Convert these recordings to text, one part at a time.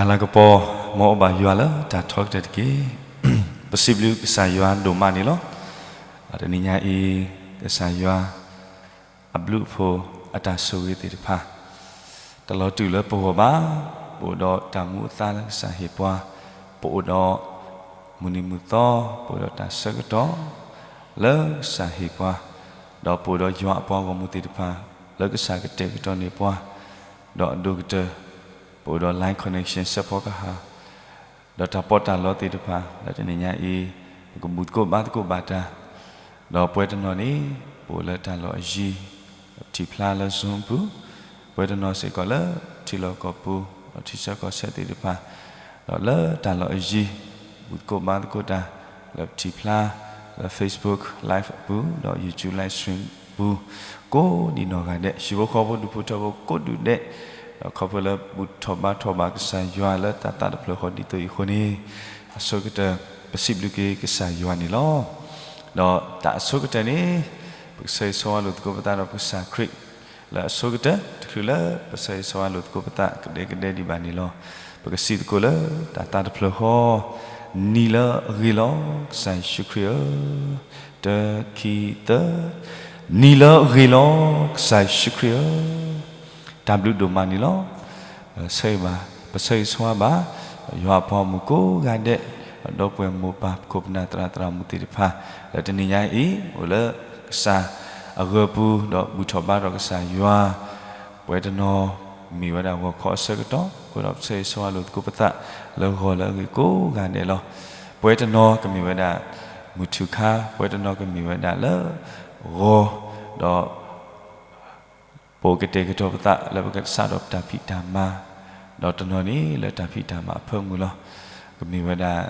တၢ်လၤကပီၤ မ်အအိၣ်ဘၣ်ယွၤလၢတၢ်ထီကတၢၢ်တက့ၢ်. ပစံးဘျုးကစၢ်ယွၤဒိၣ်မးန့ၣ်လီၤ. တနံၤညါအံၤ ကစၢ်ယွၤ အဘျုးအဖှိၣ်အတၢ်ဆိၣ်ဂ့ၤသ့ၣ်တဖၣ် တလီၤတူာ်လၢပဂီၢ်ဘၣ်. ပအိၣ်ဒီးတၢ်မူအသါလၢကစၢ်ဟ့ၣ်ပှၤ, ပအိၣ်ဒီး မုၢ်နံၤမုၢ်သီ, ပအိၣ်ဒီးတၢ်ဆၢကတီၢ် လၢကစၢ်ဟ့ၣ်ပှၤ, ဒီးပအိၣ်ဒီးယွၤအပှၤဂီၢ်မုၢ်သ့ၣ်တဖၣ် လၢကစၢ်ကတဲာ်ကတီၤန့ၢ်ပှၤ, ဒီးအဒိၣ်ကတၢၢ် ပအိၣ်ဒီး line connection စဲးဖီကဟၣ် ဒီးတၢ်ပီးတၢ်လီသ့ၣ်တဖၣ် လၢတနံၤညါအံၤ ပကဘူၣ်သကိးဘါသကိးဘၣ်တၢ်, ဒီးပဝဲတနီၤန့ၣ် ပအိၣ်လၢတၢ်လီၢ်အယံၤ ထံၣ်ဖျါလၢ Zoom အပူၤ, ပဝဲတနီၤစ့ၢ်ကီးလၢထံလီၢ်ကီၢ်ပူၤ ဒီးထံဆၢကီၢ်ဆၢသ့ၣ်တဖၣ်, ဒီးလၢတၢ်လီၢ်အယံၤ ဘူၣ်သကိးဘါသကိးတၢ် လၢပထံၣ်ဖျါ လၢ Facebook Live အပူၤ ဒီး YouTube Live Stream အပူၤ ကိးဒံနီၢ်ဂၤဒဲး ဟံၣ်ဖိဃီဖိဒူၣ်ဖိထၢဖိကိးဒူၣ်ဒဲး, ဒီးခီဖျိလၢဘူၣ်ထီၣ်ဘါထီၣ်ဘၣ်ကစၢ်ယွၤလၢတၢ်သးတဖျၢၣ်ဃီဒ်သိးအံၤအဃိန့ၣ်, အဆိကတၢၢ် ပစံးဘျုးက့ၤကစၢ်ယွၤန့ၣ်လီၤ. ဒီးတၢ်အဆိကတၢၢ်န့ၣ် ပကဆၢဂ့ၤဆၢဝါလိာ်သကိးပသးဒီးပကစၢ်ခရံာ် လၢအဆိကတၢၢ် တချုးလၢပဆၢဂ့ၤဆၢဝါလိာ်သကိးပသးကဒဲကဒဲဒံးဘၣ်န့ၣ်လီၤ. ပကစံးသကိးလၢတၢ်သးတဖျၢၣ်ဃီ, နံၤလၢအဂ့ၤလီၤ ကစၢ်ယ့ၣ်ၡူးခရံာ်ဧၢ, တၢ ခံ သၢ, နံၤလၢအဂ့ၤလီၤ ကစၢ်ယ့ၣ်ၡူးခရံာ်ဧၢ, တၢ်ဘျုးဒိၣ်မးန့ၣ်လီၤ. ပဆၢဂ့ၤဘၣ်, ပဆၢဂ့ၤဆၢဝါဘၣ် ယွၤအပှၤဂီၢ်မုၢ်ကိးဂၤဒဲး, ဒီပုၢ်ဝဲၢ်မိၢ်ပၢ် ပခိၣ်ပနၢ်သရၣ်သရၣ်မုၣ်သ့ၣ်တဖၣ် လၢတနံၤညါအံၤ အိၣ်လၢကစၢ်အဂၢၢ်ပူၤ ဒီးဘူၣ်ထီၣ်ဘါထီၣ်ကစၢ်ယွၤ, ပဝဲတနီၤ မ့ၢ်ဝဲဒၣ်ဂီၤခီအဆၢကတီၢ်, အဃိဒီးပဆၢဂ့ၤဆၢဝါလိာ်သကိးပသး လၢဂီၤလၢအဂ့ၤကိးဂၤဒဲးလီၤ. ပဝဲတနီၤကမ့ၢ်ဝဲဒၣ် မုၢ်ထူၣ်ခါ, ပဝဲတနီၤကမ့ၢ်ဝဲဒၣ်လၢ ဂီၤ, ဒီး ပအိၣ်ကတဲာ်ကတီၤပသးလၢပကစးထီၣ်ပတၢ်ဖံးတၢ်မၤ, ဒီးတနီၤန့ၣ်လၢတၢ်ဖံးတၢ်မၤအဖၢမုၢ်လီၤ. ကမ့ၢ်ဝဲဒၣ်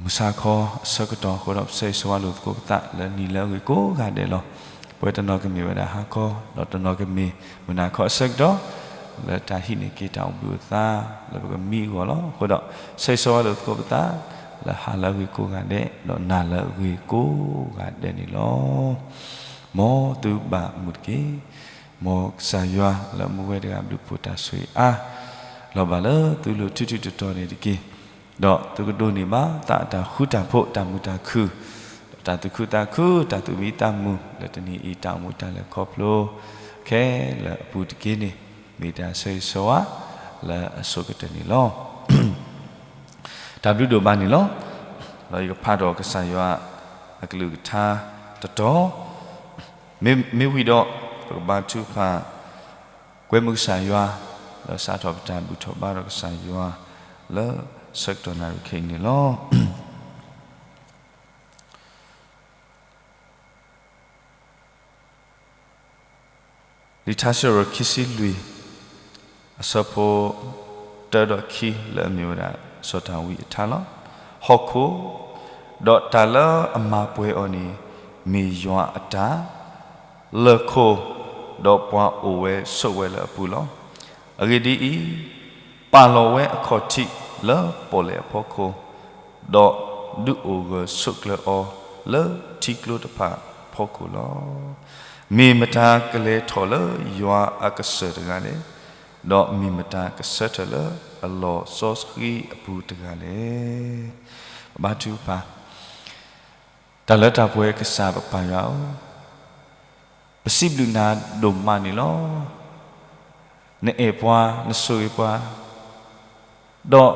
မုၢ်ဆါခီအဆၢကတီၢ်အဃိဒီး ပဆၢဂ့ၤဆၢဝါလိာ်သကိးပသးလၢနံၤလၢအဂ့ၤကိးဂၤဒဲးလီၤ. ပဝဲတနီၤကမ့ၢ်ဝဲဒၣ်ဟါခီ, ဒီးတနီၤကမ့ၢ်မုၢ်နၤခီအဆၢကတီၢ်, လၢတၢ်ဟံးန့ၢ်က့ၤတၢ်အိၣ်ဘှံးအိၣ်သါ လၢပကမံအဂီၢ်လီၤ. အဃိဒီး ဆၢဂ့ၤဆၢဝါလိာ်သကိးပသး လၢဟါလၢအဂ့ၤကိးဂၤဒဲး, ဒီးနၤလၢအဂ့ၤကိးဂၤဒဲးန့ၣ်လီၤ. မ်သုဘၣ်မုာ်တက့ၢ်. မ်ကစၢ်ယွၤလၢမူဝဲတဂၤဘျုးဖှိၣ်တၢ်ဆိၣ်ဂ့ၤအါ လီၤဘၣ်လၢသုလိၤထူထူတီတီန့ၣ်တက့ၢ်. ဒီးသုကဒိးန့ၢ်ဘၣ်သးအတၢ်ဃူတၢ်ဖိး တၢ်မုာ်တၢ်ခုၣ်, ဒီးတၢ်သူၣ်ခုသးခု တၢ်သူၣ်မံသးမုာ် လၢတနံၤအံၤတၢ်အိၣ်မူတၢ်လဲၤခီဖျိ ခဲလၢာ်အပူၤတက့ၢ်န့ၣ် မ့ၢ်တၢ်ဆၢဂ့ၤဆၢဝါလၢအဆိကတၢၢ်န့ၣ်လီၤ. တၢ်ဘျုးဒိၣ်မးန့ၣ်လီၤ. ဒီးယကဖးဒီးကစၢ်ယွၤအကလုၢ်ကထါတတီၤ, မ့ၢ်, မ့ၢ်ဝံၤဒီး ပကဘါထုကဖၣ် ကွဲမုာ်ကစၢ်ယွၤ ဒီးစးထီၣ်ပတၢ်ဘူၣ်ထီၣ်ဘါထီၣ်ကစၢ်ယွၤ လၢဆၢကတီၢ်နၣ်ရံၣ်ခဲအံၤန့ၣ်လီၤ. လံာ်ထါစံးထီၣ်ပတြၢၤခံဆံလွံၢ် အဆၢဖိတၢဒီးခံ လၢအမ့ၢ်ဝဲဒၣ် စီၤဒၤဝံးအထါလီၤ. ဟီၣ်ခိၣ်, ဒီးတၢ်လၢအမၤပှဲၤအီၤန့ၣ် မ့ၢ်ယွၤအတၢ်, လၢၢ်ခိၣ်, ဒီးပှၤအိၣ်ဝဲဆိးဝဲလၢအပူၤလီၤ. အဂ့ၢ်ဒ်အံၤ, ပာ်လီၤဝဲအခီၣ်ထံးလၢပီၣ်လဲၣ်အဖီခိၣ်, ဒီးဒုးအိၣ်ဂၢၢ်ဆိးကျၢၤအီၤလၢထံကျိတဖၣ်အဖီခိၣ်လီၤ. မ့ၢ်မတၤကလဲၤထီၣ်လၢယွၤအကစၢၢ်တဂၤလဲၣ်, ဒီးမ့ၢ်မတၤကဆၢထၢၣ်လၢအလီၢ်စီဆှံအပူၤတဂၤလဲၣ်. ပဘါထုကဖၣ်, တၢ်လၢတၢ်ပှဲၤကစၢ်ပပၢ်ယွၤဧၢ, ပစံးဘျုးနၤဒိၣ်မးန့ၣ်လီၤ. နအဲၣ်ပှၤ, နဆိၣ်ဂ့ၤပှၤ, ဒီး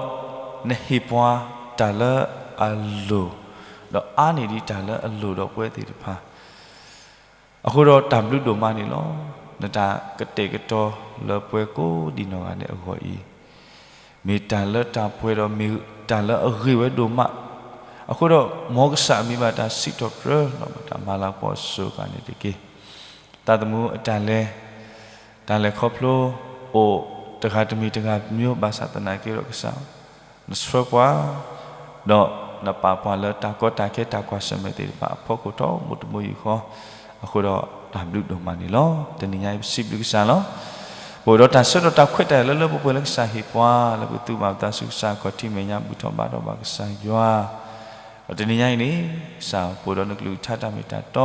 နဟ့ၣ်ပှၤတၢ်လၢအလိၣ်, ဒီးအါန့ၢ်ဒံးတၢ်လၢအလိၣ်ဒီးပဝဲသ့ၣ်တဖၣ်, အဃိဒီးတၢ်ဘျုးဒိၣ်မးန့ၣ်လီၤ. နတၢ်ကတဲာ်ကတီၤလၢပှဲၤကိးဒံးနီၢ်ဂၤဒဲးအဂီၢ်အံၤ မ့ၢ်တၢ်လၢတၢ်ပှဲၤဒီးမ့ၢ်တၢ်လၢအဂ့ၤဝဲဒိၣ်မး, အဃိဒီး မ်ကစၢ်အမံၤဘၣ်တၢ်စံးထီၣ်ပတြၢၤ ဒီးဘၣ်တၢ်မၤလၤကပီၤစိၤဃာ်န့ၣ်တက့ၢ်. သးသမူအတၢ်လဲၤ, တၢ်လဲၤခီဖျိ အိၣ်တဂၤတမံၤတဂၤမျိုး ဘၣ်ဆၣ်သနာ်က့ဒီးကစၢ် နဆှၢပှၤ, ဒီးနပာ်ပှၤလၢတၢ်ကီတၢ်ခဲတၢ်ကွၢ်ဆၢၣ်မဲာ်သ့ၣ်တဖၣ်အဖီခိၣ်ထီဘိတဘိယူၢ်ဃီ, အဃိဒီးတၢ်ဘျုးဒိၣ်မးန့ၣ်လီၤ. တနံၤညါအံၤပစံးဘျုးကစၢ်လီၤ. ပအိၣ်ဒီးတၢ်ဆၢဒီးတၢ်ခွဲးတၢ်ယာ်လၢလၢပှဲၤပှဲၤလၢကစၢ်ဟ့ၣ်ပှၤ လၢပကသူဘၣ်ပသးဆူကစၢ်အခီၣ်ထံးမဲာ်ညါ ဘူၣ်ထီၣ်ဘါထီၣ်ဘၣ်ကစၢ်ယွၤ ဒီးတနံၤညါအံၤန့ၣ် ကစၢ်ပအိၣ်ဒီးနကလုၢ်ကထါတၢ်မ့ၢ်တၢ်တီ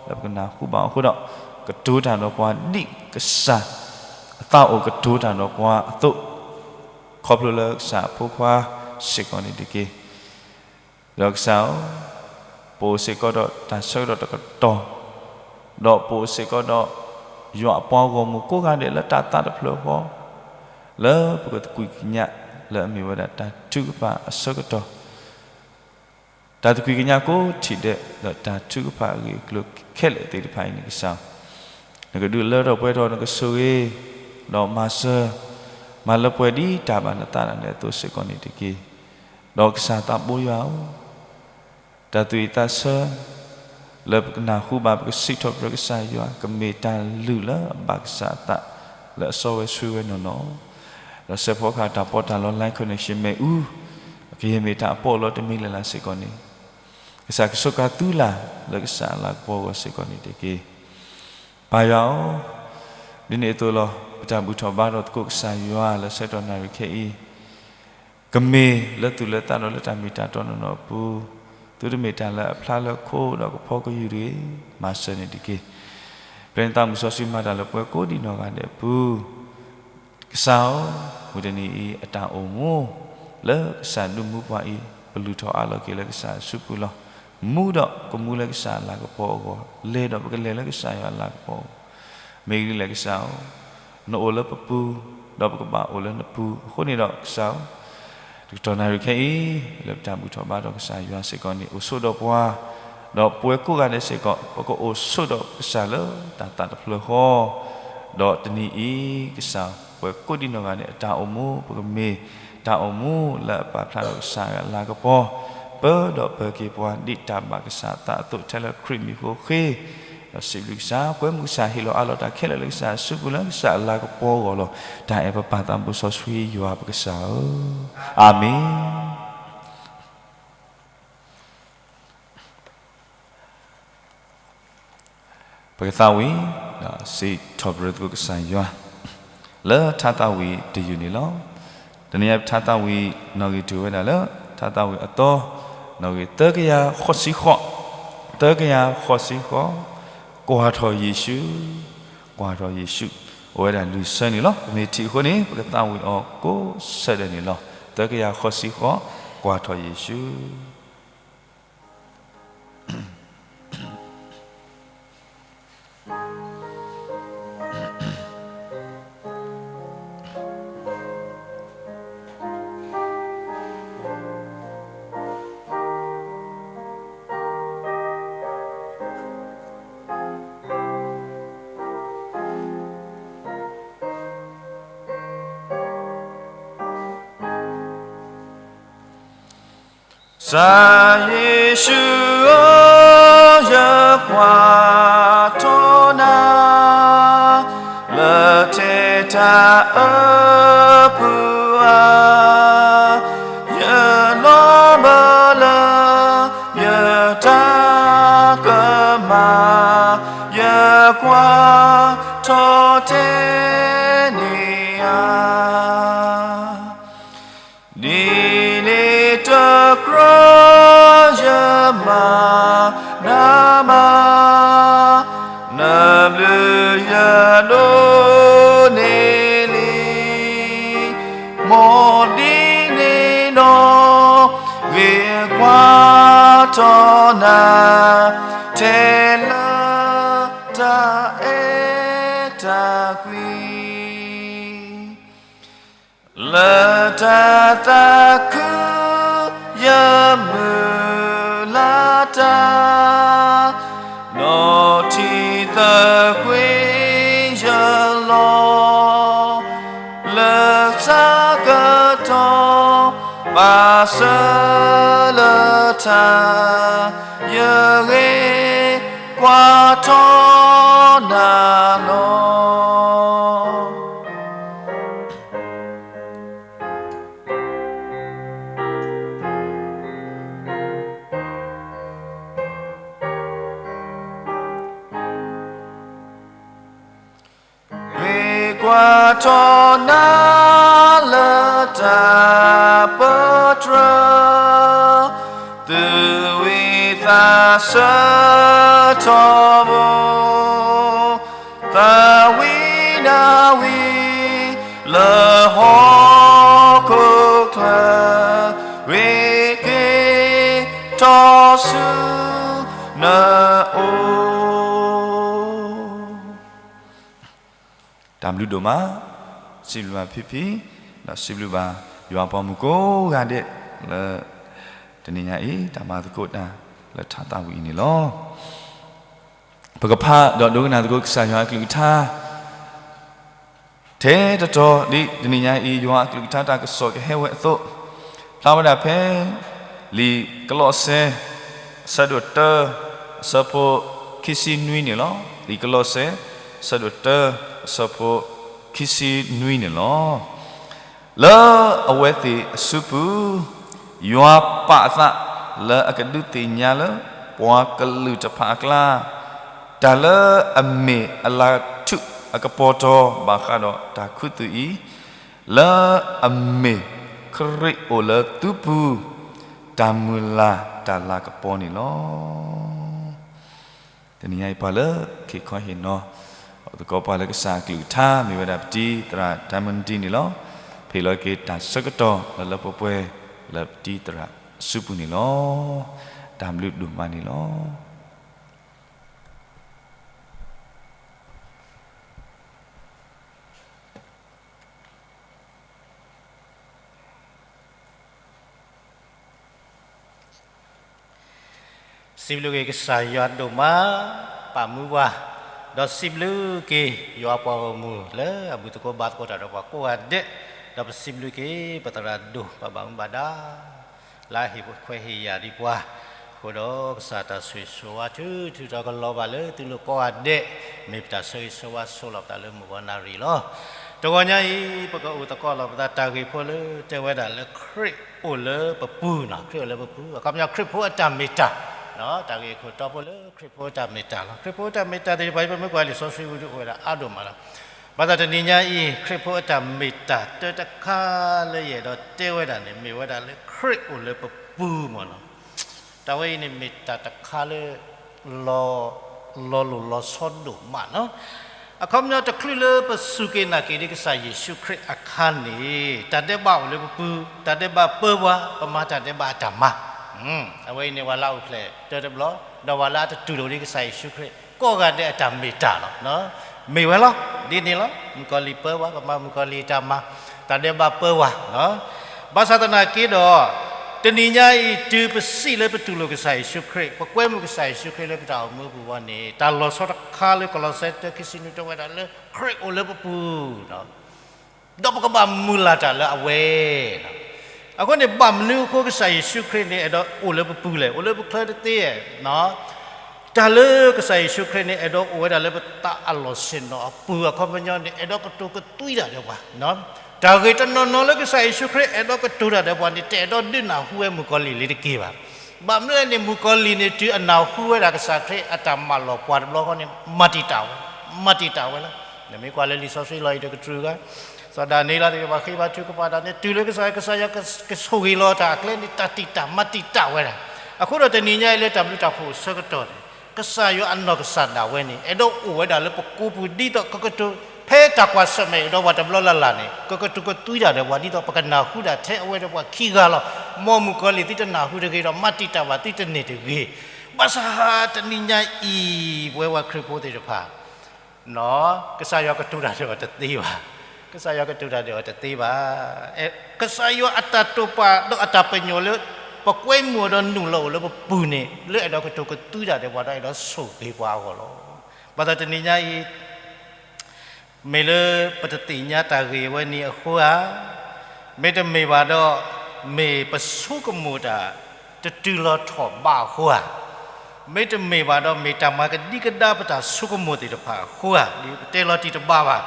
လၢပကနၢ်ဟူဘၣ်အဃိဒီး ကတိၤတၢ်ဒီးပှၤဒ်ကစၢ်အသးအိၣ်ကတိၤတၢ်ဒီးပှၤအသိး, ခီဖျိလၢကစၢ်အဖိခွါစ့ၢ်ကီးန့ၣ်တက့ၢ်. ဒီးကစၢ်ဧၢ, ပအိၣ်စ့ၢ်ကီးဒီးတၢ်ဆၢကတီၢ်တကတီၢ်, ဒီးပအိၣ်စ့ၢ်ကီးဒီး ယွၤအပှၤဂီၢ်မုၢ်ကိးဂၤဒဲးလၢတၢ်သးတဖျၢၣ်ဃီ, လၢပကသကွံာ်ကညးလၢအမ့ၢ်ဝဲဒၣ်တၢ်ထုကဖၣ်အဆၢကတီၢ် တၢ်သကွံာ်ကညးကိးထံၣ်ဒဲး ဒီးတၢ်ထုကဖၣ်အဂ့ၢ်အကျိၤခဲလၢာ်သ့ၣ်တဖၣ်အံၤန့ၣ်ကစၢ်, နကဒုးလၢထီၣ်ပှဲၤထီၣ် နကဆိၣ်ဂ့ၤ, ဒီးမၤစၢၤ, မၤလၢပှဲၤဒ်တၢ်ဘၣ်နသးဒၣ်လဲာ်အသိးစ့ၢ်ကီးန့ၣ်တက့ၢ်. ဒီးကစၢ်သးဘိယွၤဧၢ, တၢ်သူၣ်ဝံၣ်သးဆၢ လၢပကနၢ်ဟူဘၣ် ပကစံးထီၣ်ပတြၢၤကစၢ်ယွၤ ကမ့ၢ်တၢ်လုၢ်လၢအဘၣ်ကစၢ်အသး လၢအစီဝဲဆှံဝဲနီၢ်နီၢ်, ဒီးစဲးဖီကဟၣ်တၢ်ပီးတၢ်လီ line connection မ့ၣ်အူ, ကယဲၢ်မ့ၢ်တၢ်အပီးအလီတမံၤလၢ်လၢ်စ့ၢ်ကီးန့ၣ်, ကစၢ်ကဆိးကါသုလၢ် လၢကစၢ်အလၤကပီၤအဂီၢ်စ့ၢ်ကီးန့ၣ်တက့ၢ်. ပၢ်ယွၤဧၢ, ဒ်န့ၣ်အသိးလီၤ ပတၢ်ဘူၣ်ထီၣ်ဘါထီၣ်သကိးကစၢ်ယွၤလၢဆၢကတီၢ်နၣ်ရံၣ်ခဲအံၤ ကမ့ၢ်လၢသူၣ်လၢသးဒီးလၢတၢ်မ့ၢ်တၢ်တီနီၢ်နီၢ်အပူၤ, သုတမ့ၢ်တၢ်လၢအဖျါလၢခိဒီးကဖီကယူၤတဂ့ၤ, မၤစၢၤန့ၣ်တက့ၢ်. ပျဲနသးမုၢ်စီဆှံမၤတၢ်လၢပှၤကိးဒံးနီၢ်ဂၤဒဲးအပူၤ, ကစၢ်ဧၢ, မုၢ်တနံၤအံၤအတၢ်အိၣ်မူ လၢကစၢ်ဒုးမူပှၤအံၤ ပလုၢ်ထီၣ်အးလီၤက့ၤလၢကစၢ်အစုပူၤလီၤ. မူဒီးကမူလၢကစၢ်အလၤကပီၤအဂီၢ်, လဲၤဒီးပကလဲၤလၢကစၢ်ယွၤအလၤကပီၤအဂီၢ်, မ့ၢ်ဂ့ၤဒ်လဲၣ်ကစၢ်ဧၢ, နအိၣ်လၢပပူၤ, ဒီးပကဘၣ်အိၣ်လၢနပူၤအဃိန့ၣ်ဒီးကစၢ်ဧၢ, တကတီၢ်နၣ်ရံၣ်ခဲအံၤ လၢပတၢ်ဘူၣ်ထီၣ်ဘါထီၣ်ကစၢ်ယွၤစ့ၢ်ကီးန့ၣ် အိၣ်ဆိးဒီးပှၤ, ဒီးပဝဲကိးဂၤဒဲးစ့ၢ်ကီး ပကအိၣ်ဆိးဒီးကစၢ်လၢတၢ်သးတဖျၢၣ်ဃီ, ဒီးတနံၤအံၤကစၢ် ပဝဲကိးဒံးနီၢ်ဂၤဒဲးအတၢ်အိၣ်မူ ပကမ့ၢ်တၢ်အိၣ်မူလၢအပာ်ဖျါထီၣ်ကစၢ်ယွၤအလၤကပီၤ, ပၢဒီးပၢၤက့ၤပှၤဒ်တၢ်ဘၣ်ကစၢ်အသးအသိးထဲလၢခရံာ်မံၤဖိဃ့, ဒီးစံးဘျုးကစၢ် ကွဲမုာ်ကစၢ် ဟ့ၣ်လီၤအးလီၤတၢ်ခဲလၢာ်လၢကစၢ်အစုပူၤလၢကစၢ်အလၤကပီၤအဂီၢ်လီၤ. တၢ်အဲၣ်ပပၢ်သးဘိစီဆှံယွၤပကစၢ်ဧၢ, အၤမ့ၣ်. ပကသးဝံၣ်, ဒီးစံးထီၣ်ပတြၢၤသကိးကစၢ်ယွၤ လၢထါသးဝံၣ်တယုၢ်န့ၣ်လီၤ. တနံၤအံၤပထါသးဝံၣ်နီၣ်ဂံၢ်တုၤဝဲဒၣ်လၢ ထါသးဝံၣ်အသီ, နီၣ်ဂံၢ်သၢကယၤဃိးဆံဃိး, သၢကယၤဃိးဆံဃိး, ကွၢ်ထီၣ်ယ့ၣ်ၡူး, ကွၢ်ထီၣ်ယ့ၣ်ၡူး, အိၣ်ဝဲဒၣ်လွံၢ်ဆၢန့ၣ်လီၤ. ပမ့ၢ်ထံၣ်အဃိန့ၣ် ပကသးဝံၣ်အီၤကိးဆၢဒၢးန့ၣ်လီၤ. သၢကယၤဃိးဆံဃိး, ကွၢ်ထီၣ်ယ့ၣ်ၡူး. ကစၢ်ယ့ၣ်ၡူးဧၢ, ယကွၢ်ထီၣ်နၤ လၢထဲတၢ်အၢပူၤဧါ, ယလီၤဘၢလၢ ယတၢ်ကမၣ်, ယကွၢ်ထီၣ်ထဲန့ၣ်ဧါ. ဒ်န့ၣ်တကြၢးယမၤနၤမး, နဘျုးယဒိးန့ၢ်လံ, မ်ဒ်န့ၣ်ဒီး ဂ့ၤကွၢ်ထီၣ်နၤ ထဲလၢတၢ်အဲၣ်တၢ်ကွံ လၢတၢ်သးခု ယမုၢ်လၢ်တၢ်, နီၣ်ထံသကွံၢ်ယလီၤ, လၢဆၢကတီၢ် ဘၣ်ဆၢလၢထါ, ယဂ့ၤကွၢ်ထီၣ်နၤလီၤ. ဂ့ၤကွၢ်ထီၣ်နၤလၢတၢ်ပတြၢၤ, သူၣ်ဝံၣ်သးဆၢထီဘိ, သးဝံၣ်နၤဝံၤ လၢဟီၣ်ခိၣ် တၢ်ဘျုးဒိၣ်မး, စံးဘျုးဘၣ်ဖံဖံ, ဒီးစံးဘျုးဘၣ်ယွၤအပှၤမုၣ်ကိးဂၤဒဲးလၢ တနံၤညါအံၤ တၢ်မၤသကိးတၢ်လၢထါသးဝံၣ်အံၤန့ၣ်လီၤ. ပကဖးဒီးဒိကနၣ်သကိးကစၢ်ယွၤအကလုၢ်ကထါ ထဲတတီၤဒ်တနံၤညါအံၤ ယွၤအကလုၢ်ကထါတၢ်ကစီၣ်ကဟဲဝဲအသိး, ဖျါဝဲဒၣ်ဖဲ လံာ်ကလီးစဲ အဆၢဒိၣ်တၢ အဆၢဖိခံဆံနွံန့ၣ်လီၤ. လံာ်ကလီးစဲ အဆၢဒိၣ်တၢ အဆၢဖိခံဆံနွံန့ၣ်လီၤ. လၢအဝဲသ့ၣ်အစုပူၤ ယွၤပာ်အသးလၢအကဒုးသ့ၣ်ညါလၢ ပှၤကလုာ်တဖၣ်အကျါ တၢ်လၢအမ့ၢ်အလၤကထုးအကပီၤတီၤ ဘၣ်ဃးဒီးတၢ်ခူသူၣ်အံၤ, လၢအမ့ၢ်ခရံာ်အိၣ်လၢသုပူၤ တၢ်မုၢ်လၢ်တၢ်လၤကပီၤန့ၣ်လီၤ. တနံၤညါအံၤပှၤလၢ ခ့ခီဟ့ၣ်နီၤ သကိးပှၤလၢကစၢ်အကလုၢ်ကထါ မ့ၢ်ဝဲဒၣ်ပတံၤသရၣ် Diamond န့ၣ်လီၤ. ဖဲလီၤက့ၤတၢ်ဆၢကတီၢ်လၢလၢပှဲၤပှဲၤလၢပတံၤသရၣ်အစုပူၤန့ၣ်လီၤ. တၢ်ဘျုးဒိၣ်မးန့ၣ်လီၤ. စံးဘျုးက့ၤကစၢ်ယွၤဒိၣ်မး ပာ်မူပှၤ, ဒီးစံးဘျုးက့ၤ ယွၤပှၤဂီၢ်မုၢ်လၢအဘူၣ်သကိးဘါသကိးတၢ်ဒီးပှၤကိးဂၤဒဲး, ဒီးပစံးဘျုးက့ၤ ပသရၣ်ဒိၣ် ပှၤဘၣ်မူဘၣ်ဒါ လၢအဟ့ၣ်ခွဲးဟ့ၣ်ယာ်ဒံးပှၤ, အဃိဒီးကစၢ်တၢ်ဆိၣ်ဂ့ၤဆိၣ်ဝါထုထုဒီးကလီၤဘၣ်လၢသုလိၤကိးဂၤဒဲး, မ့ၢ်ပတၢ်ဆိၣ်ဂ့ၤဆိၣ်ဝါဆိလီၤပသးလၢမုၢ်ဂီၤနၣ်ရံၣ်လီၤ. တဂီၤညါအံၤ ပကအိၣ်သကိးလီၤပသးတၢ်ဂ့ၢ်ဖိလၢတဲဝဲဒၣ်လၢခရံာ်အိၣ်လၢပပူၤန့ၣ်, ခရံာ်အိၣ်လၢပပူၤ, အခီပညီခရံာ်ဖိအတၢ်မ့ၢ်တၢ်, တၢ်ဂ့ၢ်အခိၣ်တီဖိလၢခရံာ်ဖိအတၢ်မ့ၢ်တၢ်လီၤ. ခရံာ်ဖိအတၢ်မ့ၢ်တၢ်သ့ၣ်တဖၣ်အံၤ ပမ့ၢ်ကွၢ်လံာ်စီဆှံဝံၤဒီးအိၣ်ဝဲဒၣ်အါဒိၣ်မးလီၤ. ဘၣ်ဆၣ်တနံၤညါအံၤ ခရံာ်ဖိအတၢ်မ့ၢ်တၢ်တၢတခါလၢယအဲၣ်ဒိးတဲဝဲဒၣ်န့ၣ် မ့ၢ်ဝဲဒၣ်လၢခရံာ်အိၣ်လၢပပူၤမ့ၢ်နီၤ. တၢ်ဝဲအံၤန့ၣ်မ့ၢ်တၢ်တခါလၢ လီၤ, လီၤလိၢ်လီၤဆီဒိၣ်မးနီၤ. အခီပညီတချုးလၢပစူၢ်က့ၤနာ်က့ၤဒ်ကစၢ်ယ့ၣ်ၡူးခရံာ်အခါန့ၣ် တၢ်ဒဲးဘးအိၣ်လၢပပူၤ, တၢ်ဒဲးဘးပၢပှၤ, ပမၤတၢ်ဒဲးဘးအတၢ်မၤ အဝဲအံၤန့ၣ် ပှၤလၢအအိၣ်ဖျဲၣ်တၢတဘျီ, ဒီးပှၤလၢအတတူၢ်လိာ်ဒ်ကစၢ်ယ့ၣ်ၡူးခရံာ် ကိးဂၤဒဲးအတၢ်မ့ၢ်တၢ်လီၤ. မ့ၢ်ဝဲလီၤ. ဒ်န့ၣ်လီၤ. မုၣ်ကီၤလံၢ်ပၢဝဲ, ပမၤမုၣ်ကီၤလံၢ်အတၢ်မၤ, တၢ်ဒဲးဘးပၢဝဲ. ဘၣ်ဆၣ်သနာ်က့ဒီး, တနံၤညါအံၤ တုၤပစံးလၢပတူၢ်လိာ်ကစၢ်ယ့ၣ်ၡူးခရံာ်, ပကွဲမုာ်ကစၢ်ယ့ၣ်ၡူးခရံာ်လၢပတၢ်အိၣ်မူပူၤအဂီၢ်န့ၣ်, တၢ်လီၤဆီတခါလၢကလီးစဲတၢခံဆံနွံတဲဝဲဒၣ်လၢ ခရံာ်အိၣ်လၢပပူၤ ဒီးပကဘၣ်မုၢ်လၢ်တၢ်လၢအဝဲလီၤ. အဃိန့ၣ် ဘၣ်မနုၤအဃိကစၢ်ယ့ၣ်ၡူးခရံာ်န့ၣ် အဲၣ်ဒိးအိၣ်လၢပပူၤလဲၣ်, အိၣ်လၢပချၢတသ့ဧါ. တၢ်လၢကစၢ်ယ့ၣ်ၡူးခရံာ်န့ၣ် အဲၣ်ဒိးအိၣ်ဝဲဒၣ်လၢပသးအလီၢ်ဆ့ၣ်နီၤအပူၤအခီပညီန့ၣ် အဲၣ်ဒိးကတိၤကသွံတၢ်ဒီးပှၤ တၢ်ဂ့ၢ်တနီၤနီၤလၢကစၢ်ယ့ၣ်ၡူးခရံာ်အဲၣ်ဒိးကတိၤတၢ်ဒီးပှၤန့ၣ် တအဲၣ်ဒိးဒုးနၢ်ဟူဝဲမုၣ်ကီၤလံၢ်လံတက့ၢ်ဘၣ်. ဘၣ်မနုၤလဲၣ်န့ၣ် မုၣ်ကီၤလံၢ်န့ၣ် တုၤအနၢ်ဟူဝဲဒၣ်ကစၢ်ခရံာ်အတၢ်မၤလီၤပှၤတဘျီဃီန့ၣ် မၤတံာ်တာ်ဝဲ, မၤတံာ်တာ်ဝဲလီၤ. နမ့ၢ်ကွၢ်လၢလံာ်စီဆှံလီၤအံၤတကတြူၢ်ဂၤ, စီၤဒၤနံးလၢတဂ့ၤ ပှၤဃ့ဘါထုကဖၣ်တၢ်န့ၣ် တုၤလၢကစၢ်, ကစၢ်ယွၤကဆိၣ်ဂ့ၤလီၤတၢ်အကျဲန့ၣ် တၢ်တံာ်တာ်မၤတံာ်တာ်ဝဲဒၣ်. အဃိဒီးတနံၤညါအံၤလၢတၢ်ဘျုးတၢ်ဖှိၣ်အဆၢကတီၢ်န့ၣ် ကစၢ်ယွၤအနီၢ်ကစၢ်ဒၣ်ဝဲန့ၣ် အဲၣ်ဒိးအိၣ်ဝဲဒၣ်လၢပကိးပူၤဒ်သိးကကတိၤ ဖဲတၢ်ကွၢ်ဆၢၣ်မဲာ်အိၣ်ဒီးပှၤတဘျီလၢ်လၢ်န့ၣ် ကကတိၤကသွံတၢ်ဒီးပှၤဒ်သိးပကနၢ်ဟူဒၣ်ထဲအဝဲဒီးပှၤခံဂၤလီၤ. မ်မုၣ်ကီၤလံၢ်သုတနၢ်ဟူတဂ့ၤဒီး မၤတံာ်တာ်ဘၣ်သုတန့ၢ်တဂ့ၤ. ဘၣ်ဆၣ်တနံၤညါအံၤ ပဝဲပှၤခရံာ်ဖိသ့ၣ်တဖၣ် ကစၢ်ယွၤကတိၤတၢ်ဒီးအီၤတသ့ဘၣ်. ကစၢ်ယွၤကတိၤတၢ်ဒီးအီၤတသ့ဘၣ်. ကစၢ်ယွၤအတၢ်တိာ်ပာ်ဒီးအတၢ်ပညိၣ်လၢ ပကွဲမုာ်အီၤဒီးနုာ်လီၤအိၣ်လၢပပူၤန့ၣ် လၢအဲၣ်ဒိးကတိၤကသွံတၢ်ဒီးပှၤဒီးအဲၣ်ဒိးဆိၣ်ဂ့ၤပှၤအဂီၢ်လီၤ. ဘၣ်ဆၣ်တနံၤညါအံၤ မ့ၢ်လၢပတသ့ၣ်ညါတၢ်ဂ့ၢ်ဝဲန့ၣ်အဃိဧါ, မ့တမ့ၢ်ဘၣ်ဒီး မ့ၢ်ပဆိကမိၣ်တၢ်တတုၤလီၤထီၣ်ဘးအဃိဧါ, မ့တမ့ၢ်ဘၣ်ဒီး မ့ၢ်တၢ်မၤကဒံကဒါပတၢ်ဆိကမိၣ်သ့ၣ်တဖၣ်အဃိဧါ, ဒ်ပတဲလီၤတံၢ်တဘၣ်ဘၣ်.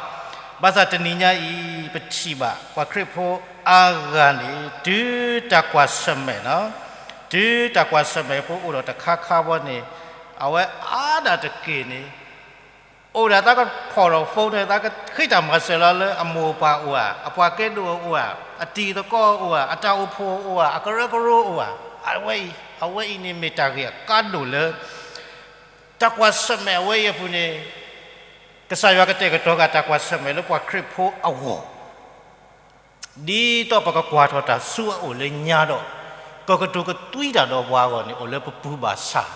ဘၣ်ဆၣ်တနံၤညါအံၤ ပထံၣ်ဘၣ်ပှၤခရံာ်ဖိအါဂၤန့ၣ် တုၤတၢ်ကွၢ်ဆၢၣ်မဲာ်, တုၤတၢ်ကွၢ်ဆၢၣ်မဲာ်ဖိအိၣ်ဒီးတခါခါဘီန့ၣ် အဝဲအါဒၣ်တက့ၢ်န့ၣ် အိၣ်ဒၣ်သးကဖီၣ်ဒီး phone န့ၣ် သးကဃ့တၢ်မၤစၢၤလီၤလၢအမိၢ်အပၢ်အိၣ်ဧါ, အပှၤကဲဒိၣ်အိၣ်ဧါ, အတံၤသကိးအိၣ်ဧါ, အတၢ်အိၣ်ဖှိၣ်အိၣ်ဧါ, အကရၢကရိအိၣ်ဧါ. အဝဲအံၤ, အဝဲအံၤန့ၣ်မ့ၢ်တၢ်ဂ့ၢ်အကါဒိၣ်လၢ တၢ်ကွၢ်ဆၢၣ်မဲာ်အဝဲအံၤအပူၤန့ၣ် ကစၢ်ယွၤကတဲာ်ကတီၤဃာ်တၢ်ကွၢ်ဆၢၣ်မဲာ်လၢပှၤခရံာ်ဖိအဂီၢ် ဒ်သိးပကကွၢ်ထီၣ်တၢ်ဆူအအိၣ်လၢညါဒီး ကကတိၤကသွံတၢ်ဒီးပှၤအဂီၢ်န့ၣ် အိၣ်လၢပပူၤဘၣ်ဆၣ်,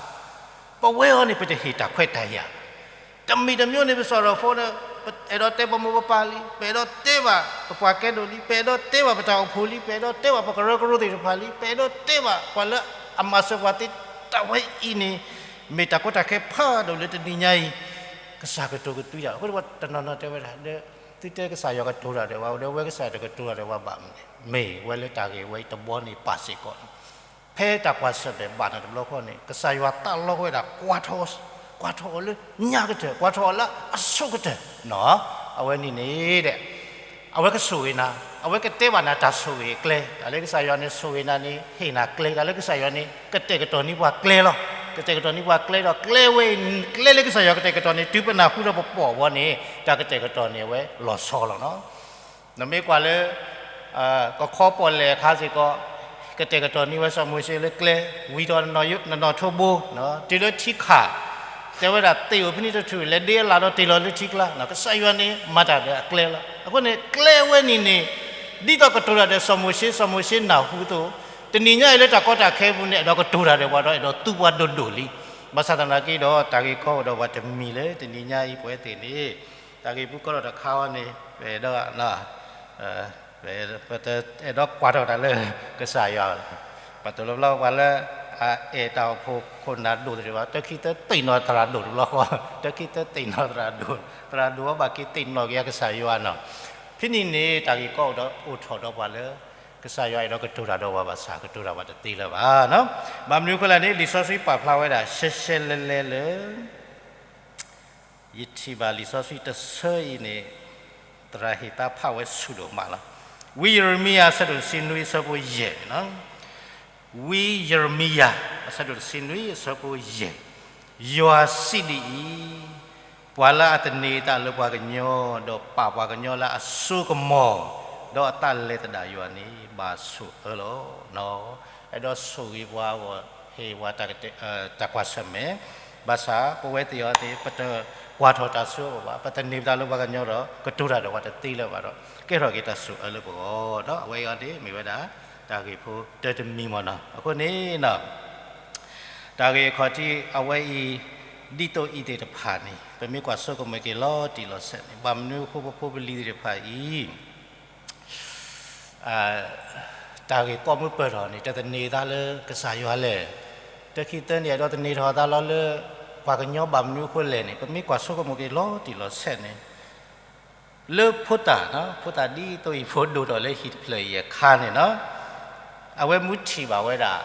ပဝဲအံၤန့ၣ် ပတဟ့ၣ်တၢ်ခွဲးတၢ်ယာ်. တမံၤတမံၤန့ၣ် ပစိာ်ထီၣ် phone န့ၣ် အဲၣ်ဒိးတဲပမိၢ်ပပၢ်လံ, ပအဲၣ်ဒိးတဲဘၣ်ပပှၤကဲဒိၣ်လံ, ပအဲၣ်ဒိးတဲဘၣ်ပတၢ်အိၣ်ဖှိၣ်လံ, ပအဲၣ်ဒိးတဲဘၣ်ပကရၢကရိသ့ၣ်တဖၣ်လံ, ပအဲၣ်ဒိးတဲဘၣ်ပှၤလၢအမၤစၢၤပှၤသ့တၢ်ဝဲအံၤန့ၣ်, မ့ၢ်တၢ်ကီတၢ်ခဲဖးဒိၣ်လၢတနံၤညါအံၤ ကစၢ်ကတိၤကသွံတၢ်. အဃိတဝီတနီၤနီၤတဲဝဲဒၣ်ဒီး သုတဲကစၢ်ယွၤကတိၤတၢ်ဒီးဝဲ, ဒီးဝဲကစၢ်တကတိၤတၢ်ဒီးဝဲဘၣ်မနုၤလဲၣ်. မ့ၢ်ဝဲလၢတၢ်ဂ့ၢ်ဝဲအံၤတဘီန့ၣ်ပာ်စ့ၢ်ကီးလီၤ. ဖဲတၢ်ကွၢ်ဆၢၣ်မဲာ်ဘၣ်န့ၣ်တဘျီဃီန့ၣ် ကစၢ်ယွၤတၢ်လီၤကဝဲဒၣ် ကွၢ်ထီၣ်အီၤလၢညါကတၢၢ်, ကွၢ်ထီၣ်အီၤလၢအဆိကတၢၢ်နီၤ. အဝဲန့ၣ်န့ၣ်ဒီး အဝဲကဆိၣ်ဂ့ၤနၤ, အဝဲကတဲဘၣ်နၤတၢ်ဆိၣ်ဂ့ၤအကျဲ, တၢ်လၢကစၢ်ယွၤန့ၣ်ဆိၣ်ဂ့ၤနၤန့ၣ် ဟ့ၣ်နၤကျဲ, တၢ်လၢကစၢ်ယွၤန့ၣ် ကတဲာ်ကတီၤန့ၢ်ပှၤကျဲလီၤ. ကတဲာ်ကတီၤန့ၢ်ပှၤကျဲဒီး ကျဲဝဲအံၤ, ကျဲလၢကစၢ်ယွၤကတဲာ်ကတီၤန့ၣ် တုၤပနၢ်ဟူဒီးပပိာ်အဂီၢ်န့ၣ် တၢ်ကတဲာ်ကတီၤန့ၢ်အဝဲလီၤဆီလီၤနီၤ. နမ့ၢ်ကွၢ်လၢ ကခီပီၣ်လဲၣ်အခါစ့ၢ်ကီး ကတဲာ်ကတီၤန့ၢ်ဝဲစီၤမိၤၡ့လၢကျဲ, ဝံၤဒီးနနီၣ်ထိးဘိ တုၤလၢထံခး, တဲဝဲဒၣ်သ့ၣ်အိၣ်ဖဲန့ၣ်တထူၣ် လဲၤဒ့အလၣ်ဒီးတ့ၢ်လီၤလၢထံကျါ, ကစၢ်ယွၤန့ၣ်မၤတၢ်ဒီးအကျဲလီၤ. အဃိန့ၣ် ကျဲဝဲန့ၣ်န့ၣ် ဒ်သိးကတိၤတၢ်ဒီးစီၤမိၤၡ့, စီၤမိၤၡ့နၢ်ဟူအသိး, တနံၤညါအံၤလၢတၢ်ကီတၢ်ခဲအပူၤန့ၣ် အဲၣ်ဒိးကတိၤတၢ်ဒီးပှၤဒီး အဲၣ်ဒိးသူပှၤဒိၣ်ဒိၣ်လံ. ဘၣ်ဆၣ်သနာ်က့ဒီး တၢ်ဂ့ၢ်ကီအိၣ်ဒီးပှၤတမံၤလၢတနံၤညါအံၤပဝဲသ့ၣ်န့ၣ် တၢ်ဂ့ၢ်ပူၤကီဒီးတခါအံၤန့ၣ် ပအဲၣ်ဒိး ပအဲၣ်ဒိးကွၢ်ထီၣ်တၢ်လၢကစၢ်ယွၤ, ပတိၢ်လီၤပျီပှၤလၢ အအဲၣ်တၢ်အိၣ်ဖှိၣ်ခိၣ်နၢ်ဒိၣ်သ့ၣ်တဖၣ် တခံသၢသ့ၣ်နီၣ်သရၣ်ဒိၣ်တဘျီဃီ, တခံသၢသ့ၣ်နီၣ်သရၣ်ဒိၣ်, သရၣ်ဒိၣ်အဘၣ်က့ၤသ့ၣ်နီၣ်က့ၤကစၢ်ယွၤနီၤ. ဖဲန့ၣ်န့ၣ် တၢ်ဂ့ၢ်ကီအိၣ်ဒီးအိၣ်ထီၣ်ဒီးပှၤလၢ ကစၢ်ယွၤအဲၣ်ဒိးကတိၤတၢ်ဒီးပှၤဘၣ်ဆၣ် ကတိၤတၢ်ပှၤတသ့လၢၤဘၣ်နီၤ. ဘၣ်မနုၤအဃိလဲၣ်န့ၣ် လံာ်စီဆှံပာ်ဖျါဝဲဒၣ် ရှဲရှဲလဲလဲလၢ ယထံၣ်ဘၣ်လံာ်စီဆှံတဆၢအံၤန့ၣ် သရၣ်ဟ့ၣ်သါဖးဝဲဆူၣ်ဒိၣ်မးလီၤ. ဝံယံးရမံယၤအဆၢဒိၣ်တဆံနွံအဆၢဖိယဲၢ်န့ၣ်လီၤ. ဝံယံးရမံယၤအဆၢဒိၣ်တဆံနွံအဆၢဖိယဲၢ်, ယွၤစံးဒ်အံၤ, ပှၤလၢအသန့ၤအသးလၢပှၤကညီ, ဒီးပာ်ပှၤကညီလၢအစိကမီၤ, ဒီးအသးလဲၤသဒၣ်ယွၤန့ၣ် ဘၣ်ဆိၣ်အၢလီၤ. အဲၣ်ဒိးဆိၣ်ဂ့ၤပှၤအဂီၢ် ဟ့ၣ်ပှၤ တၢ်ကွၢ်ဆၢၣ်မဲာ်, ဘၣ်ဆၣ်ပဝဲသ့ၣ်အံၤန့ၣ် ပတကွၢ်ထီၣ်တၢ်စိအီၤဘၣ်, ပသန့ၤပသးလၢပှၤကညီဒီး ကတိၤတၢ်ဒီးပှၤတသ့လၢၤဘၣ်ဒီး ကဲထီၣ်က့ၤတၢ်ဆိၣ်အၢလၢပဂီၢ်ဒီး အဝဲအံၤန့ၣ် မ့ၢ်ဝဲဒၣ် တၢ်ဂ့ၢ်ဖိတၢတမံၤမ့ၢ်နီၤ. အဃိန့ၣ် တၢ်ဂ့ၢ်အခီၣ်ထံးအဝဲအံၤ ဒ်သိးအံၤသ့ၣ်တဖၣ်န့ၣ် ပမ့ၢ်ကွၢ်ဆိကမိၣ်က့ၤလီၤတံၢ်လီၤဆဲးန့ၣ် ဘၣ်မနုၤအဃိပဖိပလံၤသ့ၣ်တဖၣ်အံၤ တၢ်ဂ့ၢ်ကိးမုၢ်ပၢၢ်ထီၣ်န့ၣ် တသန့ၤသးလၢကစၢ်ယွၤလဲၣ်. တခံသၢန့ၣ် အဲၣ်ဒိးသန့ၤထီၣ်သးလီၤလၢ ပှၤကညီဘၣ်မနုၤအဃိလဲၣ်န့ၣ် ပမ့ၢ်ကွၢ်ဆိကမိၣ်က့ၤလီၤတံၢ်လီၤဆဲးန့ၣ် လၢဖိသၣ်, ဖိသၣ်ဒ်သိးအံၤဖိဒိၣ်ထီၣ်လၢဟံၣ်တဖျၢၣ်အံၤအခါန့ၣ်နီၤ အဝဲမုၢ်ထံၣ်ဘၣ်ဝဲဒၣ်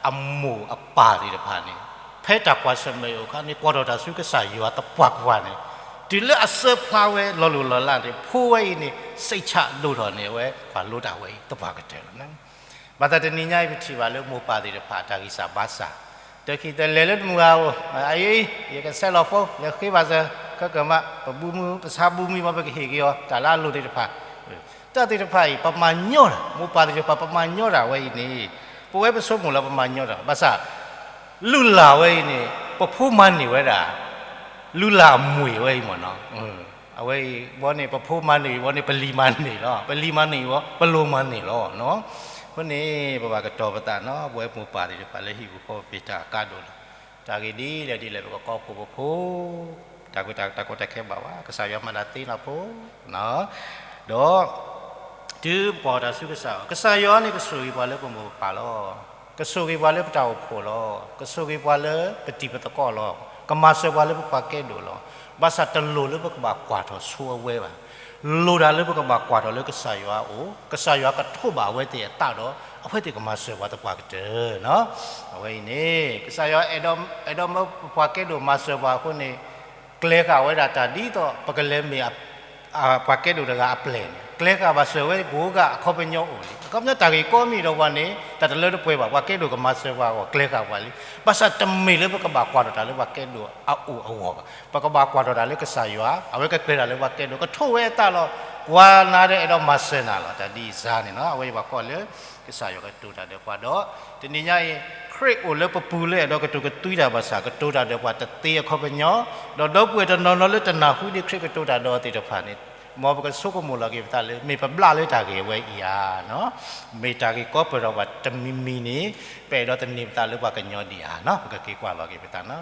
အမိၢ်အပၢ်သ့ၣ်တဖၣ်န့ၣ် ဖဲတၢ်ကွၢ်ဆၢၣ်မဲာ်အိၣ်အခါန့ၣ် ကွၢ်ထီၣ်တၢ်ဆူကစၢ်ယွၤသပှၢ်ပှၢ်န့ၣ် တုၤလၢအစၢဖျါဝဲလီၤလိၤလီၤလးန့ၣ် ဖိဝဲအံၤန့ၣ် စိတ်ချဒိၣ်ထီၣ်န့ၣ် အဝဲပှၤလိတၢ်ဝဲအံၤသပှၢ်ကတၢၢ်လီၤ. ဘၣ်ဆၣ်တနံၤညါအံၤ ပထံၣ်ဘၣ်လၢမိၢ်ပၢ်သ့ၣ်တဖၣ် တၢ်ဂံၢ်စၢ်ဘါစၢ်, တခံသၢလဲၤလၢနမုၢ်ဂၤဧိၤ, အအံၤ ယကဆဲးလီၤ phone လဲၤဃ့ဘၣ်စၢၤ ခဲကမး ပဘူမုၢ် ပဆါဘူမုၢ် မ်ပကဟ့ၣ်က့ၤအီၤ တၢ်လၢအလိၣ်သ့ၣ်တဖၣ် တၢ်သ့ၣ်တဖၣ်အံၤ ပမၤညီတၢ်, မိၢ်ပၢ်သ့ၣ်တဖၣ် ပမၤညီတၢ်ဝဲအံၤန့ၣ် ပဝဲပဆိကမိၣ်လၢပမၤညီတၢ် ဘၣ်ဆၣ် လုၢ်လၢ်ဝဲအံၤန့ၣ် ပဖိမၤန့ၢ်ဝဲဒၣ် လုၢ်လၢ်အမုာ်ဝဲအံၤမ့ၢ်နီၤ. အဝဲအံၤဘီန့ၣ် ပဖိမၤန့ၢ်အံၤဘီန့ၣ် ပလံၤမၤန့ၢ်လီၤ, ပလံၤမၤန့ၢ်အံၤဘီ ပလိၤမၤန့ၢ်လီၤ. အဃိန့ၣ် ပဘၣ်ကတီၤပသးနီၤ ပဝဲမိၢ်ပၢ်သ့ၣ်တဖၣ်လၢဟံၣ်ပူၤဃီပူၤ ပ့ၤတၢ်အကါဒိၣ်လီၤ. တၢ်ဂ့ၢ်ဒ်လဲၣ်ဒ်လဲၣ် ပကကိးဖှိၣ်ပဖိ တၢ်က တၢ်ကီတၢ်ခဲဘၣ်ဝဲ ကစၢ်ယွၤမၤတၢ်သ့နီၢ်ဖိ ဒီး တုၤပကွၢ်တၢ်ဆူကစၢ် ကစၢ်ယွၤန့ၣ် ကဆိၣ်ဂ့ၤပှၤလၢပမိၢ်ပပၢ်လီၤ. ကဆိၣ်ဂ့ၤပှၤလၢပတၢ်အိၣ်ဖှိၣ်လီၤ. ကဆိၣ်ဂ့ၤပှၤလၢပတံၤပသကိးလီၤ. ကမၤစၢၤပှၤလၢပပှၤကဲဒိၣ်လီၤ. ဘၣ်ဆၣ်တလိၣ်လၢပကဘၣ်ကွၢ်ထီၣ်ဆိအဝဲဘၣ်. လိၣ်တၢ်လၢပကဘၣ်ကွၢ်ထီၣ်လၢကစၢ်ယွၤအအိၣ်, ကစၢ်ယွၤကထိးဘၣ်အဝဲသ့ၣ်အသးဒီး အဝဲသ့ၣ်ကမၤစၢၤပှၤသပှၢ်ကတၢၢ်နီၤ. အဝဲအံၤန့ၣ် ကစၢ်ယွၤအဲၣ်ဒိး အဲၣ်ဒိးမၢပှၤကဲဒိၣ်မၤစၢၤပှၤအဃိန့ၣ် ကျဲဃာ်ဝဲဒၣ်တၢ်ဒ်သိး ပကလဲၤမ့ၢ် ပှၤကဲဒိၣ်တဂၤအပျဲၢ်န့ၣ် ကျဲဃာ်ဘၣ်စၢၤဝဲကိးဂၤအခီပညီအိၣ်လံ. အခီပညီတၢ်ဂ့ၢ်ကီမ့ၢ်ဒီးပှၤန့ၣ် တၢ်တလၢတပှဲၤဘၣ် ပှၤကဲဒိၣ်ကမၤစၢၤပှၤအဂီၢ် ကျဲဃာ်ပှၤလံ. ဘၣ်ဆၣ်တမ့ၢ်လၢပကဘၣ်ကွၢ်ထီၣ်တၢ်လၢပှၤကဲဒိၣ်အအိၣ်အဂီၢ်ဘၣ်. ပကဘၣ်ကွၢ်ထီၣ်တၢ်လၢကစၢ်ယွၤ အဝဲကကျဲၤတၢ်လၢပှၤကဲဒိၣ် ကထိးဝဲအသးလီၤ. ကွၢ်နၤဒီးအဲၣ်ဒိးမၤစၢၤနၤလီၤ. တၢ်ဒ်အံၤန့ၣ်နီၤ အဝဲယဘၣ်ကွၢ်လၢ ကစၢ်ယွၤကတိၤတၢ်ဒီးပှၤဒီး တနံၤညါအံၤ ခရံာ်အိၣ်လၢပပူၤလၢအဲၣ်ဒိးကတိၤကသွံတၢ်ဘၣ်ဆၣ် ကတိၤတၢ်ဒီးပှၤတသ့အခီပညီ, ဒီးဒီပုၢ်ဝဲၢ်တနီၤနီၤလၢတနၢ်ဟူဒံးခရံာ်ကတိၤတၢ်ဒီးအီၤသ့ၣ်တဖၣ်န့ၣ် မ်ပကဆိကမိၣ်လီၤက့ၤပသးလၢ မ့ၢ်ပဘျၣ်လၢတၢ်ဂ့ၢ်ဝဲအံၤဧါနီၤ, မ့ၢ်တၢ်ဂ့ၢ်ကီပၢၢ်ထီၣ်ပှၤတမံၤမံၤန့ၣ် ပအဲၣ်ဒိးသန့ၤပသးလၢပှၤကညီဒံးဧါနီၤ, ပကက့ၤကွၢ်လီၤက့ၤပသးနီၤ.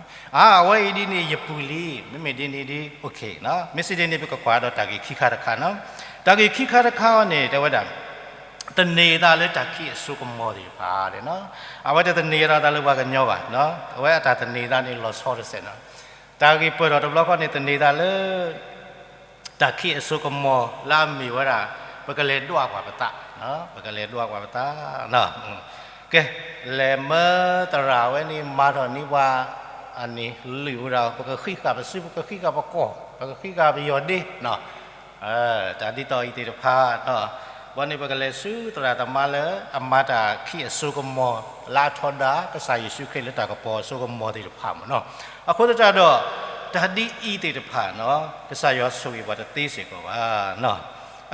အဝဲအံၤဒ်န့ၣ် ယပူၤလံ, မ့မ့ၢ်ဒ်န့ၣ်ဒ် OK နီၤ, မ့ၢ်စ့ဒ်န့ၣ် ပကကွၢ်ဒီးတၢ်ဂ့ၢ်ခံခါတခါနီၤ. တၢ်ဂ့ၢ်ခံခါတခါအံၤန့ၣ် တဲဝဲဒၣ် သန့ၤသးလၢတၢ်ခံးအစိကမီၤသ့ၣ်တဖၣ်, အဝဲတသန့ၤဒီးသးလၢပှၤကညီဘၣ်, အဝဲအတၢ်သန့ၤသးန့ၣ်လီၤဆီတစဲးနီၤ. တၢ်ဂ့ၢ်ပၢၢ်ထီၣ်တဘျီဃီန့ၣ် သန့ၤသးလၢ တၢ်ခံးအစိကမီၤလၢအမ့ၢ်ဝဲဒၣ် ပကလဲၤဒွးကွၢ်ပသး, ပကလဲၤဒွးကွၢ်ပသး, ကဲ, လဲၤမၢသရၣ်ဝဲန့ၣ် မၤထီၣ်န့ၢ်ပှၤ အန့ၣ်လုၢ်ဝဲဒၣ် ပကဃံဃာ်ပစု ပကဃံဃာ်ပကီၢ် ပကဃံဃာ်ပယီၢ်ဒ့ တၢ်ဒ်သိးအံၤသ့ၣ်တဖၣ်, ဘၣ်န့ၣ် ပကလဲၤဆူသရၣ်သမါလၢ အမၤတၢ်ခံးအစိကမီၤ လၢအထီဒါကစၢ်ယ့ၣ်ၡူးခရံာ်လၢတၢ်ကပီၤအစိကမီၤသ့ၣ်တဖၣ်မ့ၢ်နီၤ. အဃိသတးဒီး တၢ်ဒ်အံၤသ့ၣ်တဖၣ်နီၤ ကစၢ်ယွၤဆိၣ်ဂ့ၤပှၤတသ့စ့ၢ်ကီးဘၣ်.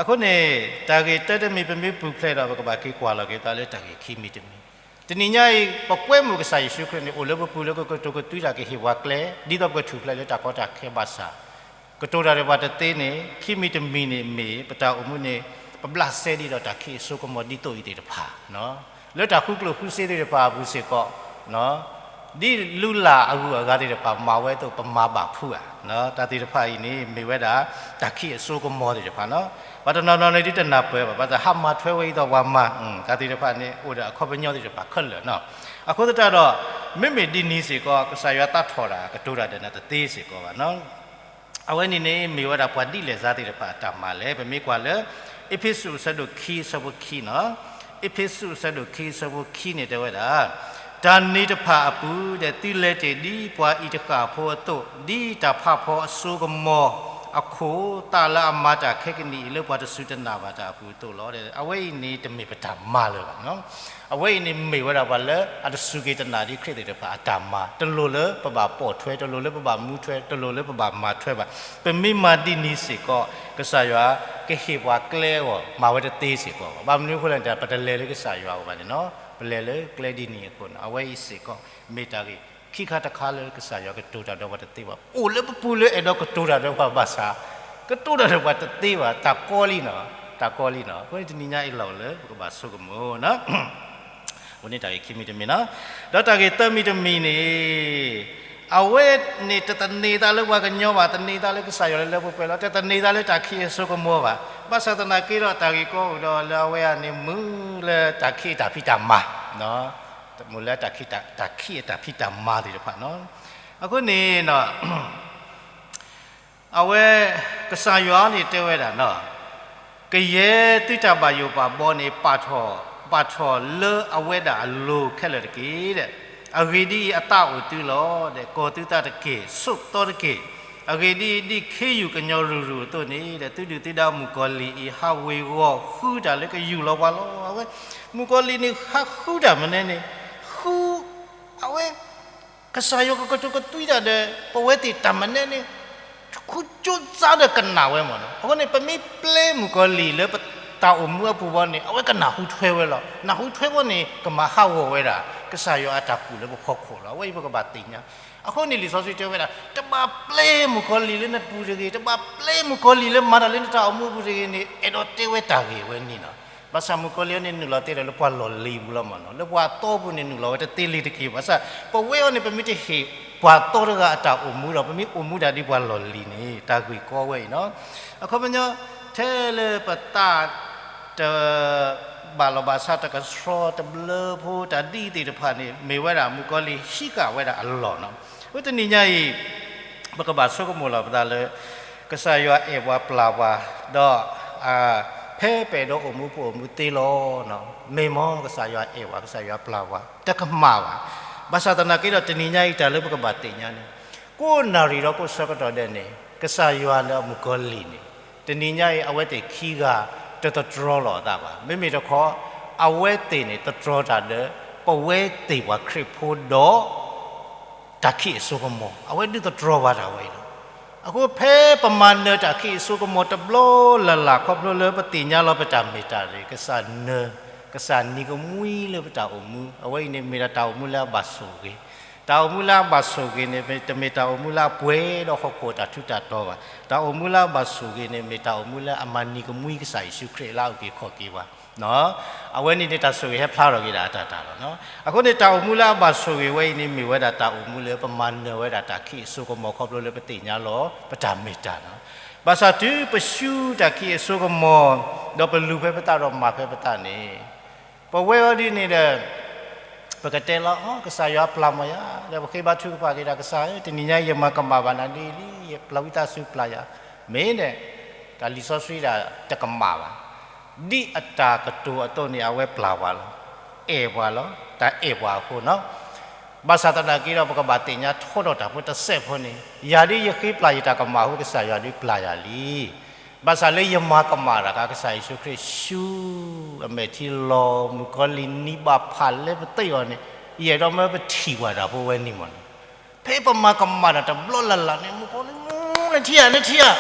အဃိန့ၣ် တၢ်ဂ့ၢ်တၢတမံၤ ပမ့ၢ်ပူၤဖျဲးဒီး ပကဘၣ်က့ၤကွၢ်လီၤက့ၤသးလၢတၢ်ဂ့ၢ်ခံမံၤတမံၤ, တနံၤညါအံၤ ပကွဲမုာ်ကစၢ်ယ့ၣ်ၡူးခရံာ်န့ၣ် အိၣ်လၢပပူၤလၢကတိၤကတုၤတၢ်ကဟ့ၣ်ပှၤကျဲ ဒ်သိးပကထူၣ်ဖျဲးလၢတၢ်ကီတၢ်ခဲဘၣ်ဆၣ် ကတိၤတၢ်ဒီးပှၤတသ့န့ၣ် ခံမံၤတမံၤန့ၣ်မ့ၢ် ပတၢ်အိၣ်မူန့ၣ် ပဘျးစဲဒ်ဒီးတၢ်ခံးအစိကမီၤဒ်သိးအံၤသ့ၣ်တဖၣ်, လၢတၢ်ဃုကျိၣ်ဃုစ့သ့ၣ်တဖၣ်အပူၤစ့ၢ်ကီး, ဒ်လုၢ်လၢ်အဂုၤအဂၤသ့ၣ်တဖၣ်မၤဝဲအသိး ပမၤဘၣ်ဖုးဧါ, တၢ်သ့ၣ်တဖၣ်အံၤန့ၣ် မ့ၢ်ဝဲဒၣ် တၢ်ခံးအစိကမီၤသ့ၣ်တဖၣ်နီၤ. ပှၤတနီၤနီၤန့ၣ်ဒ်တနၢ်ပၢၢ်ဘၣ်, ဘၣ်ဆၣ်ဟးမၤထွဲဝဲဒ်သိးပှၤမၤ, တၢ်သ့ၣ်တဖၣ်န့ၣ် အိၣ်ဒီးအခီပညီသ့ၣ်တဖၣ်ခဲလၢာ်နီၤ. အဃိသတးဒီး မ့မ့ၢ်ဒ်န့ၣ်စ့ၢ်ကီး ကစၢ်ယွၤသးထီၣ်တၢ်ကတိၤတၢ်ဒီးနၤတသ့စ့ၢ်ကီးဘၣ်နီၤ. အဝဲန့ၣ်န့ၣ် မ့ၢ်ဝဲဒၣ်ပှၤဒ်လဲၣ်စါသ့ၣ်တဖၣ်အတၢ်မၤလဲၣ်. ပမ့ၢ်ကွၢ်လၢ အ့းဖ့းစူးအဆၢဒိၣ်ခံအဆၢဖိခံနီၤ, အ့းဖ့းစူးအဆၢဒိၣ်ခံအဆၢဖိခံန့ၣ်တဲဝဲဒၣ်, တၢ်န့ၣ်တဖၣ်အပူၤဒီး သုလဲၤတ့ၢ်ဒ်ပှၤအံၤတဃၣ်ဖိအသိး, ဒ်တၢ်ဖးဖီအစိကမီၤအခိၣ်, သးလၢအမၤတၢ်ခဲကနံၣ်အံၤလၢပှၤတစူၢ်တနာ်ဘၣ်တၢ်အပူၤအသိးလီၤ. အဝဲအံၤန့ၣ်တမ့ၢ်ပတၢ်မၤလၢၤဘၣ်နီၤ. အဝဲအံၤန့ၣ်မ့ၢ်ဝဲဒၣ်ပှၤလၢအတစူၢ်က့ၤတနာ်ဒ်ခရံာ်သ့ၣ်တဖၣ်အတၢ်မၤ, တလိၣ်လၢပဘၣ်ပိာ်ထွဲ, တလိၣ်လၢပဘၣ်မူထွဲ, တလိၣ်လၢပဘၣ်မၤထွဲဘၣ်. ပမ့ၢ်မၤဒ်န့ၣ်စ့ၢ်ကီး ကစၢ်ယွၤကဟ့ၣ်ပှၤကျဲအဂီၢ် မၤဝဲတသ့စ့ၢ်ကီးဘၣ်. ဘၣ်မနုၤအဃိလဲၣ်န့ၣ် ပတလဲၤလၢကစၢ်ယွၤအအိၣ်ဘၣ်န့ၣ်နီၤ, ပလဲၤလၢကျဲဒ်န့ၣ်အဃိနီၤ. အဝဲအံၤစ့ၢ်ကီး မ့ၢ်တၢ်ဂ့ၢ်ခံခါတခါလၢကစၢ်ယွၤကတိၤတၢ်ဒီးပှၤတသ့ဘၣ်. အိၣ်လၢပပူၤလၢအဲၣ်ဒိးကတိၤတၢ်ဒီးပှၤဘၣ်ဆၣ် ကတိၤတၢ်ဒီးပှၤတသ့ဘၣ်, တၢ်ကီလံနီၤ, တၢ်ကီလံနီၤ. အဃိန့ၣ်တနံၤညါအံၤလီၤလၢပကဘၣ်ဆိကမိၣ်နီၤ. အဝဲန့ၣ်တၢ်ဂ့ၢ်ခံမံၤတမံၤနီၤ. ဒီးတၢ်ဂ့ၢ်သၢမံၤတမံၤန့ၣ် အဝဲန့ၣ်တသန့ၤသးလၢပှၤကညီဘၣ်, သန့ၤသးလၢကစၢ်ယွၤလၢလၢပှဲၤပှဲၤလီၤ, တသန့ၤသးလၢတၢ်ခံးအစိကမီၤဘၣ်. ဘၣ်ဆၣ်သနာ်က့ဒီး တၢ်ဂ့ၢ်ကီအိၣ်ဒီးလၢအဝဲအံၤန့ၣ် မုာ်လၢတၢ်ခံးအတၢ်ဖံးတၢ်မၤ, မုာ်လၢတၢ်ခံးအတၢ်ဖံးတၢ်မၤသ့ၣ်တဖၣ်နီၤ. အဃိန့ၣ် အဝဲ ကစၢ်ယွၤန့ၣ်တဲဝဲဒၣ်နီၤ, ကယဲၢ်သုတၢ်ဘၣ်ယိၣ်ဘၣ်ဘီန့ၣ် ပာ်ထီၣ်, ပာ်ထီၣ်လၢအဝဲဒၣ်အလိၤခဲလၢာ်တက့ၢ်. အဂ့ၢ်ဒ်အံၤ, အသးအိၣ်သုလီၤ. ကီၤသုသးတက့ၢ်, ဆိးသီတက့ၢ်. အဂ့ၢ်ဒ်အံၤ, ဒ်ခ့ယုၢ်ကညီၤရုၢ်ရုၢ်အသိးန့ၣ်, သုဒုၣ်သုဒါမုၣ်ကီၤလံၢ်အံၤ ဟးဝ့ၤဝီၤဃုတၢ်လၢကယူၢ်လီၤပှၤလီၤ. အဝဲ မုၣ်ကီၤလံၢ်န့ၣ် ဟးဃုတၢ်မနုၤန့ၣ်, ဃု, အဝဲ ကစၢ်ယွၤကကတိၤကသွံတၢ်ဒီး ပဝဲသ့ၣ်တၢ်မနုၤန့ၣ် ဃုကၠိစါဒီးကနၣ်ဝဲမ့ၢ်နီၤ. အဃိန့ၣ် ပမ့ၢ်ပျဲမုၣ်ကီၤလံၢ်လၢပတၢ်အိၣ်မူအပူၤဘီန့ၣ် အဝဲကနၢ်ဟူထွဲဝဲလီၤ. နၢ်ဟူထွဲဘီန့ၣ် ကမၤဟးဂီၤဝဲဒၣ် ကစၢ်ယွၤအတၢ်ကူၣ်လၢပဖီခိၣ်လီၤ. အဝဲအံၤပကဘၣ်သ့ၣ်ညါ. အဃိန့ၣ်လံာ်စီဆှံတဲဝဲဒၣ် တဘၣ်ပျဲမုၣ်ကီၤလံၢ်လၢနပူၤတဂ့ၤ, တဘၣ်ပျဲမုၣ်ကီၤလံၢ်လၢမၤတၢ်လၢနတၢ်အိၣ်မူအပူၤတဂ့ၤန့ၣ် အဲၣ်ဒိးတဲဝဲတၢ်ဂ့ၢ်ဝဲန့ၣ်လီၤ. ဘၣ်ဆၣ်မုၣ်ကီၤလံၢ်အံၤန့ၣ် နုာ်လီၤတဲဒၣ်လၢပှၤလီၢ်လံၤပူၤလီၤမ့ၢ်နီၤ. လၢပှၤအသီပူၤန့ၣ် နုာ်လီၤဝဲတသ့လံတက့ၢ်. ဘၣ်ဆၣ် ပဝဲအံၤန့ၣ် ပမ့ၢ်တဟ့ၣ်ပှၤသီတဂၤအတၢ်အိၣ်မူဒီး ပမ့ၢ်အိၣ်မူဒၣ်ဒ်ပှၤလီၢ်လံၤန့ၣ် တၢ်ဂ့ၢ်ကီဝဲအံၤနီၤ. အခီပညီ ထဲလၢပသး တဘၣ်လီၢ်ဘၣ်စး တကဆှီတဘျၢဖိ တၢ်ဒ်အံၤသ့ၣ်တဖၣ်န့ၣ် မ့ၢ်ဝဲဒၣ်မုၣ်ကီၤလံၢ်ဟံးဃာ်ဝဲဒၣ်အလီၢ်နီၤ. အဃိတနံၤညါအံၤ ပကဘၣ်ဆိကမိၣ်လီၤပသးလၢ ကစၢ်ယွၤအဲၣ်ပှၤပျၢ်ပှၤ ဒီး ဖဲပအဲၣ်ဒိးအိၣ်မူပအိၣ်မူသ့လီၤ. မ့ၢ်မ်ကစၢ်ယွၤအဲၣ်ပှၤ ကစၢ်ယွၤပျၢ်ပှၤ တကမၣ်ဘၣ်. ဘၣ်ဆၣ်သနာ်က့ဒီး တနံၤညါအံၤတၢ်လၢပကဘၣ်သ့ၣ်ညါန့ၣ် ကိးနၣ်ရံၣ်ဒီးကိးဆၢကတီၢ်ဒဲးန့ၣ် ကစၢ်ယွၤလၢအမုၣ်ကီၤလံၢ်န့ၣ် တနံၤညါအံၤ အဝဲသ့ၣ်ခံဂၤတသတြီၤလီၤအသးဘၣ်. မ့မ့ၢ်တခီ အဝဲသ့ၣ်န့ၣ် သတြီၤတၢ်ဒီး ပဝဲသ့ၣ်ပှၤခရံာ်ဖိဒီး တၢ်ခံးအစိကမီၤ အဝဲဒုးသတြီၤဘၣ်တၢ်ဝဲအံၤလီၤ. အဃိဖဲပမၤနၢၤတၢ်ခံးအစိကမီၤတဘျီလၢ်လၢ် ခီဖျိလၢပသ့ၣ်ညါလီၤပတၢ်မ့ၢ်တၢ်တီ ကစၢ်နၢၤ ကစၢ်နံၤကမှံလၢပတၢ်အိၣ်မူ အဝဲအံၤန့ၣ်မ့ၢ်ဒၣ်တၢ်အိၣ်မူလၢအဘၣ်ဆိၣ်ဂ့ၤ တၢ်အိၣ်မူလၢအဘၣ်ဆိၣ်ဂ့ၤန့ၣ် မ့ၢ်တမ့ၢ်တၢ်အိၣ်မူလၢအပှဲၤဒီးဟီၣ်ခိၣ်တၢ်ထူးတၢ်တီၤဘၣ်. တၢ်အိၣ်မူလၢအဘၣ်ဆိၣ်ဂ့ၤန့ၣ် မ့ၢ်တၢ်အိၣ်မူလၢအမၤနံၤကမှံကစၢ်ယ့ၣ်ၡူးခရံာ်လၢအအုၣ်က့ၤခီၣ်က့ၤပှၤ. အဝဲန့ၣ်န့ၣ် တၢ်ဆိၣ်ဂ့ၤဟဲဖျါထီၣ်က့ၤဒၣ်အတၢ်တၢ်လီၤ. အဃိန့ၣ် တၢ်အိၣ်မူလၢအဘၣ်ဆိၣ်ဂ့ၤဝဲအံၤန့ၣ် မ့ၢ်ဝဲဒၣ်တၢ်အိၣ်မူလၢပမၤနၢၤဝဲဒၣ်တၢ်ခံးအစိကမီၤ ခီဖျိလၢပသ့ၣ်ညါလီၤပတၢ်မ့ၢ်တၢ်လီၤ. ဘၣ်ဆၣ်တုၤပစုတၢ်ခံးအစိကမီၤ ဒီးပလူၤဖဲပသးဒီးမၤဖဲပသးန့ၣ် ပဝဲအီၤဒ်န့ၣ်ဒီး ပကတဲလီၤ ကစၢ်ယွၤပျၢ်မီၢ်ယၤ ဒီးပဃ့ဘါထုကဖၣ်က့ၤဒီးကစၢ်ဧၢ တနံၤညါအံၤယမၤကမၣ်ဘၣ်နၤဒ်အံၤလံ ယပျၢ်ဝံသးစူၤပျၢ်ယၤ မ့ၢ်န့ၣ် တၢ်လံာ်စီဆှံဒၣ်တကမၣ်ဘၣ်. ဒ်အတၢ်ကတိၤအသိးန့ၣ် အဝဲပျၢ်ပှၤလီၤ. အဲၣ်ပှၤလီၤ. တၢ်အဲၣ်ပှၤအဃိနီၤ ဘၣ်ဆၣ်သနာ်က့ဒီး ပကဘၣ်သ့ၣ်ညါထီထီၣ်တၢ်ဖိတစဲးဖိန့ၣ် ယၤဒ်ယဃ့ပျၢ်ယတၢ်ကမၣ်အဃိ ကစၢ်ယွၤဒုးပျၢ်ယၤလံ. ဘၣ်ဆၣ်လၢယမၤကမၣ်တၢ်အခါ ကစၢ်ယ့ၣ်ၡူးခရံာ်ဆူ အမဲာ်ထံလီၤ မုၣ်ကီၤလံၢ်နံၤဘၣ်ဖးလဲပသ့ၣ်အီၤန့ၣ် ယအဲၣ်ဒိးမၢပထံၣ်ဘၣ်တၢ်ဖိဝဲန့ၣ်မ့ၢ်နီၤ. ဖဲပမၤကမၣ်တၢ်တဘျီလၢ်လၢ်န့ၣ် မုၣ်ကီၤလံၢ် နထံၣ်ဧါ နထံၣ်ဧါ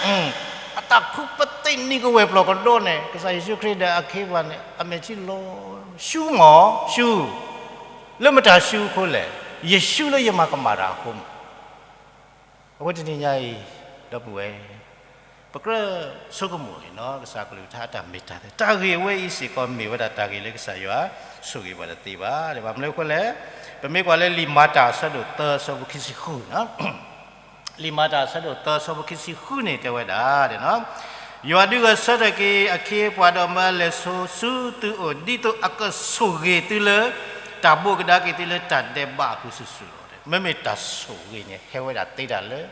အတၢ်ခူပသ့ၣ်နံၤကဝဲၢ်ပျီၢ်ကဒီးန့ၣ် ကစၢ်ယ့ၣ်ၡူးခရံာ်ဒီးအခ့အပှၤန့ၣ် အမဲာ်ထံလီၤ ဆူမ့ၢ် ဆူ လၢမတၤဆူအဃိလဲၣ် ယဆူလၢယမၤကမၣ်တၢ်အဃိမ့ၢ် အဃိတနံၤညါအံၤ ဒီပုၢ်ဝဲၢ် ပကြၢးဆိကမိၣ်န့ၣ်နီၤ ကစၢ်ကလုၢ်ကထါအတၢ်မ့ၢ်တၢ်တီ တၢ်ဂ့ၢ်အဝဲအံၤစ့ၢ်ကီးမ့ၢ်ဝဲဒၣ်တၢ်ဂ့ၢ်လၢကစၢ်ယွၤဆိၣ်ဂ့ၤပှၤတသ့ဘၣ်. ဘၣ်မနုၤအဃိလဲၣ် ပမ့ၢ်ကွၢ်လၢလံာ်မၤတၢ်အဆၢဒိၣ်သၢအဆၢဖိခံဆံဃုနီၤ လံာ်မၤတၢ်အဆၢဒိၣ်သၢအဆၢဖိခံဆံဃုန့ၣ်တဲဝဲဒၣ် ယွၤဒုးဂဲၤဆၢထၢၣ်က့ၤအခ့အပှၤဒီးမၢအလဲၤဆိဆူသုအိၣ် ဒ်သိးအကဆိၣ်ဂ့ၤသုလၢ တၢ်ဘိးကဒါက့ၤသုလၢတၢ်ဒဲးဘးအပူၤဆူၣ်ဆူၣ်လီၤ. မ့မ့ၢ်တၢ်ဆိၣ်ဂ့ၤန့ၣ် ဟဲဝဲဒၣ်သ့ဒၣ်လၢ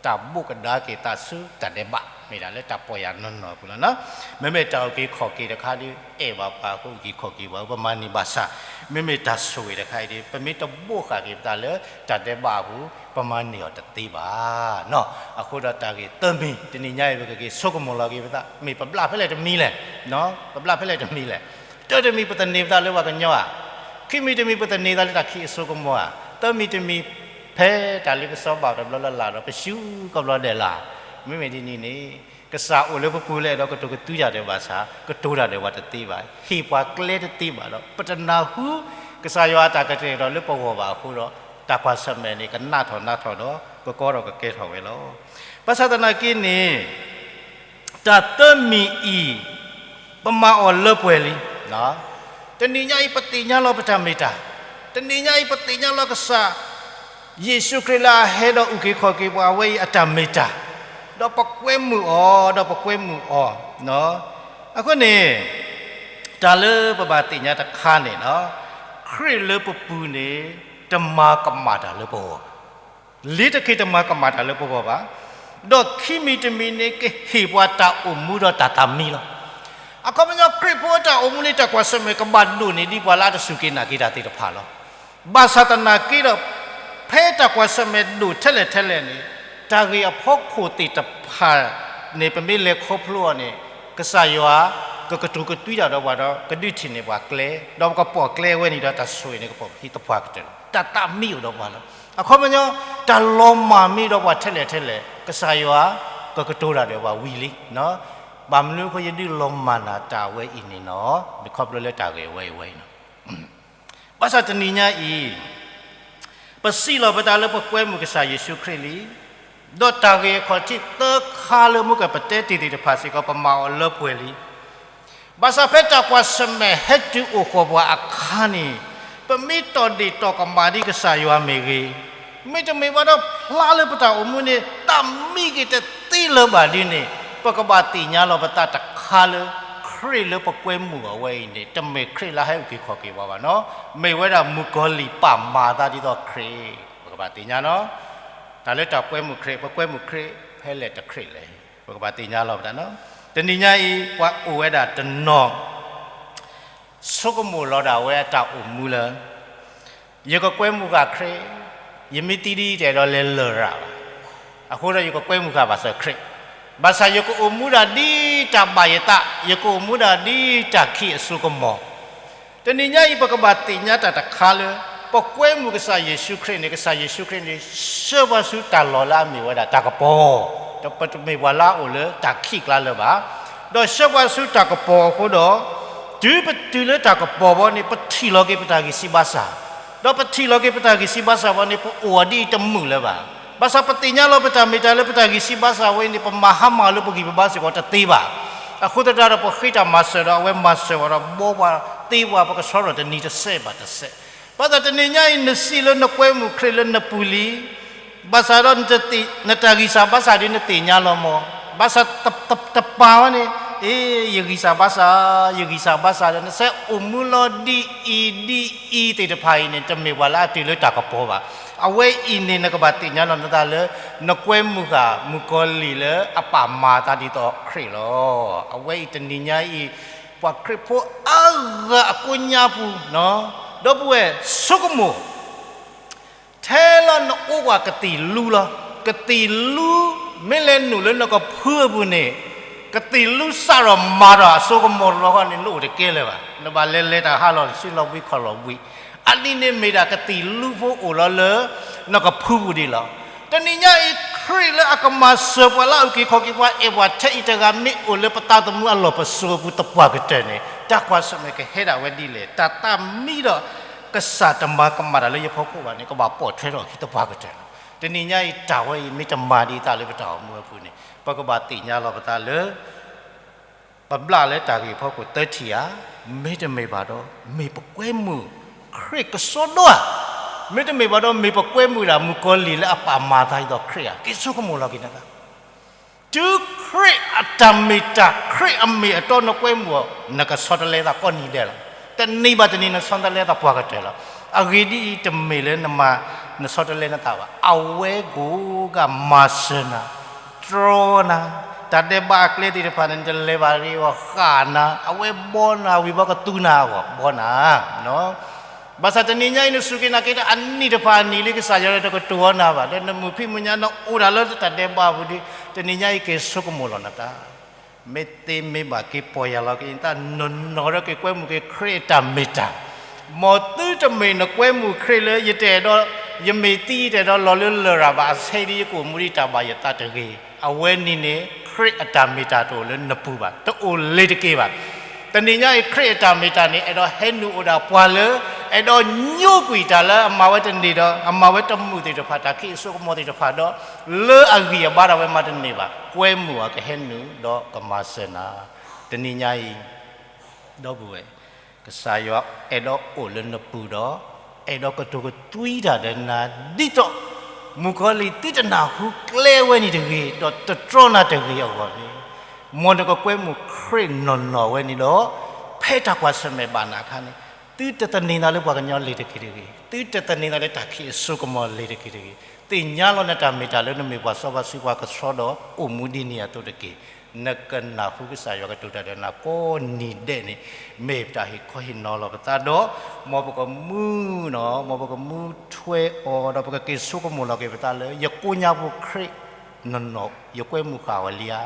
တၢ်ဘိးကဒါက့ၤသးဆူတၢ်ဒဲးဘး မ့ၢ်ဒၣ်လၢတၢ်ပီၢ်ယၢ်နီၢ်နီၢ်အပူၤလီၤ. မ့မ့ၢ်တၢ်အုၣ်က့ၤခီၣ်က့ၤတခါဒီး အဲၣ်ဘၣ်ပှၤအဃိ အုၣ်က့ၤခီၣ်က့ၤပှၤ ပမၤန့ၢ်ဘၣ်ဆၣ် မ့မ့ၢ်တၢ်ဆိၣ်ဂ့ၤတခါအံၤဒီး ပမ့ၢ်တဘိးဃာ်က့ၤပသးလၢ တၢ်ဒဲးဘးအပူၤ ပမၤန့ၢ်အီၤတသ့ဘၣ်နီၤ. အဃိဒီးတၢ်ဂ့ၢ်သၢမံၤ တနံၤညါအံၤ ပကက့ၤဆိကမိၣ်လီၤက့ၤပသး မ့ၢ်ပဘျၣ်ဖဲလဲၣ်တမံၤလဲၣ်, ပဘျၣ်ဖဲလဲၣ်တမံၤလဲၣ်, တၢတမံၤပသန့ၤပသးလၢပှၤကညီဧါ, ခံမံၤတမံၤပသန့ၤသးလၢတၢ်ခံးအစိကမီၤဧါ, သၢမံၤတမံၤ ဖဲတၢ်လ့ပစီဘၣ်တဘျီလၢ်လၢ်ဒီး ပရှုကဘျီဒဲးလၢ်, မ့မ့ၢ်ဒ်န့ၣ်န့ၣ် ကစၢ်အိၣ်လၢပပူၤလၢအဲၣ်ဒိးကတိၤကသွံတၢ်ဒီးဘၣ်ဆၣ် ကတိၤတၢ်ဒီးပှၤတသ့ဘၣ်, ဟ့ၣ်ပှၤကျဲတသ့ဘၣ်ဒီး ပတနၢ်ဟူ ကစၢ်ယွၤအတၢ်ကတဲာ်ကတီၤလၢပဂီၢ်ဘၣ်အဃိဒီး တၢ်ကွၢ်ဆၢၣ်မဲာ်န့ၣ် ကနးထီၣ်နးထီၣ်ဒီး ကကီထီၣ်ကကဲထီၣ်ဝဲလီၤ. ဘၣ်ဆၣ်သနာ်က့န့ၣ် တၢ်သၢမံၤအံၤ ပမၤအီၤလၢပှဲၤလံ. တနံၤညါအံၤ ပသ့ၣ်ညါလီၤပတၢ်မ့ၢ်တၢ်, တနံၤညါအံၤ ပသ့ၣ်ညါလီၤကစၢ် ယ့ၣ်ၡူးခရံာ်လၢအဟဲဒီးအုၣ်က့ၤခီၣ်က့ၤပှၤအဝဲအံၤအတၢ်မ့ၢ်တၢ်, ဒီးပကွဲမုာ်အီၤ ဒီးပကွဲမုာ်အီၤ. အဃိန့ၣ် တၢ်လၢပဘၣ်သ့ၣ်ညါတခါန့ၣ်လီၤ, ခရံာ်လၢပပူၤန့ၣ် တမၤကမၣ်တၢ်လၢပဂီၢ်ဘၣ်. လ့ၤတခ့တမၤကမၣ်တၢ်လၢပဂီၢ်ဘၣ်, ဒီးခံမံၤတမံၤန့ၣ် ကဟ့ၣ်ပှၤတၢ်အိၣ်မူဒီးတၢ်သးမံလီၤ. အခီပညီခရံာ်ဖိအတၢ်အိၣ်မူန့ၣ် တၢ်ကွၢ်ဆၢၣ်မဲာ်ကဘၣ်ဒိၣ်န့ၢ်ဒံးပှၤလၢအတစူၢ်က့ၤနာ်က့ၤတၢ်သ့ၣ်တဖၣ်လီၤ. ဘၣ်ဆၣ်သနာ်က့ဒီး ဖဲတၢ်ကွၢ်ဆၢၣ်မဲာ်ဒိၣ်ထဲလဲၣ်ထဲလဲၣ်န့ၣ် တၢ်ဂ့ၢ်အဖီခိၣ်သ့ၣ်တဖၣ်န့ၣ် ပမ့ၢ်လဲၤခီဖျိအီၤန့ၣ် ကစၢ်ယွၤ ကကတိၤကသွံတၢ်ဒီးပှၤဒီး ကဒုးထံၣ်န့ၢ်ပှၤကျဲ, ဒီးပကပိာ်ကျဲအဝဲန့ၣ်ဒီးတၢ်ဆိၣ်ဂ့ၤန့ၣ် ကပိာ်ပခံသပှၢ်ကတၢၢ်လီၤ. တၢ်သးမံအိၣ်ဒီးပှၤလီၤ. အခီပညီ တၢ်လီၤမၢ်မ့ၢ်ဒီးပှၤထဲလဲၣ်ထဲလဲၣ် ကစၢ်ယွၤ ကကတိၤတၢ်ဒီးပှၤဝံၤလံ. ဘၣ်မနုၤအဃိယဒုးလီၤမၢ်နၤတၢ်အဝဲအံၤန့ၣ်နီၤ, မ့ၢ်ခီဖျိလၢတၢ်ဂ့ၢ်အဝဲအံၤဝဲအံၤနီၤ. ဘၣ်ဆၣ်တနံၤညါအံၤ ပစံးလီၤပသးလၢပကွဲမုာ်ကစၢ်ယ့ၣ်ၡူးခရံာ်လံ. ဒီးတၢ်ဂ့ၢ်အခီၣ်ထံးသၢခါလၢမုၢ်ကပတဲတ့ၢ်သ့ၣ်တဖၣ်စ့ၢ်ကီး ပမၤအီၤလၢပှဲၤလံ. ဘၣ်ဆၣ်ဖဲတၢ်ကွၢ်ဆၢၣ်မဲာ်ဟဲတုၤအိၣ်ဃီၤပှၤအခါန့ၣ် ပမ့ၢ်တီၢ်ဒ့ၣ်တီၢ်ကမၣ်ဒ်ကစၢ်ယွၤမ့ၢ်ဂ့ၤ, မ့တမ့ၢ်ဘၣ်ဒီးဖျါလၢပတၢ်အိၣ်မူန့ၣ် သးမံက့ၤတသ့လၢၤဘၣ်ဒ်န့ၣ် ပကဘၣ်သ့ၣ်ညါလီၤပသးတခါလၢ ခရံာ်လၢပကွဲမုာ်အဝဲအံၤန့ၣ် တမ့ၢ်ခရံာ်လၢဟဲအုၣ်က့ၤခီၣ်က့ၤပှၤဘၣ်နီၤ, မ့ၢ်ဝဲဒၣ်မုၣ်ကီၤလံၢ်ပာ်မၤသးဒ်သိးခရံာ်, ပကဘၣ်သ့ၣ်ညါနီၤ. တၢ်လၢတၢ်ကွဲမုာ်ခရံာ် ပကွဲမုာ်ခရံာ် ဖဲလဲၣ်တခရံာ်လဲၣ် ပကဘၣ်သ့ၣ်ညါလီၤပသးနီၤ. တနံၤညါအံၤ ပှၤအိၣ်ဝဲဒၣ်တနီၤ ဆိကမိၣ်လီၤဒၣ်ဝဲအတၢ်အိၣ်မူလၢ ယကကွဲမုာ်ဃာ်ခရံာ်, ယမ့ၢ်သံဒ်အံၤတအဲၣ်ဒိးလဲၤလရာ်ဘၣ်. အဃိဒီးယကကွဲမုာ်ဃာ်ဘၣ်စၢၤခရံာ်, ဘၣ်ဆၣ်ယကအိၣ်မူဒၣ်ဒ်တၢ်ဘၣ်ယသး, ယကအိၣ်မူဒၣ်ဒ်တၢ်ခံးအစိကမီၤ တနံၤညါအံၤ ပကဘၣ်သ့ၣ်ညါတၢ်တခါလၢ ပကွဲမုာ်ကစၢ်ယ့ၣ်ၡူးခရံာ်န့ၣ် ကစၢ်ယ့ၣ်ၡူးခရံာ်န့ၣ် ဆှၢပှၤဆူတၢ်လီၢ်လၢအမ့ၢ်ဝဲဒၣ်တၢ်ကပီၤ, ဒီးပတမ့ၢ်ပှၤလၢအအိၣ်လၢတၢ်ခံးကျါလၢၤဘၣ်, ဒီးဆှၢပှၤဆူတၢ်ကပီၤအဃိဒီး တုၤပတုၤလၢတၢ်ကပီၤဘီန့ၣ် ပထံၣ်လီၤက့ၤပတၢ်ဂံၢ်စၢ်ဘါစၢ် ဒီးပထံၣ်လီၤက့ၤပတၢ်ဂံၢ်စၢ်ဘါစၢ်ဝဲန့ၣ် ပအိၣ်အီၤဒ်အံၤတမုာ်လၢၤဘၣ်. ဘၣ်ဆၣ်ပသ့ၣ်ညါလီၤပတၢ်မ့ၢ်တၢ်လၢပတၢ်ဂံၢ်စၢ်ဘါစၢ်ဝဲန့ၣ် ပမၤဟါမၢ်လၢပဂံၢ်ပဘါစ့ၢ်ကီးတသ့ဘၣ်. အဃိသတးဒီးပဃ့တၢ်မၤစၢၤဒီး အဝဲမၤစၢၤဝဲဒီး ဘှီပှၤသ့ပှၤ ပကဆှီထီၣ်တနံၤတစဲးဘၣ်တစဲး. ဘၣ်ဆၣ်တနံၤညါအံၤ နစံးလၢနကွဲမုာ်ခရံာ်လၢနပူၤလံ ဘၣ်ဆၣ်ဒီး နတၢ်ဂံၢ်စၢ်ဘါစၢ်ဒ်နသ့ၣ်ညါလီၤမၢ်. ဘၣ်ဆၣ်တပၤဝဲန့ၣ် အ့ ယဂံၢ်စၢ်ဘါစၢ်, ယဂံၢ်စၢ်ဘါစၢ်ဒီး နစဲအိၣ်မူလီၤဒ်အံၤဒ်အံၤသ့ၣ်တဖၣ်အံၤန့ၣ် တမ့ၢ်ပှၤလၢအတုၤလၢတၢ်ကပီၤဘၣ်. အဝဲအံၤန့ၣ် နကဘၣ်သ့ၣ်ညါလီၤနသးလၢ နကွဲမုာ်ဃာ်မုၣ်ကီၤလံၢ်လၢအပာ်မၤသးဒ်သိးခရံာ်လီၤ. အဝဲအံၤတနံၤညါအံၤ ပှၤခရံာ်ဖိအါဂၤအကိးညါပူၤ ဒီပုၢ်ဝဲၢ်ဆိကမိၣ် ထဲလၢနအိၣ်ကွၢ်ကသံၣ်လူလီၤ. ကသံၣ်လူ မ့ၢ်လဲၤနုာ်လၢနကဖုအပူၤန့ၣ် ကသံၣ်လူစးထီၣ်မၤထီၣ်အစိကမီၤလီၤဃီန့ၣ် နအိၣ်တကဲလၢၤဘၣ်. နဘၣ်လဲၤလဲၤတၢ်ဟးလီၤ နစုလီၤဘှံးခီၣ်လီၤဘှံး. အနံၤန့ၣ်မ့ၢ်ဒၣ်ကသံၣ်လူဖိအိၣ်လီၤလၢ နကဖုပူၤဒံးလီၤ. တနံၤညါအံၤ ခရံာ်လၢအကမၤစၢၤပှၤလၢအအုၣ်က့ၤခီၣ်က့ၤပှၤ အဲၣ်ပှၤထဲအံၤတဂၤ မ့ၢ်အိၣ်လၢပသးသမူအလီၢ်ပစိာ်အပူၤသပှၢ်ကတၢၢ်န့ၣ် တၢ်ကွၢ်ဆၢၣ်မဲာ်ကဟဲဒၣ်ဝဲဒ်လဲၣ်. တၢ်သးမံဒီး ကစၢ်တမၤကမၣ်တၢ်လၢယဖီခိၣ်ဘၣ်န့ၣ် ကဘၣ်ပိာ်ထွဲထီၣ်အခံသပှၢ်ကတၢၢ်လီၤ. တနံၤညါအံၤ တၢ်ဝဲအံၤမ့ၢ်တမၤဒံးသးလၢပတၢ်အိၣ်မူအပူၤန့ၣ် ပကဘၣ်သ့ၣ်ညါလီၤပသးလၢ ပဘျၣ်လၢတၢ်ဂ့ၢ်ဖီခိၣ်သၢထံၣ်ဧါ, မ့တမ့ၢ်ဘၣ်ဒီး မ့ၢ်ပကွဲမုာ်ခရံာ်ကစီဒီဧါ, မ့တမ့ၢ်ဘၣ်ဒီး မ့ၢ်ပကွဲမုာ်ဒၣ်မုၣ်ကီၤလံၢ်လၢအပာ်မၤသးဒ်သိးခရံာ်ဧါ, က့ၤဆိကမိၣ်လီၤက့ၤနသး. တုၤခရံာ်အတၢ်မ့ၢ်တၢ် ခရံာ်အမ့ၢ်အတီနကွဲမုာ်အီၤ နကဆီတလဲသးကိးနံၤဒဲးလီၤ. တနံၤဘၣ်တနံၤနဆီတလဲသးပှၢ်ကတၢၢ်လီၤ. အဂ့ၢ်ဒ်အံၤ တမ့ၢ်လၢနမၤ နဆီတလဲနသးဘၣ်. အဝဲကိးဂၤမၤစၢၤနၤ တြီနၤ, တၢ်ဒဲးဘးအကျဲသ့ၣ်တဖၣ်န့ၣ် နတလဲၤဘၣ်ရ့အဂီၢ်ဃၣ်နၤ, အဝဲဘှီနၤ ဝံၤဘျီကသူနၤအဂီၢ် ဘှီနၤ. ဘၣ်ဆၣ်တနံၤညါအံၤ နစူၢ်က့ၤနာ်က့ၤတၢ်အနံၣ်တဖၣ်အနံၣ်လံ ကစၢ်ယွၤတကတိၤအီၤနၤဘၣ်, ဒီးနမုၢ်ဖံးမုၢ်ညါ နအိၣ်ဒၣ်လၢတၢ်ဒဲးဘးအပူၤဒီး တနံၤညါအံၤက့ၤဆိကမိၣ်လီၤနသး. မ့ၢ်သ့မ့ၢ်ဘၣ်က့ၤပီၢ်ယၢ်လီၤက့ၤနသး နီၢ်နီၢ်ဒီးက့ၤကွဲမုာ်က့ၤခရံာ်အတၢ်မ့ၢ်တၢ်. မ်သုတမ့ၢ်နကွဲမုာ်ခရံာ်လၢ ယတအဲၣ်ဒိး ယမ့ၢ်သံယတအဲၣ်ဒိးလီၤလၢလရာ်ဘၣ် အဆဲဒ်ယကအိၣ်မူဒ်တၢ်ဘၣ်ယသးတဂ့ၤ. အဝဲန့ၣ်န့ၣ် ခရံာ်အတၢ်မ့ၢ်တၢ်တအိၣ်လၢနပူၤဘၣ်, တအိၣ်လ့ၤတက့ၢ်ဘၣ်. တနံၤညါအံၤ ခရံာ်အတၢ်မ့ၢ်တၢ်န့ၣ် အဲၣ်ဒိးဟဲနုာ်အိၣ်ဒၣ်ပှၤလၢ အဲၣ်ဒိးညိကွံာ်တၢ်လၢအမၤဝဲတန့ၢ်ဒီး အမၤဝဲတမုာ်သ့ၣ်တဖၣ် တၢ်ခံးအစိကမီၤသ့ၣ်တဖၣ်ဒီး လၢအဂံၢ်အဘါဒၣ်ဝဲမၤတန့ၢ်ဘၣ်, ကွဲမုာ်အီၤကဟဲနုာ်ဒီးကမၤစၢၤနၤ. တနံၤညါအံၤ ဒီပုၢ်ဝဲၢ်, ကစၢ်ယွၤအဲၣ်ဒိးအိၣ်လၢနပူၤဒီး အဲၣ်ဒိးကတိၤကသွံတၢ်ဒီးနၤ ဒ်သိး မုၣ်ကီၤလံၢ်သုတနၢ်ဟူကျဲဝဲန့ၣ်တဂ့ၤ, ဒီးတတြီနၤတဂ့ၤအဂီၢ်န့ၣ်, မ်နကကွဲမုာ်ခရံာ်နီၢ်နီၢ်ဝဲန့ၣ်ဒီး ဖဲတၢ်ကွၢ်ဆၢၣ်မဲာ်ဘၣ်နၤအခါန့ၣ်, သုတသန့ၤနၤလၢပှၤကညီလ့ၤတက့ၢ်တဂ့ၤ, သုတသန့ၤနၤလၢတၢ်ခံးအစိကမီၤလ့ၤတက့ၢ်တဂ့ၤ, သ့ၣ်ညါလီၤနတၢ်မ့ၢ်တၢ်လၢနမ့ၢ်ပှၤစီပှၤဆှံပှၤကဆှီဒီးအိၣ်မူဒ်န့ၣ်အသိးတက့ၢ်. နကနၢ်ဟူကစၢ်ယွၤကတိၤတၢ်ဒီးနၤကိးနံၤဒဲးန့ၣ် မ့ၢ်ပတၢ်ဟ့ၣ်ခီဟ့ၣ်နီၤလီၤပသးဒီး မ်ပကမူနီၤ မ်ပကမူထွဲအီၤဒီးပကက့ၤဆိကမိၣ်လီၤက့ၤပသးလၢ ယကိးညါဖိခရံာ်နီၢ်နီၢ် ယကွဲမုာ်ဃာ်ဝဲလံဧါ.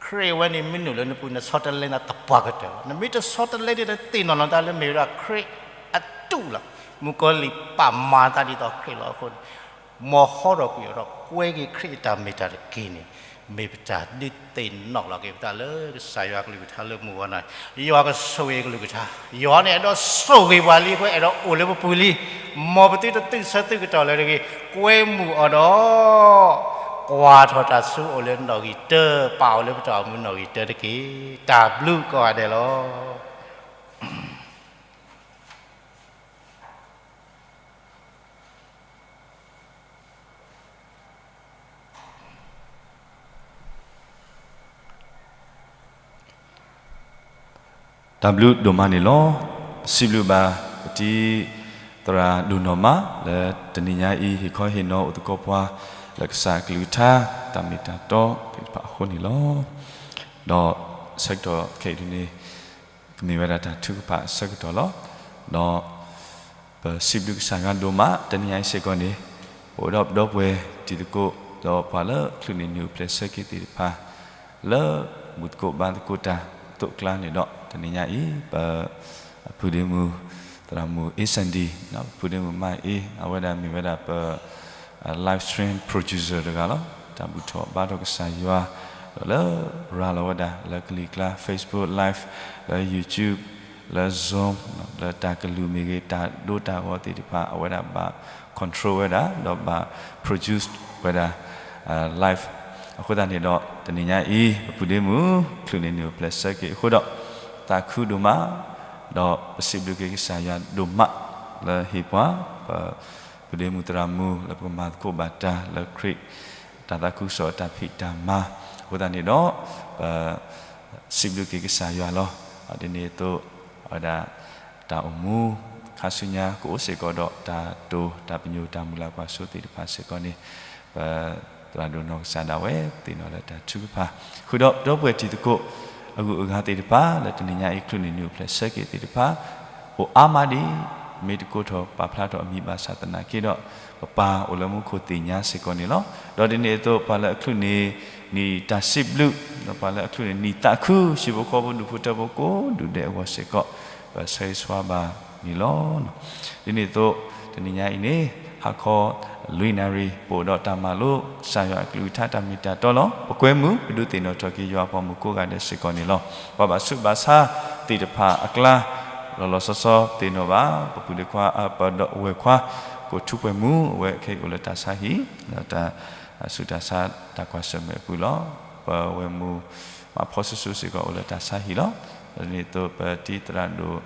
ခရံာ်ဝဲန့ၣ်မ့ၢ်နုာ်လၢနပူၤ နဆီတလဲနသးသပှၢ်ကတၢၢ်လီၤ. နမ့ၢ်တဆီတလဲန့ၣ်ဒီး သ့ၣ်နီၣ်လီၤနသးလၢမ့ၢ်ဝဲဒၣ်ခရံာ်အတူးလီၤ. မုၣ်ကီၤလံၢ်ပာ်မၤသးဒ်သိးခရံာ်လီၤအဃိန့ၣ် မ်ဟီထီၣ်ကွံာ်အီၤဒီးကွဲက့ၤခရံာ်အတၢ်မ့ၢ်တၢ်တက့ၢ်န့ၣ် မ့ၢ်ပတၢ်ဒုးသ့ၣ်နီၣ်လီၤက့ၤပသးလၢကစၢ်ယွၤကလုၢ်ကထါလၢမုၢ်ဂီၤနၤ. ယွၤကဆိၣ်ဂ့ၤကလုၢ်ကထါ, ယွၤန့ၣ်အဲၣ်ဒိးဆိၣ်ဂ့ၤပှၤလံအဃိ အဲၣ်ဒိးအိၣ်လၢပပူၤလံ. မ်ပသုတသုးဆၢသုးကတီၢ်လၢၤတဂ့ၤ, ကွဲမုာ်အီၤဒီး ကွၢ်ထီၣ်တၢ်ဆူအိၣ်လၢနီၣ်ဂံၢ်တၢ, ပာ်အီၤလၢပတၢ်အိၣ်မူနီၣ်ဂံၢ်တၢတက့ၢ်. တၢ်ဘျုးကိးဂၤဒဲးလီၤ. တၢ်ဘျုးဒိၣ်မးန့ၣ်လီၤ. ပစံးဘျုးဘၣ်ပတံၤသရၣ်ဒိၣ်နီၢ်မး လၢတနံၤညါအံၤ ဟ့ၣ်ခီဟ့ၣ်နီၤအိၣ်သကိးပှၤ လၢကစၢ်အကလုၢ်ကထါ တၢ်မ့ၢ်တၢ်တီသ့ၣ်တဖၣ်အဃိန့ၣ်လီၤ. ဒီးဆၢကတီၢ်ခဲအံၤဒ်န့ၣ် ကမ့ၢ်ဝဲဒၣ်တၢ်ထုကဖၣ်အဆၢကတီၢ်လီၤ. ဒီး ပစံးဘျုးကစၢ်ယွၤဒိၣ်မး တနံၤညါအံၤစ့ၢ်ကီးန့ၣ် ပအိၣ်ဒီးပဒီပုၢ်ဝဲၢ်တံၤသကိး ဒီးပှၤလၢချုးန့ၢ်နုာ်ပျဲၢ်ဆၢက့ၤသ့ၣ်တဖၣ် လၢမုၢ်သကိးဘါသကိးတၢ်အသိးအကျါန့ၣ်ဒီး တနံၤညါအံၤ ပ ဖုဒ့မုၣ် သရၣ်မုၣ်အ့စၣ်ဒံ ဖုဒ့မုၣ်မါအ့ အဝဲဒၣ်မ့ၢ်ဝဲဒၣ်ပ live stream producer တဂၤလီၤ. တၢ်ဘူၣ်ထီၣ်ဘါထီၣ်ကစၢ်ယွၤ ဒီးလၢရၤလီၤဝဲဒၣ်လၢကလံၤကျါ Facebook Live လၢ YouTube လၢ Zoom လၢတၢ်ကလုၢ်မ့ၢ်ဂ့ၤ တၢ်ဒိတၢ်ဂီၤသ့ၣ်တဖၣ် အဝဲဒၣ်ဘၣ် control ဝဲဒၣ် ဒီးဘၣ် produce ဝဲဒၣ် live အဃိသတးန့ၣ်ဒီး တနံၤညါအံၤ ပပုၢ်ဒ့မုၣ် ချုးန့ၢ်နုာ်အိၣ်ဖျဲၣ်ဆၢက့ၤအဃိဒီး သးခုဒိၣ်မး ဒီးပစံးဘျုးက့ၤကစၢ်ယွၤဒိၣ်မး လၢဟ့ၣ်ပှၤ ပပုၢ်ဒ့မုၣ်သရၣ်မုၣ် လၢပကမၤသကိးဘၣ်တၢ်လၢခရံာ် တၢ်သးခုကစီၣ်အတၢ်ဖံးတၢ်မၤ အဃိသတးန့ၣ်ဒီး ပ စံးဘျုးက့ၤကစၢ်ယွၤလီၤ. ဒ်န့ၣ်အသိး အဝဲဒၣ် တၢ်အိၣ်မူ ခါဆူညါကအိၣ်စ့ၢ်ကီးဒီး တၢ်တိာ်တၢ်ပညိၣ်တၢ်မုၢ်လၢ်ကွၢ်စိသ့ၣ်တဖၣ်စ့ၢ်ကီးန့ၣ် ပသရၣ်ဒိၣ်နီၢ်ကစၢ်ဒၣ်ဝဲ သ့ၣ်နီၣ်လၢတၢ်ထုကဖၣ် ဃုာ်ဒီးပဒီပုၢ်ဝဲၢ်တံၤသကိး အဂုၤအဂၤသ့ၣ်တဖၣ် လၢတနံၤညါအံၤ ချုးန့ၢ်နုာ်အိၣ်ဖျဲၣ်ဆၢက့ၤသ့ၣ်တဖၣ် အိၣ်အါမးဒံး မ့ၢ်တကိးထီၣ်ပာ်ဖျါထီၣ်အမံၤဘၣ်ဆၣ်သနာ်က့ဒီး ပပၢ်အိၣ်လၢမူခိၣ်သ့ၣ်ညါစ့ၢ်ကီးန့ၣ်လီၤ. ဒီးဒ်န့ၣ်အသိး ပှၤလၢအချုးန့ၢ် နံၣ်တၢ်စံးဘျုး ဒီးပှၤလၢအချုးန့ၢ် နံၣ်သးခု ဟံၣ်ဖိဃီဖိဒူၣ်ဖိထၢဖိကိးဒူၣ်ဒဲးအဂီၢ်စ့ၢ်ကီး ပဆၢဂ့ၤဆၢဝါဘၣ်န့ၣ်လီၤ. ဒ်န့ၣ်အသိး တနံၤညါအံၤန့ၣ် ဟါခီ လွံၢ်နၣ်ရံၣ် ပအိၣ်ဒီးတၢ်မၤလိ ကစၢ်ယွၤအကလုၢ်ကထါတၢ်မ့ၢ်တၢ်တီလီၤ. ပကွဲမုာ် ပဒုးသ့ၣ်နီၣ်ထီၣ်က့ၤယွၤအပှၤမုၣ်ကိးဂၤဒဲးစ့ၢ်ကီးန့ၣ်လီၤ. ပှၤဘၣ်ဆူးဘၣ်ဆါသ့ၣ်တဖၣ်အကျါ လီၤလီၤဆီဆီသ့ၣ်နီၣ်ဘၣ် ပပုၢ်ဒ့ခွါ ပဒီပုၢ်ဝဲၢ်ခွါ ကိးထူးပှဲၤမူ အဝဲခဲအံၤအိၣ်လၢတၢ်ဆါဟံၣ် ဒီးတၢ်ဆူးတၢ်ဆါတၢ်ကွၢ်ဆၢၣ်မဲာ်အပူၤလီၤ. ပဝဲၢ်မုၣ် မၤဖီဆူၣ်ဆူၣ်စ့ၢ်ကီးအိၣ်လၢတၢ်ဆါဟံၣ်လီၤ. ဒ်န့ၣ်အသိးပတံၤသရၣ်ဒိၣ်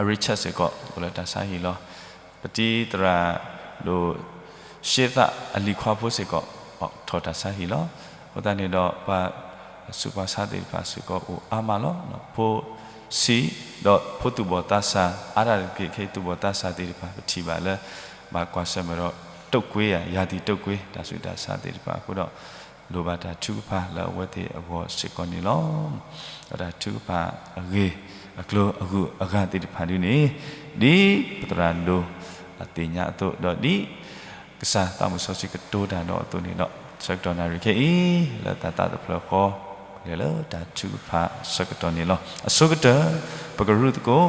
Richard စ့ၢ်ကီး အိၣ်လၢတၢ်ဆါဟံၣ်လီၤ. ပတံၤသရၣ်ဒိၣ် ရှ့သၣ်အလံၤခွါဖိစ့ၢ်ကီး အိၣ်ထီၣ်တၢ်ဆါဟံၣ်လီၤ. အဃိသတးန့ၣ်ဒီး ပှၤဆူးပှၤဆါသ့ၣ်တဖၣ်စ့ၢ်ကီးအိၣ်အါမးလီၤ. ဖိဆံး ဒီးဖိသူၣ်ဘီၣ်သးစၢ် အါဒၣ်တက့ၢ်ခဲအံၤသူၣ်ဘီၣ်သးစၢ်သ့ၣ်တဖၣ် ပထံၣ်ဘၣ်လၢ ဘၣ်ကွၢ်ဆၢၣ်မဲာ်ဒီး တုပ်ကွေး ယၤသံးတုပ်ကွေး တၢ်ဆူးတၢ်ဆါသ့ၣ်တဖၣ်အဃိဒီး လိၣ်ဘၣ်တၢ်ထုကဖၣ်လၢအဝဲသ့ၣ်အဂီၢ်စ့ၢ်ကီးန့ၣ်လီၤ. ဒီးတၢ်ထုကဖၣ်အဂ့ၢ်အကျိၤအဂုၤအဂၤသ့ၣ်တဖၣ်ဒ်န့ၣ် ဒ်ပသရၣ်ဒိၣ်အသ့ၣ်ညါအသိး ဒီးဒ်ကစၢ်သးမုၢ်စီဆှံကတိၤတၢ်ဒီးအသိးန့ၣ်ဒီး ဆၢကတီၢ်နၣ်ရံၣ်ခဲအံၤ လၢတၢ်သးတဖျၢၣ်ဃီ လဲၤလၢတၢ်ထုကဖၣ်ဆၢကတီၢ်န့ၣ်လီၤ. အဆိကတၢၢ် ပကရူၢ်သကိး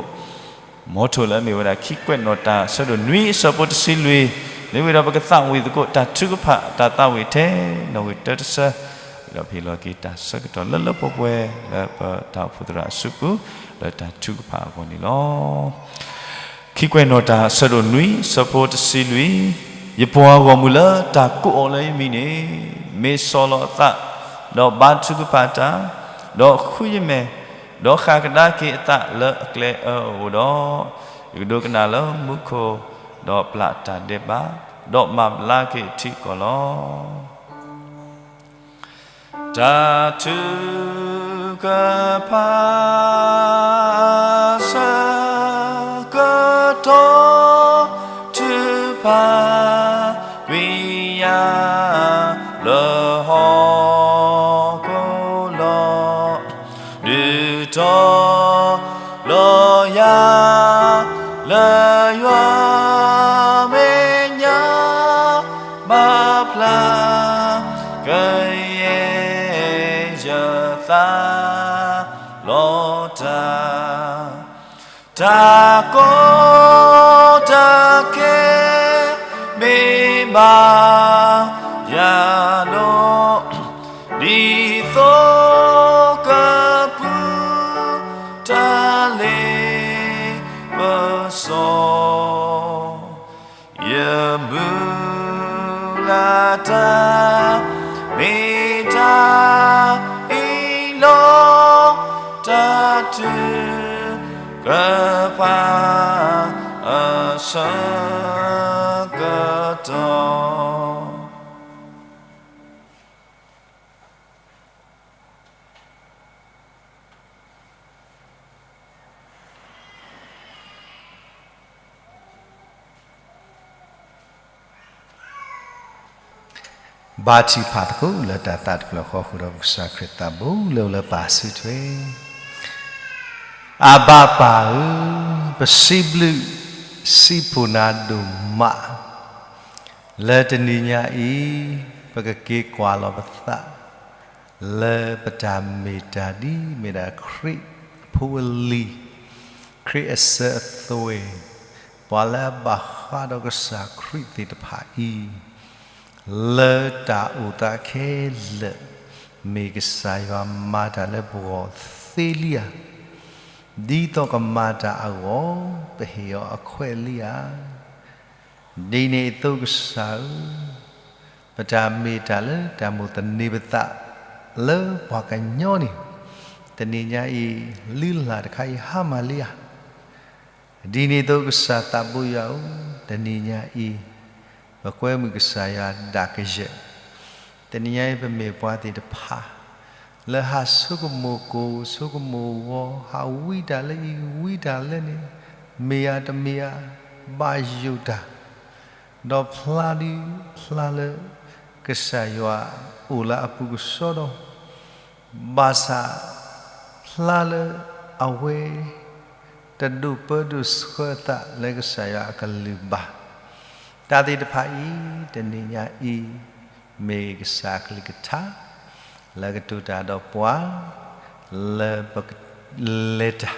မီထိၣ်လၢအမ့ၢ်ဝဲဒၣ်ခံကွဲးနီၣ်တၢ်အဆၢဒိၣ်နွံအဆၢဖိတဆံလွံၢ်, မ့ၢ်ဝံၤဒီးပကသးဝံၣ်သကိးတၢ်ထုကဖၣ် တၢ်သးဝံၣ်ထဲနီၣ်ဂံၢ်တၢတဆၢ, ဒီးပဟ့ၣ်လီၤက့ၤတၢ်ဆၢကတီၢ်လၢလၢပှဲၤပှဲၤ လၢပတၢ်အိၣ်ဖှိၣ်သရၣ်အစုပူၤ လၢတၢ်ထုကဖၣ်အဂီၢ်န့ၣ်လီၤ. ခံကွဲးနီၣ်တၢ်အဆၢဒိၣ်နွံအဆၢဖိတဆံလွံၢ်, ယပှၤဂီၢ်မုၢ်လၢတၢ်ကိးအီၤလၢယမံၤန့ၣ်, မ့ၢ်ဆီၣ်လီၤအသး, ဒီးဘါထုကဖၣ်တၢ်, ဒီးဃုယမဲာ်, ဒီးဃၣ်ကဒါက့ၤအသးလၢအကျဲအၢအအိၣ်ဒီး, ယကဒိကနၣ်လၢမူခိၣ်, ဒီးပျၢ်တၢ်ဒဲးဘး, ဒီးမၤဘျါက့ၤအထံအကီၢ်လီၤ. တၢ်ထုကဖၣ် ဆၢကတီၢ် ထုကဖၣ် ကွံာ်ယၤလၢဟီၣ်ခိၣ်လီၤ. ဒုးတီၤလီၤယၤ လၢယွၤမဲာ်ညါ ဘၣ်ဖျါ ကယဲၢ်ယသးလီၤတၢ် တၢ်ကီတၢ်ခဲ မ့ၢ်ဘၣ်ယၤလီၤ. ဒ်သိးကပူၤ တၢ်လ့ပစီ ယမုၢ်လၢ်တၢ် မ့ၢ်တၢ်အံၤလီၤ. တၢ်ထုကဖၣ် အဆၢကတီၢ် ဘါထုကဖၣ်သကိးလၢတၢ်သးတဖျၢၣ်ဃီဃုာ်ဒီးပကစၢ်ခရံာ်သးဘိလၢအိၣ်လၢပၢ်စုထွဲ, အဘၣ်ပၢ်ဧၢ, ပစံးဘျုးစံးဖှိၣ်နၤဒိၣ်မး, လၢတနံၤညါအံၤ ပကက့ၤကွၢ်လီၤပသး လၢပတၢ်မ့ၢ်တၢ်ဒ်မ့ၢ်ဒၣ်ခရံာ်အဖိအလံၤ, ခရံာ်အစၢၤအသွဲၣ်, ပှၤလၢအဘၣ်ဃးဒီးကစၢ်ခရံာ်သ့ၣ်တဖၣ်အံၤ, လၢတၢ်အိၣ်သးခဲလၢာ် မ့ၢ်ကစၢ်ယွၤမၤတၢ်လၢပဂီၢ်သ့လံဧါ. ဒ်သိးကမၤတၢ်အဂီၢ် ပဟ့ၣ်အီၤအခွဲးလံဧါ. ဒ်န့ၣ်အသိးကစၢ်ဧၢ, ပတၢ်မ့ၢ်တၢ်လၢတၢ်မိၣ်သန့ၤပသးလၢပှၤကညီန့ၣ်, တနံၤညါအံၤ လုၢ်လၢ်တခါအံၤဟါမၢ်လံဧါ. ဒ်န့ၣ်အသိးကစၢ်သးဘိယွၤဧၢ, တနံၤညါအံၤ ပကွဲမုာ်ကစၢ်ယွၤဒၣ်ကယဲၢ် တနံၤညါအံၤပမ့ၢ်ပှၤသ့ၣ်တဖၣ် လၢဟးဆိကမိၣ်ကိၢ်ဆိကမိၣ်ဂီၤ ဟးဝံတၢ်လၢအံၤဝံတၢ်လၢန့ၣ်, မ့ၢ်ဧါတမ့ၢ်ဧါ, ဘၣ်ယိၣ်တၢ်, ဒီးဖျါဒုဖျါလၢ ကစၢ်ယွၤအိၣ်လၢအပူၤကစီဒီ, ဘၣ်ဆၣ် ဖျါလၢအဝဲ တဒိၣ်ပၢဒိၣ်ဆှၢအသးလၢကစၢ်ယွၤအကလုၢ်ဘၣ်. တၢ်သ့ၣ်တဖၣ်အံၤ တနံၤညါအံၤ မ့ၢ်ကစၢ်အကလုၢ်ကထါ လၢကတိၤတၢ်ဒီးပှၤ လၢပကလဲၤတၢ်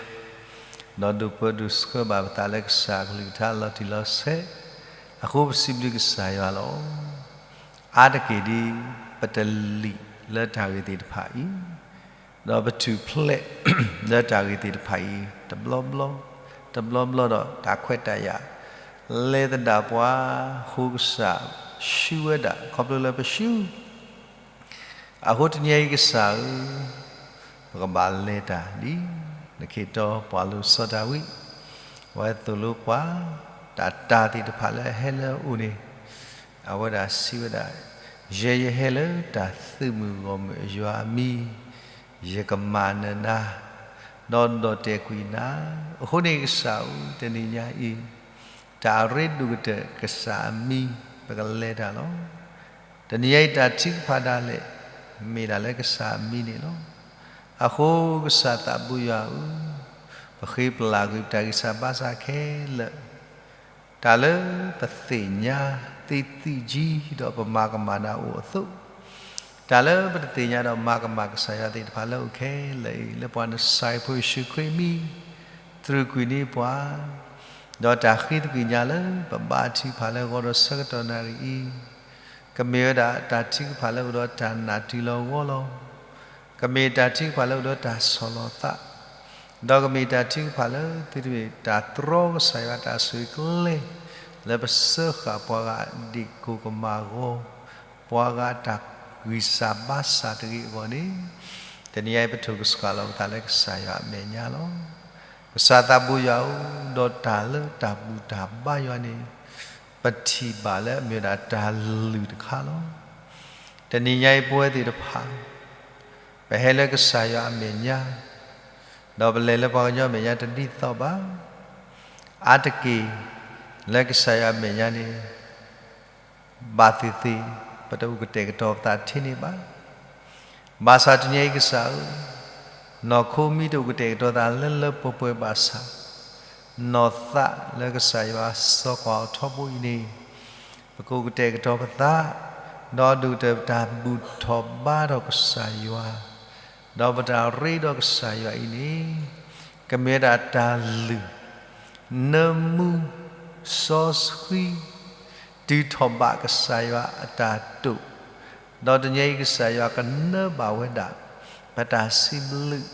ဒီးဒိၣ်ပၢဒိၣ်ဆှၢဘၣ်ပသးလၢကစၢ်အကလုၢ်ကထါလီၤတံၢ်လီၤဆဲး, အဃိပစံးဘျုးကစၢ်ယွၤလီၤ. အါတက့ၢ်ဒ် ပတလံာ်လၢတၢ်ဂ့ၢ်သ့ၣ်တဖၣ်အံၤ, ဒီးပထူၣ်ဖျဲးလၢတၢ်ဂ့ၢ်သ့ၣ်တဖၣ်အံၤ တဘျီဘျီ, တဘျီဘျီဒီးတၢ်ခွဲးတၢ်ယာ် လဲၤသဒၣ်ပှၤ အဃိကစၢ်ဆှုဝဲဒၣ် ခီဖျိလၢပဆှု အဃိတနံၤအံၤကစၢ်ဧၢ, ပကဘၣ်လဲၤတၢ်ဒ် နခ့ၣ်တီပှၤလိၤစီၤဒၤဝံး အဝဲသိၣ်လိပှၤ တၢ်တၢ်သ့ၣ်တဖၣ်လၢအဟဲလၢအအိၣ်န့ၣ်, အဝဲဒၣ်စံးဝဲဒၣ်, ယဲယဟဲလၢတၢ်သုးမုၢ်ဂီၢ်မုၢ်အယွၤအမံၤ, ယကမၤနၢၤနၤ, ဒီးဒီၣ်တဲာ်ကွံာ်နၤ, အဃိန့ၣ်ကစၢ်ဧၢ, တနံၤညါအံၤ တၢ်ရ့ဒိၣ်ကတၢၢ်ကစၢ်အမံၤ ပကလဲၤတၢ်လီၤ. တနံၤညါအံၤတၢ်ထုကဖၣ်ဒၣ်လဲာ် မ့ၢ်ဒၣ်လၢကစၢ်အမံၤန့ၣ်လီၤ. အဃိကစၢ်သးဘိယွၤဧၢ, ပဃ့ပလၢ်ကွံာ်ပတၢ်ဂံၢ်စၢ်ဘါစၢ်ခဲလၢာ်, တၢ်လၢပသ့ၣ်ညါသ့သ့ကံ ဒီးပမၤကမၣ်နၤအိၣ်အသိး, တၢ်လၢပတသ့ၣ်ညါဒီးမၤကမၣ်ကစၢ်ယွၤသ့ၣ်တဖၣ်လၢအိၣ်ခဲလၢာ်အံၤ လၢပှၤနစၢ်ဖိယ့ၣ်ၡူးခရံာ်အမံၤ တြူာ်ကွံာ်န့ၢ်ပှၤ, ဒီးတၢ်ဃ့သကွံၢ်ညါလၢပဘါထုကဖၣ်လၢဂီၤဒီးဆၢကတီၢ်နၣ်ရံၣ်အံၤ, ကမ့ၢ်ဝဲဒၣ်တၢ်ထုကဖၣ်လၢအိၣ်ဒီးတၢ်နၢ်တုၤလီၤဂီၤလီၤ, ကမ့ၢ်တၢ်ထုကဖၣ်လၢအိၣ်ဒီးတၢ်ဆီၣ်လီၤသး, ဒီးကမ့ၢ်တၢ်ထုကဖၣ်လၢသုတမ့ၢ်တၢ်တြီကစၢ်ယွၤတၢ်ဆိၣ်ဂ့ၤကျဲ လၢပစၢဃာ်ပှၤဂၤဒ့ၣ်ကိၢ်ကမၣ်ဂီၤ, ပှၤဂၤတၢ်ဂံၢ်စၢ်ဘါစၢ်တဂ့ၤအဂီၢ်န့ၣ်, တနံၤအံၤပထိၣ်ကစှၤလီၤပသးလၢကစၢ်ယွၤအမဲာ်ညါလီၤ. ကစၢ်သးဘိယွၤဧၢ, ဒီးတၢ်လၢတၢ်ဘူၣ်တၢ်ဘါယွၤန့ၣ်, ပထံၣ်ဘၣ်လၢအမ့ၢ်ဝဲဒၣ်တၢ်လုၢ်တခါလီၤ. တနံၤညါအံၤပဝဲသ့ၣ်တဖၣ် ပဟဲလၢကစၢ်ယွၤအမဲာ်ညါ, ဒီးပလဲၤလၢပှၤကညီအမဲာ်ညါတဒ်သိးဘၣ်. အါတက့ၢ် လၢကစၢ်ယွၤအမဲာ်ညါန့ၣ် ဘၣ်သ့ၣ်သ့ၣ် ပတအိၣ်ကတဲာ်ကတီၤပသးထဲန့ၣ်ဘၣ်. ဘၣ်ဆၣ်တနံၤအံၤကစၢ်ဧၢ, နီၢ်ခိမ့ၢ်တအိၣ်ကတဲာ်ကတီၤသးလၢလၢပှဲၤပှဲၤဘၣ်ဆၣ်, နီၢ်သးလၢကစၢ်ယွၤစီၤကွၢ်အီၤထီဘိအံၤန့ၣ်, ပကအိၣ်ကတဲာ်ကတီၤပသး, ဒီးဒိၣ်ကတၢၢ်ပတၢ်ဘူၣ်ထီၣ်ဘါထီၣ်ကစၢ်ယွၤ, ဒီးပတၢ်ရ့ဒီးကစၢ်ယွၤအံၤန့ၣ်, ကမ့ၢ်ဝဲဒၣ်တၢ်လုၢ် နၢမူ စီဆှံ တုၤထီၣ်ဘးကစၢ်ယွၤအတၢ်တိာ်, ဒီးတနံၤအံၤကစၢ်ယွၤကနၢဘၣ်ဝဲဒၣ် ပတၢ်စံးဘျုး,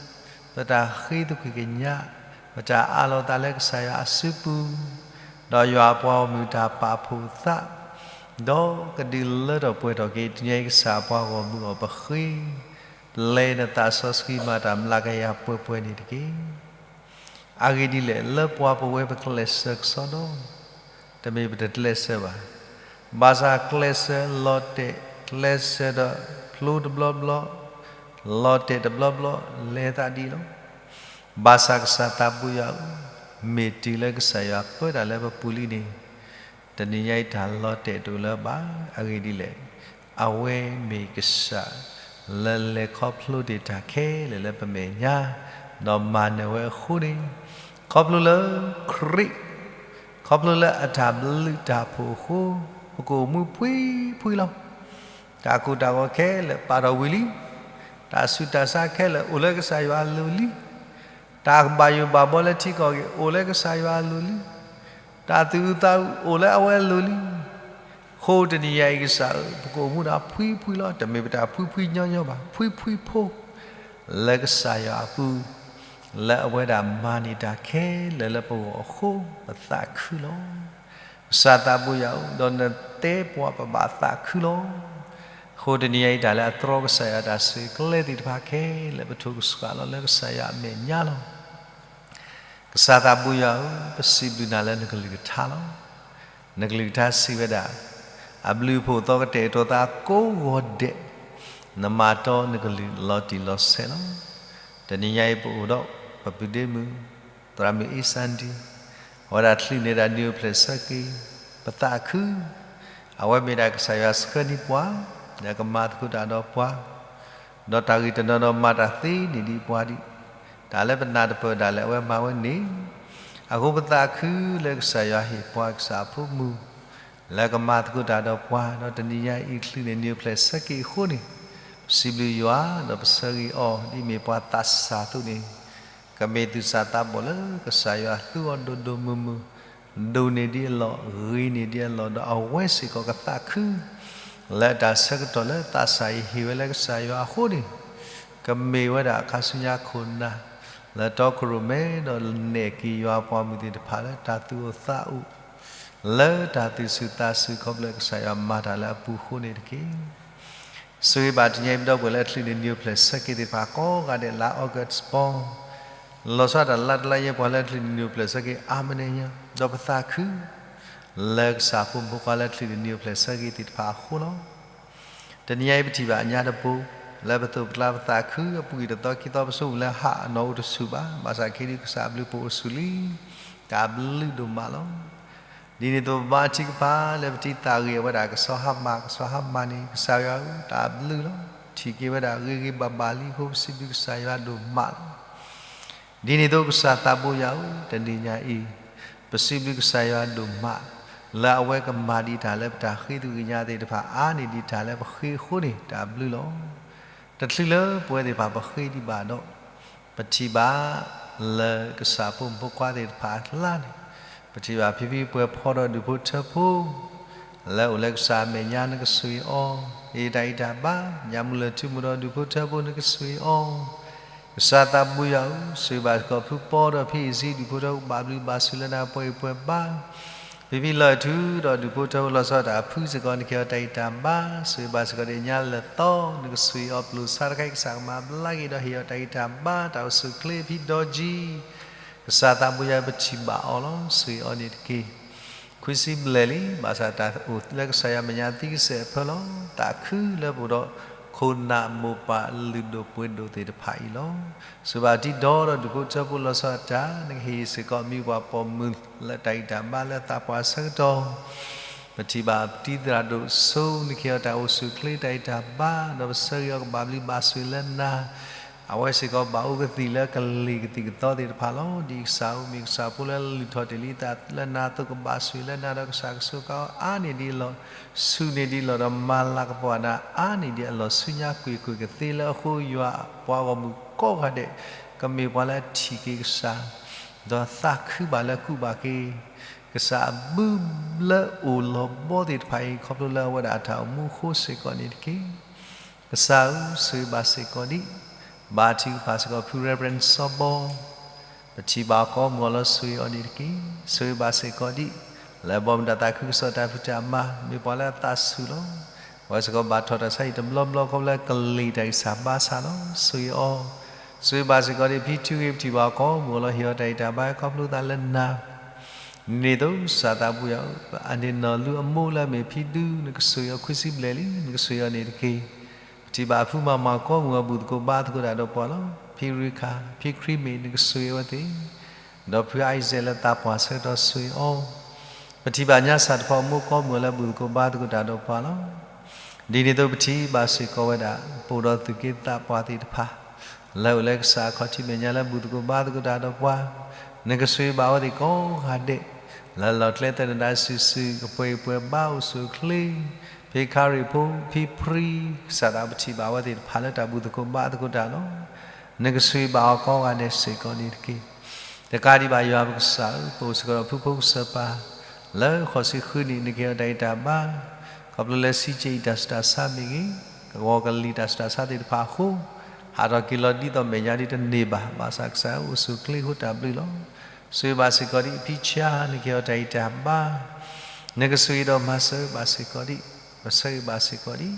ပတၢ်ဃ့သကွံၢ်ကညး, ပတၢ်အးလီၤသးလၢကစၢ်ယွၤအစုပူၤ, ဒီးယွၤအပှၤဂီၢ်မုၢ်တၢ်ပာ်ဖှိၣ်သး, ဒီးကဒုးလၢထီၣ်ပှဲၤထီၣ်က့ၤ တနံၤအံၤကစၢ်အပှၤဂီၢ်မုၢ်အီၤပဃ့ ပလဲၤနသးစီဆှံမၤတၢ်မျးကယၤပှဲၤပှဲၤန့ၣ်တက့ၢ်. အဂ့ၢ်ဒ်လဲၣ် လၢပှၤပဝဲပကျဲးစၢးကစီဒီ, တမ့ၢ်ပတကျဲးစၢးဘၣ်. ဘၣ်ဆၣ်ကျဲးစၢးလီၤတဲာ်, ကျဲးစၢးဒီးဖျိတဘျီဘျီ, လီၤတဲာ်တဘျီဘျီ, လဲၤသးဒ်လီၤ. ဘၣ်ဆၣ်ကစၢ်သးဘိယွၤဧၢ, မ့ၢ်တုၤလၢကစၢ်ယွၤပၢတၢ်လၢပပူၤလံန့ၣ်, တနံၤညါအံၤတၢ်လီၤတဲာ်တအိၣ်လၢၤဘၣ်. အဂ့ၢ်ဒ်လဲၣ်, အဝဲမ့ၢ်ကစၢ် လၢလဲၤခီဖျိတ့ၢ်တၢ်ခဲလၢာ်လၢပမဲာ်ညါ, ဒီးမၤနၢၤဝဲအဃိန့ၣ်, ခီဖျိလၢခရံာ်, ခီဖျိလၢအတၢ်ဘျုးတၢ်ဖှိၣ်အဃိ, ပကအိၣ်မူဖှံဖှံလီၤ. တၢ်ကိၢ်တၢ်ဂီၤခဲလၢာ်ပာ်ထီၣ်ဝံၤလံ. တၢ်ဆူးတၢ်ဆါခဲလၢာ်အိၣ်လၢကစၢ်ယွၤအလိၤလံ. တၢ်ဘၣ်ယိၣ်ဘၣ်ဘီလၢထံကီၢ်အဂ့ၢ် အိၣ်လၢကစၢ်ယွၤအလိၤလံ. တၢ်သူၣ်အုးသးအုးအိၣ်လၢအဝဲအလိၤလံ. အဃိတနံၤညါအံၤကစၢ်ဧၢ, ပကအိၣ်မူဒီးဖှံဖှံလီၤ. တမ့ၢ်ပတၢ်ဖှံဖှံညီညီဘၣ်, ဖှံဖှံဖိ လၢကစၢ်ယွၤအပူၤ, လၢအဝဲဒၣ်မၤန့ၢ်တၢ်ခဲလၢာ်လၢပဂီၢ်အဃိ ပသးခုလီၤ. ကစၢ်သးဘိယွၤဧၢ, ဒီးနတဲပှၤပဘၣ်သးခုလီၤ. အဃိတနံၤညါအံၤ တၢ်လၢအတြီကစၢ်ယွၤတၢ်ဆိၣ်ဂ့ၤကျဲသ့ၣ်တဖၣ်ခဲလၢာ် ပထိၣ်ကစှၤလီၤလၢကစၢ်ယွၤအမဲာ်ညါလီၤ. ကစၢ်သးဘိယွၤဧၢ, ပစံးဘျုးနၤလၢနကလုၢ်ကထါလီၤ. နကလုၢ်ကထါစံးဝဲဒၣ်, အဘျုးအဖှိၣ်သီကတဲာ်ကတီၤသးကိးဂီၤဒဲး, နမၤတီနကလုၢ်လီၤတံၢ်လီၤဆဲးလီၤ. တနံၤညါအံၤပအိၣ်ဒီးပပုၢ်ဒ့မုၣ်, သရၣ်မုၣ်အ့စၣ်ဒံ, အဝဲဒၣ်ချုးန့ၢ်ဒၣ်နံၣ်အိၣ်ဖျဲၣ်ဆၢက့ၤ, ပသးခု အဝဲမ့ၢ်ဒၣ်ကစၢ်ယွၤဆှၢန့ၢ်ပှၤ, ဒီးကမၤသကိးတၢ်ဒီးပှၤ, ဒီးတၢ်ဂ့ၢ်တနီၤဒီးမၤတၢ်သ့န့ၢ်ဒံးပှၤဒံး, တၢ်လၢပနၢ်တပၢၢ်ဒၣ်လဲာ်အဝဲမၤဝဲန့ၣ်, အဃိပသးခုလၢကစၢ်ယွၤဟ့ၣ်ပှၤကစၢ်အဖိမုၣ် လၢကမၤသကိးတၢ်ဒီးပှၤ, ဒီးတနံၤညါအံၤချုးန့ၢ်နံၣ်အိၣ်ဖျဲၣ်ဆၢက့ၤအဃိန့ၣ်, ပစံးဘျုးယွၤ, ဒီးပဆၢဂ့ၤအီၤ ဒ်အမ့ၢ်ပှၤသးစၢ်အသိးန့ၣ်, ကမ့ၢ်သူၣ်စၢ်သးဘီၣ်လၢကစၢ်ယွၤသူအီၤဒိၣ်ဒိၣ်မုၢ်မုၢ်, ဒိၣ်န့ၢ်ဒံးအလီၢ်, ဂ့ၤန့ၢ်ဒံးအလီၢ်, ဒီးအဝဲစ့ၢ်ကီးကသးခု လၢတၢ်ဆၢကတီၢ်လၢသးစၢ်အံၤဟ့ၣ်ဝဲလၢကစၢ်ယွၤအဃိန့ၣ်, ကမ့ၢ်ဝဲဒၣ်အခါဆူညါခိၣ်နၢ် လၢတီခိၣ်ရိၣ်မဲ ဒီးနဲၣ်က့ၤယွၤအပှၤမုၣ်သ့ၣ်တဖၣ်လၢတၢ်သူၣ်အိၣ်သးအိၣ် လၢတၢ်သူၣ်ဆူၣ်သးဆူၣ် ခီဖျိကစၢ်ယွၤမၤတၢ်လၢအပူၤအဃိန့ၣ်တက့ၢ်. ဆိၣ်ဂ့ၤဘၣ်တနံၤညါအံၤပဒီပုၢ်ဝဲၢ်လၢချုးန့ၢ်နံၣ်အိၣ်ဖျဲၣ်ဆၢက့ၤသ့ၣ်တဖၣ်ကိးဂၤဒဲး လါအီကူးဘီ လီၤဆီဒၣ်တၢ်လါတလါယဲၢ်ပှၤလၢချုးန့ၢ်နံၣ်အိၣ်ဖျဲၣ်ဆၢက့ၤအါမးန့ၣ်ညါ, ဒီးပသးခု လၢကစၢ်ဖိမုၣ်ဖိခွါလၢချုးန့ၢ်နံၣ်အိၣ်ဖျဲၣ်ဆၢက့ၤသ့ၣ်တဖၣ်အဃိလီၤ. တနံၤညါအံၤပထံၣ်ဘၣ်အညါတဘိ, လၢပသိးပကျါပသးခု အပူၤကွံာ်တသီခံသီပဆိကမိၣ်လၢဟးအနီၢ်အိၣ်တဆူၣ်ဘၣ်, ဘၣ်ဆၣ်ခဲဒုးကစၢ်အဘျုးပအိၣ်ဆူၣ်လံ, တၢ်ဘျုးဒိၣ်မးလီၤ. ဒ်န့ၣ်အသိးပဘါထုကဖၣ်လၢပတံၤသးဂ့ၤအဝဲဒၣ် ကဆီဟါမၢ် ကဆီဟါမၢ်န့ၣ် ကစၢ်ယွၤဧၢ တၢ်ဘျုးလီၤ. ထံၣ်က့ၤဝဲဒၣ်ဂ့ၤဂ့ၤဘၣ်ဘၣ်လံအဃိ ပစံးဘျုးကစၢ်ယွၤဒိၣ်မးလီၤ. ဒ်န့ၣ်အသိးကစၢ်သးဘိယွၤဧၢ, တနံၤညါအံၤ ပစံးဘျုးကစၢ်ယွၤဒိၣ်မး လၢအဝဲကမၤဒံးတၢ်လၢပတၢ်ဃ့သဂံၢ်ညါသ့ၣ်တဖၣ်အါန့ၢ်ဒံးတၢ်လၢပဃ့အဃိန့ၣ် တၢ်ဘျုးလီၤ. တချုးလၢပဝဲသ့ၣ်တဖၣ်ပဃ့ဒံးဘၣ်ဒီး ပထံၣ်ဘၣ်လၢကစၢ်ဖိမုၣ်ဖိခွါသ့ၣ်တဖၣ်အကျါန့ၣ်, ပထံၣ်ဘၣ်ဖံဖံပှဲၤဖီဒီးဒူၣ်ဖိထၢဖိ လၢအိၣ်လၢကစၢ်အမဲာ်ညါနကဆိၣ်ဂ့ၤအီၤ, အတၢ်ဂံၢ်တၢ်ဘါ ညၣ်မုၢ်လၢၢ်ထူမုၢ်ဒီးဒူၣ်ဖိထၢဖိနကဆိၣ်ဂ့ၤအီၤ, ကစၢ်သးဘိယွၤဧၢ, ဆိၣ်ဂ့ၤဘၣ်စ့ၢ်ကီးဖုပီဒီးဖံအ့ၣ်စံ ဒူၣ်ဖိထၢဖိဘၣ်ဘျုးဘၣ်ဆိၣ်လၢနၤပှဲၤဂံၢ်ပှဲၤဘါ, ဖံဖံလီၤအဲၣ်ထူဒီးဒူၣ်ဖိထၢဖိလီၤဆီဒၣ်တၢ်ဖုစ့ၢ်ကီး နကဟ့ၣ်အီၤတၢ်ဂံၢ်တၢ်ဘါ, ဆိၣ်ဂ့ၤဘၣ်စ့ၢ်ကီးဒီးညါလၢာ်သီ နကဆိၣ်ဂ့ၤအီၤပျိာ်ဆါတခါအံၤ ကစၢ်ကမၤဘျါက့ၤဒီးဟ့ၣ်အီၤတၢ်ဂံၢ်တၢ်ဘါ တၢ်အိၣ်ဆူၣ်အိၣ်ချ့ဖံဒီကံ ကစၢ်သးဘိယွၤပထံၣ်ဘၣ်အီၤလီၤ ဆိၣ်ဂ့ၤအီၤန့ၣ်တက့ၢ်. ခွံဆံဘျဲၣ်လံ ဘၣ်ဆၣ်တၢ်အိၣ်လၢကစၢ်ယွၤမဲာ်ညါသံကစဲးအဖၢလီၤ. သးခုလၢပအိၣ်ဒီးခိၣ်နၢ်မိၢ်ပၢ်လုၢ်ဒိၣ်ပှ့ၤဒိၣ်သ့ၣ်တဖၣ်အံၤလီၤ. ဆိၣ်ဂ့ၤဘၣ်တံၤဒီဒီးဒူၣ်ဖိထၢဖိလီၤဆီဒၣ်တၢ် နကဟ့ၣ်စ့ၢ်ကီးမံၤပှၤပိာ်မုၣ်လၢတၢ်ဂံၢ်တၢ်ဘါလၢသးပှၢ်ဆၢကတီၢ် ပထံၣ်ဘၣ်တံၤသရၣ်ဒိၣ်စိ နကဟ့ၣ်အီၤတၢ်အိၣ်ဆူၣ်အိၣ်ချ့တၢ်ဂံၢ်တၢ်ဘါ ဒီးပဆၢဂ့ၤအီၤကဘၣ်ဘျုးဘၣ်ဆိၣ်လၢနၤ အဝဲစ့ၢ်ကီးဘၣ်အိၣ်ကသံၣ်လၢကလံၤကသံၣ်ကသီသ့ၣ်တဖၣ်လီၤ. ဒ်ကစၢ်အိၣ်မ့ၢ်ကစၢ်ဖိလၢလုၢ်ထီၣ်တ့ၢ်လံသးလၢနၤအသိး ကဘၣ်ဆိၣ်ဂ့ၤလၢနၤဒီးကစၢ်ကဆိးကါအီၤအါန့ၢ်ဒံးအလီၢ် ဆူၣ်န့ၢ်ဒံးအလီၢ်ဒီးမၤလၤကပီၤနၤအါန့ၢ်ဒံးအလီၢ် ဆူညါကွ့ၢ်ကွ့ၢ်ကသ့လၢအဃိ ယွၤပှၤဂီၢ်မုၢ်ကိးဂၤဒဲး ကမ့ၢ်ပှၤလၢအထံၣ်က့ၤကစၢ် ဒီးသးခုဘၣ်လၢကူၣ်ဘၣ်က့ၤ ကစၢ်အဘျုးလၢအိၣ်လီၤဘီသ့ၣ်တဖၣ်အံၤ ခီဖျိလၢအဝဲဒၣ်အတၢ်အိၣ်မူအဃိစ့ၢ်ကီးန့ၣ်တက့ၢ်. ကစၢ်ဧၢ, ဆိၣ်ဂ့ၤဘၣ်စ့ၢ်ကီးဒံး ဘါထုကဖၣ်စ့ၢ်ကီးဖု Reverend စီၤဘီ ပထံၣ်ဘၣ်အီၤကိးမုၢ်အီၤလီၤ ဆိၣ်ဂ့ၤအီၤန့ၣ်တက့ၢ်. ဆိၣ်ဂ့ၤဘၣ်စ့ၢ်ကီးဒံး လၢဘီမုၢ်တၢ်သးခုကစီၣ်တၢ်ဖံးတၢ်မၤ မ့ၢ်ပှၤလၢအသးဆူၣ်လီၤ. အဝဲစ့ၢ်ကီးဘၣ်ထီၣ်တၢ်ဆါဟံၣ်တဘျီဘျီ ခီဖျိလၢကလံၤတၢ်ဂံၢ်စၢ်ဘါစၢ်လီၤ. ဆိၣ်ဂ့ၤအီၤ, ဆိၣ်ဂ့ၤဘၣ်စ့ၢ်ကီးဒံး ဖံထူဂ့ၤ ပထံၣ်ဘၣ်အီၤကိးမုၢ်အီၤလီၤ ဟ့ၣ်အီၤတၢ်ဂံၢ်တၢ်ဘါခီဖျိသးလၢနၤ ဒ်န့ၣ်အသိး ကစၢ်သးဘိယွၤဧၢ, ပအန့ၣ်နီၢ်လူၤအမိၢ်လၢအမ့ၢ်ဖံဒူ နကဆိၣ်ဂ့ၤအီၤ ခွံဆံဘျဲၣ်လံ နကဆိၣ်ဂ့ၤအီၤန့ၣ်တက့ၢ်. ပထံၣ်ဘၣ်ဖုမၤမၤကိးမုၢ်အီၤ ဘူၣ်သကိးဘါသကိးတၢ်ဒီးပှၤလီၤ. ဖံရူခါ, ဖံခရံမ့ၢ် နကဆိၣ်ဂ့ၤအဝဲသ့ၣ်, ဒီးဖုအံၤစဲးလၢသးပှၢ်ဆၢကတီၢ် ဆိၣ်ဂ့ၤအီၤ ပထံၣ်ဘၣ်ညါစၢ်တဖီအမိၢ်ကိးမုၢ်အီၤလၢဘူၣ်သကိးဘါသကိးတၢ်ဒီးပှၤလီၤ. ဒ်န့ၣ်အသိးပထံၣ်ဘၣ်စ့ၢ်ကီးဝဲဒၣ် ပအိၣ်ဒီးသူၣ်က့သးပှၢ်သ့ၣ်တဖၣ် လၢအိၣ်လၢကစၢ်အခီၣ်ထံးမဲာ်ညါလၢဘူၣ်သကိးဘါသကိးတၢ်ဒီးပှၤ, နကဆိၣ်ဂ့ၤဘၣ်အဝဲသ့ၣ်ကိးဂၤဒဲး လၢလီၢ်ကျဲသၢနဒါစုာ်စုာ် ကပှဲၤဂံၢ်ပှဲၤဘါအိၣ်ဆူၣ်အိၣ်ချ့, ဖံခါရံၣ်ဖိ ဖံဖြံ, ကစၢ်သးပထံၣ်ဘၣ်အဝဲသ့ၣ်တဖၣ်လၢတၢ်ဘူၣ်သကိးဘါသကိးတၢ်လီၤ. နကဆိၣ်ဂ့ၤဘၣ်အီၤကိးဂၤဒဲးစ့ၢ်ကီးန့ၣ်တက့ၢ်. တကးဒံးဘၣ်ယွၤပကစၢ်ဧၢ, ပအိၣ်စ့ၢ်ကီးဒီးဖုဖိကစၢၢ်ပၢ် လၢဃိးဆံဃုနံၣ် နကဟ့ၣ်အီၤတၢ်ဂံၢ်တၢ်ဘါ ခီဖျိလၢစံက့အံၤတၢ်ဆူးတၢ်ဆါမ့ၢ်ဂ့ၤ, ကဝီၤကလံၤတၢ်ဆူးတၢ်ဆါသ့ၣ်တဖၣ်အဃိ, အးထီၣ်က့ၤလီၤဒ်သိးမဲာ်ညါဒ်တန့ၢ်ဘၣ်, ဘၣ်ဆၣ်ကစၢ်ဧၢ အိၣ်ဆူၣ်ချ့အဃိတၢ်ဘျုးလီၤ. ဆိၣ်ဂ့ၤဘၣ်စ့ၢ်ကီးဒံး ဖံဆါ နကဟ့ၣ်အီၤတၢ်ဂံၢ်တၢ်ဘါ, နကဆိၣ်ဂ့ၤဒီးမၤစၢၤဘၣ်စ့ၢ်ကီးဒံး, ပဆၢဂ့ၤဘၣ်စ့ၢ်ကီးဒံး, ပအိၣ်ဒီး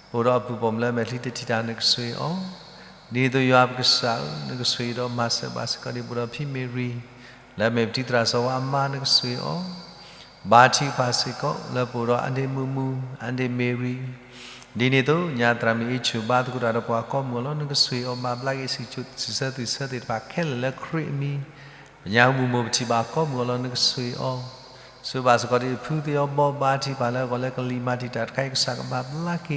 အပုၢ်ပိာ်မုၣ်လၢအမဲာ်ချံတထံၣ်တၢ် နကဆိၣ်ဂ့ၤအီၤ, ဒ်န့ၣ်အသိးယွၤပကစၢ်ဧၢ နကဆိၣ်ဂ့ၤဒီးမၤစၢၤဘၣ်စ့ၢ်ကီးဒံး ပအိၣ်ဒီးဖံမ့ၤရံ လၢအမဲာ်ပတံၤသရၣ်စီၤဝါအမါ နကဆိၣ်ဂ့ၤအီၤ ဘါထုကဖၣ်စ့ၢ်ကီး လၢပအိၣ်ဒီးအဒ့မုၣ်မုၣ် အဒ့မ့ၤရံ, ဒ်န့ၣ်အသိး ညါသရၣ်မုၣ်အ့ဆူၣ် ဘါသကိးတၢ်ဒီးပှၤကိးမုၢ်အလီၢ် နကဆိၣ်ဂ့ၤအီၤ မၤဘျါက့ၤစံးဆၢသုးဆၢသ့ၣ်တဖၣ်ခဲလၢာ်လၢခရံာ်အမံၤ, ပညါမုၢ်မိၢ်ပထံၣ်ဘၣ်ကိးမုၢ်အလီၢ် နကဆိၣ်ဂ့ၤအီၤ, ဆိၣ်ဂ့ၤဘၣ်စ့ၢ်ကီးဒံး ဖုသ့အီဘီ ဘါထုကဖၣ်လၢအဂီၢ်လၢကလံၤမၤတံာ်တာ်တခါအံၤ ကစၢ်ကမၤဘျါက့ၤ